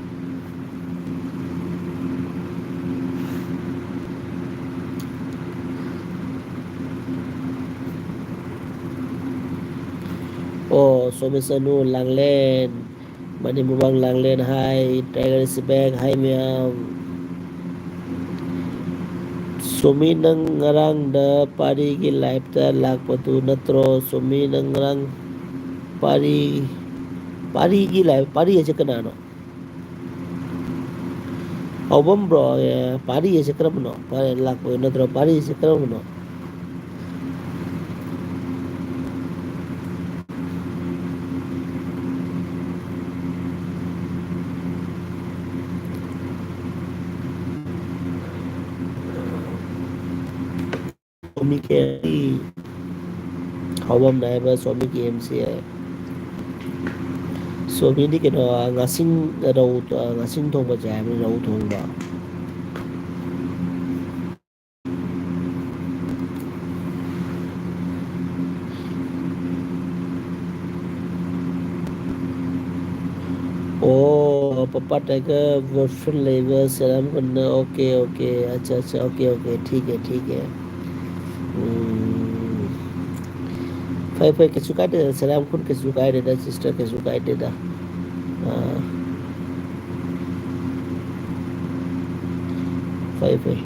ꯑꯣ, ꯁꯣꯃꯤꯁꯅꯨ ꯂꯥꯡꯂꯦꯟ, money ꯃꯨꯕꯥꯡ ꯂꯥꯡꯂꯦꯟ, hi, Tiger is back, hi ꯃꯌꯥꯝ꯫ ꯁꯣꯃꯤ, ꯅꯪ ꯉꯔꯥꯡꯗ ꯄꯥꯔꯤꯒꯤ live ꯇ ꯂꯥꯛꯄꯗꯨ ꯅꯠꯇ꯭ꯔꯣ? ꯁꯣꯃꯤ, ꯅꯪ ꯉꯔꯥꯡ ꯄꯥꯔꯤ, ꯄꯥꯔꯤꯒꯤ live, ꯄꯥꯔꯤ ꯍꯥꯏꯁꯦ ꯀꯅꯥꯅꯣ? ꯍꯥꯎꯕꯝ bro, ꯑꯦ, ꯄꯥꯔꯤ ꯍꯥꯏꯁꯦ ꯀꯔꯝꯕꯅꯣ? ꯄꯥꯔꯤ ꯂꯥꯛꯄꯗꯨ ꯅꯠꯇ꯭ꯔꯣ? ꯄꯥꯔꯤ ꯍꯥꯏꯁꯦ ꯀꯔꯝꯕꯅꯣ? ꯁꯣꯃꯤ ꯀꯦ ꯑꯦꯝ ꯁꯤ ꯍꯧꯕꯝ ꯅꯥꯏꯕ ꯁꯣꯃꯤ ꯀꯦ ꯑꯦꯝ ꯁꯤ ꯍꯥꯏ꯫ ꯁꯣꯃꯤꯗꯤ ꯀꯩꯅꯣ, ꯉꯥꯁꯤꯡ ꯔꯧ, ꯉꯥꯁꯤꯡ ꯊꯣꯡꯕ ꯆꯥꯏ ꯍꯥꯏꯕꯅꯤ, ꯔꯧ ꯊꯣꯡꯕ꯫ ꯑꯣ, ꯄꯄꯥ ꯇꯥꯏꯒꯔ ꯕꯣꯏꯐ꯭ꯔꯦꯟ ꯂꯩꯕ ꯁꯦꯔꯥꯝ ꯈꯨꯟꯗ꯫ ꯑꯣꯀꯦ, ꯑꯣꯀꯦ, ꯑꯠꯆꯥ, ꯑꯠꯆꯥ, ꯑꯣꯀꯦ, ꯑꯣꯀꯦ, ꯊꯤꯛ ꯍꯦ, ꯊꯤꯛ ꯍꯦ꯫ ꯎꯝ꯫ ꯐꯩ, ꯐꯩ, ꯀꯩꯁꯨ ꯀꯥꯏꯗꯦꯗ, ꯁꯦꯔꯥꯝ ꯈꯨꯟ ꯀꯩꯁꯨ ꯀꯥꯏꯗꯦꯗ, ꯁꯤꯁꯇꯔ, ꯀꯩꯁꯨ ꯀꯥꯏꯗꯦꯗ꯫ ꯑꯥ꯫ ꯐꯩ, ꯐꯩ꯫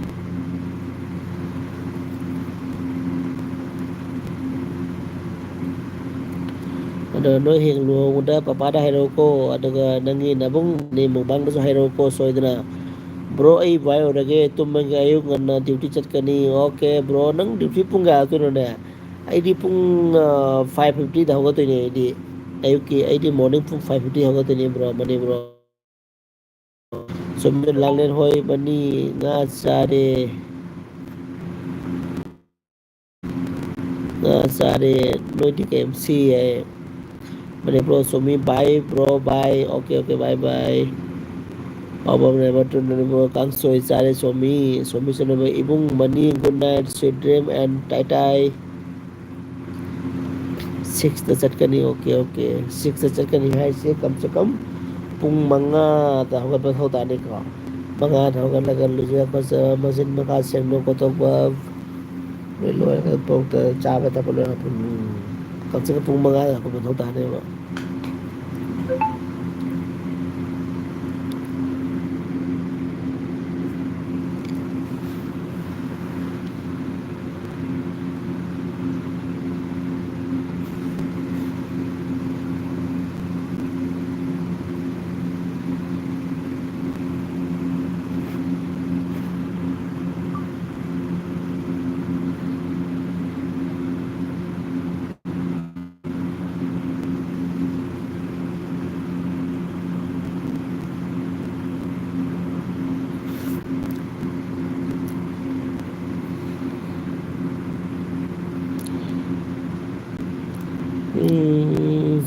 ꯑꯗꯣ ꯅꯣꯏ ꯍꯌꯦꯡ ꯂꯨꯍꯣꯡꯕꯗ ꯄꯄꯥꯗ ꯍꯥꯏꯔꯛꯎꯀꯣ, ꯑꯗꯨꯒ ꯅꯪꯒꯤ ꯅꯕꯨꯡ ꯅꯦ ꯃꯨꯛꯕꯥꯡꯗꯁꯨ ꯍꯥꯏꯔꯛꯎꯀꯣ ꯁꯣꯏꯗꯅ꯫ ꯕ꯭ꯔꯣ, ꯑꯩ ꯚꯥꯏ ꯑꯣꯏꯔꯒꯦ, ꯇꯨꯝꯃꯒꯦ, ꯑꯌꯨꯛ ꯉꯟꯅ ꯗ꯭ꯌꯨꯇꯤ ꯆꯠꯀꯅꯤ꯫ ꯑꯣꯀꯦ ꯕ꯭ꯔꯣ, ꯅꯪ ꯗ꯭ꯌꯨꯇꯤ ꯄꯨꯡ ꯀꯌꯥ ꯍꯧꯒꯠꯇꯣꯏꯅꯣꯅꯦ? ꯑꯩꯗꯤ ꯄꯨꯡ, ꯑ, ꯐꯥꯏꯚ ꯐꯤꯐꯇꯤꯗ ꯍꯧꯒꯠꯇꯣꯏꯅꯦ ꯑꯩꯗꯤ꯫ ꯑꯌꯨꯛꯀꯤ, ꯑꯩꯗꯤ ꯃꯣꯔꯅꯤꯡ ꯄꯨꯡ ꯐꯥꯏꯚ ꯐꯤꯐꯇꯤ ꯍꯧꯒꯠꯇꯣꯏꯅꯦ ꯕ꯭ꯔꯣ, ꯃꯅꯤ ꯕ꯭ꯔꯣ꯫ ꯆꯨꯝꯃꯤ, ꯂꯥꯡꯂꯦꯟ ꯍꯣꯏ, ꯃꯅꯤ ꯉꯥ ꯆꯥꯔꯦ꯫ ꯉꯥ ꯆꯥꯔꯦ, ꯅꯣꯏꯗꯤ ꯀꯩ ꯑꯦꯝ ꯁꯤ ꯍꯥꯏ꯫ Manipur Somi, bye bro, bye, okay, okay, bye bye꯫ ꯄꯥꯎꯕꯝ ꯔꯦꯕꯇ ꯅꯣꯏꯕꯨ ꯀꯥꯡꯁꯣꯏ ꯆꯥꯔꯦ ꯁꯣꯃꯤ, ꯁꯣꯃꯤ ꯆꯅꯕ ꯏꯕꯨꯡ money, good night, sweet dream and ꯇꯥꯏ ꯇꯥꯏ꯫ ꯁꯤꯛꯁꯇ ꯆꯠꯀꯅꯤ, okay, okay, ꯁꯤꯛꯁꯇ ꯆꯠꯀꯅꯤ ꯍꯥꯏꯁꯦ ꯀꯝ ꯁꯦ ꯀꯝ ꯄꯨꯡ ꯃꯉꯥꯗ ꯍꯧꯒꯠꯄ ꯃꯊꯧ ꯇꯥꯅꯤꯀꯣ꯫ ꯃꯉꯥꯗ ꯍꯧꯒꯠꯂꯒ ꯂꯨꯖ ꯈꯣꯠꯆ, ꯃꯆꯤꯟ ꯃꯈꯥ ꯁꯦꯡꯗꯣꯛ ꯈꯣꯠꯇꯣꯛꯄ, ꯂꯣꯏ ꯂꯣꯏꯔꯒ ꯄꯨꯡ ꯇꯔꯦꯠ ꯆꯥꯕ ꯊꯛꯄ ꯂꯣꯏꯔꯒ ꯄꯨꯡ, ꯀꯝ ꯁꯦ ꯀꯝ ꯄꯨꯡ ꯃꯉꯥꯗ ꯍꯧꯒꯠꯄ ꯃꯊꯧ ꯇꯥꯅꯦꯕ꯫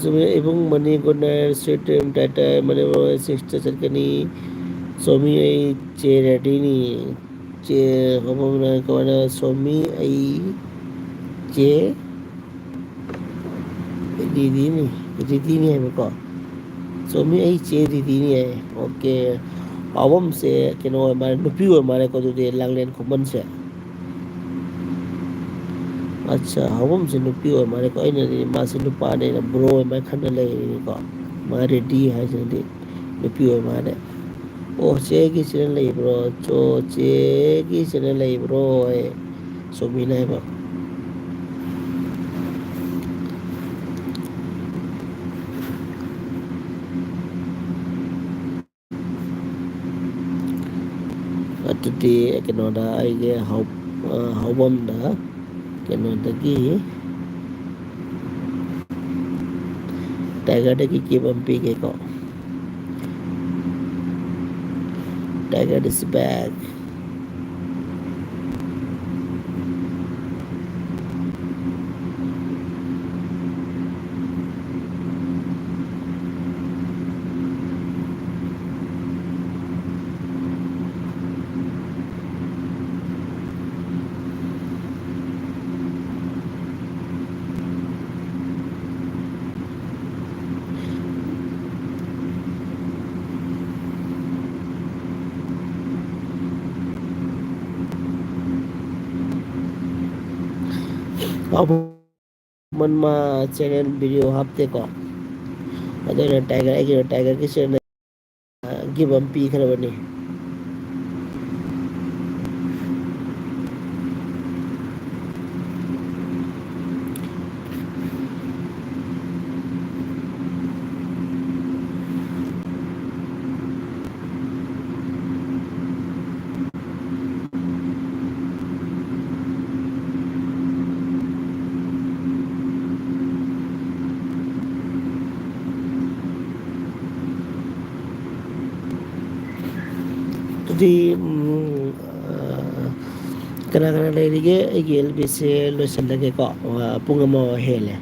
ꯏꯕꯨꯡ money, good night, sweet dream, ꯇꯥꯏ ꯇꯥꯏ, ꯃꯅꯤ ꯃꯣꯔ ꯁꯤꯛꯁꯇ ꯆꯠꯀꯅꯤ꯫ ꯁꯣꯃꯤ ꯑꯩ ꯆꯦ ꯔꯦꯗꯤꯅꯤ꯫ ꯆꯦ ꯍꯧꯕꯝꯅ ꯀꯃꯥꯏꯅ? ꯁꯣꯃꯤ ꯑꯩ ꯆꯦ ꯔꯦꯗꯤꯅꯤ, ꯔꯦꯗꯤꯅꯤ ꯍꯥꯏꯕꯀꯣ꯫ ꯁꯣꯃꯤ ꯑꯩ ꯆꯦ ꯔꯦꯗꯤꯅꯤ ꯍꯥꯏ꯫ ꯑꯣꯀꯦ꯫ ꯍꯧꯕꯝꯁꯦ ꯀꯩꯅꯣ ꯑꯣꯏ ꯃꯥꯜꯂꯦ, ꯅꯨꯄꯤ ꯑꯣꯏ ꯃꯥꯜꯂꯦꯀꯣ, ꯑꯗꯨꯗꯤ ꯂꯥꯡꯂꯦꯟ ꯈꯨꯃꯟꯁꯦ꯫ ꯑꯠꯆꯥ, ꯍꯧꯕꯝꯁꯦ ꯅꯨꯄꯤ ꯑꯣꯏ ꯃꯥꯜꯂꯦꯀꯣ꯫ ꯑꯩꯅꯗꯤ ꯃꯥꯁꯦ ꯅꯨꯄꯥꯅꯦꯅ ꯕ꯭ꯔꯣ ꯑꯣꯏ ꯃꯥꯜꯂꯦ ꯈꯟꯅ ꯂꯩꯔꯤꯅꯤꯀꯣ꯫ ꯃꯥ ꯔꯦꯗꯤ ꯍꯥꯏꯁꯤꯅꯗꯤ ꯅꯨꯄꯤ ꯑꯣꯏ ꯃꯥꯜꯂꯦ꯫ ꯑꯣ, ꯆꯦꯒꯤ ꯆꯦꯅꯦꯜ ꯂꯩꯕ꯭ꯔꯣ? ꯆꯣ, ꯆꯦꯒꯤ ꯆꯦꯅꯦꯜ ꯂꯩꯕ꯭ꯔꯣ? ꯑꯦ, ꯁꯣꯃꯤꯅ ꯍꯥꯏꯕ꯫ ꯑꯗꯨꯗꯤ ꯀꯩꯅꯣꯗ ꯑꯩꯒꯤ ꯍꯧ-, ꯑ, ꯍꯧꯕꯝꯗ ꯀꯩꯅꯣꯗꯒꯤ ꯇꯥꯏꯒꯔꯗꯒꯤ ꯀꯦꯞ ꯑꯃ ꯄꯤꯒꯦꯀꯣ꯫ Tiger is back. ꯃꯟ ꯃꯥ ꯆꯦꯅꯦꯜ ꯚꯤꯗꯤꯑꯣ ꯍꯥꯞꯇꯦꯀꯣ꯫ ꯑꯗꯨꯅ ꯇꯥꯏꯒꯔ, ꯑꯩꯒꯤ ꯇꯥꯏꯒꯔꯒꯤ ꯆꯦꯅꯦꯜ ꯒꯤꯐ ꯑꯃ ꯄꯤꯈ꯭ꯔꯕꯅꯤ꯫ ꯑꯗꯨꯗꯤ, ꯎꯝ, ꯑ, ꯀꯅꯥ ꯀꯅꯥ ꯂꯩꯔꯤꯒꯦ? ꯑꯩꯒꯤ ꯑꯦꯜ ꯕꯤꯁꯦ ꯂꯣꯏꯁꯤꯜꯂꯒꯦꯀꯣ꯫ ꯑ, ꯄꯨꯡ ꯑꯃ ꯍꯦꯜꯂꯦ꯫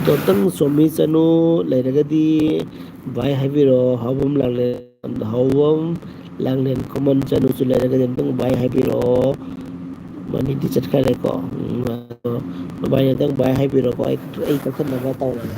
ꯑꯃꯨꯛꯇꯪ ꯁꯣꯃꯤ ꯆꯅꯨ ꯂꯩꯔꯒꯗꯤ ꯚꯥꯏ ꯍꯥꯏꯕꯤꯔꯣ꯫ ꯍꯥꯎꯕꯝ ꯂꯥꯡꯂꯦꯟ, ꯍꯥꯎꯕꯝ ꯂꯥꯡꯂꯦꯟ ꯈꯨꯃꯟ ꯆꯅꯨꯁꯨ ꯂꯩꯔꯒꯗꯤ ꯑꯃꯨꯛꯇꯪ ꯚꯥꯏ ꯍꯥꯏꯕꯤꯔꯣ꯫ ꯃꯅꯤꯗꯤ ꯆꯠꯈ꯭ꯔꯦꯀꯣ꯫ ꯎꯝ, ꯑꯗꯣ ꯚꯥꯏ ꯑꯃꯨꯛꯇꯪ ꯚꯥꯏ ꯍꯥꯏꯕꯤꯔꯣꯀꯣ꯫ ꯑꯩ, ꯑꯩ ꯀꯛꯊꯠꯅꯕ ꯇꯧꯔꯒꯦ꯫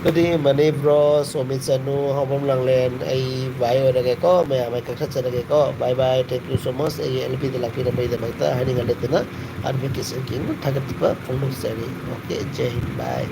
ꯑꯗꯨꯗꯤ ꯃꯅꯤ ꯕ꯭ꯔꯣ, ꯁꯣꯃꯤ ꯆꯅꯨ, ꯍꯥꯎꯕꯝ ꯂꯥꯡꯂꯦꯟ, ꯑꯩ ꯚꯥꯏ ꯑꯣꯏꯔꯒꯦꯀꯣ, ꯃꯌꯥꯝ ꯑꯩ ꯀꯛꯊꯠꯆꯔꯒꯦꯀꯣ꯫ Bye bye, thank you so much꯫ ꯑꯩꯒꯤ ꯑꯦꯜ ꯄꯤꯗ ꯂꯥꯛꯄꯤꯔꯝꯕꯒꯤꯗꯃꯛꯇ ꯍꯥꯏꯅꯤꯡꯉꯥꯏ ꯂꯩꯇꯅ ꯑꯥꯔ ꯕꯤ ꯀꯤꯁꯟ ꯀꯤꯡꯕꯨ ꯊꯥꯒꯠꯄ ꯐꯣꯡꯗꯣꯛꯆꯔꯤ꯫ ꯑꯣꯀꯦ, ꯖꯦ ꯍꯤꯟ, ꯕꯥꯏ꯫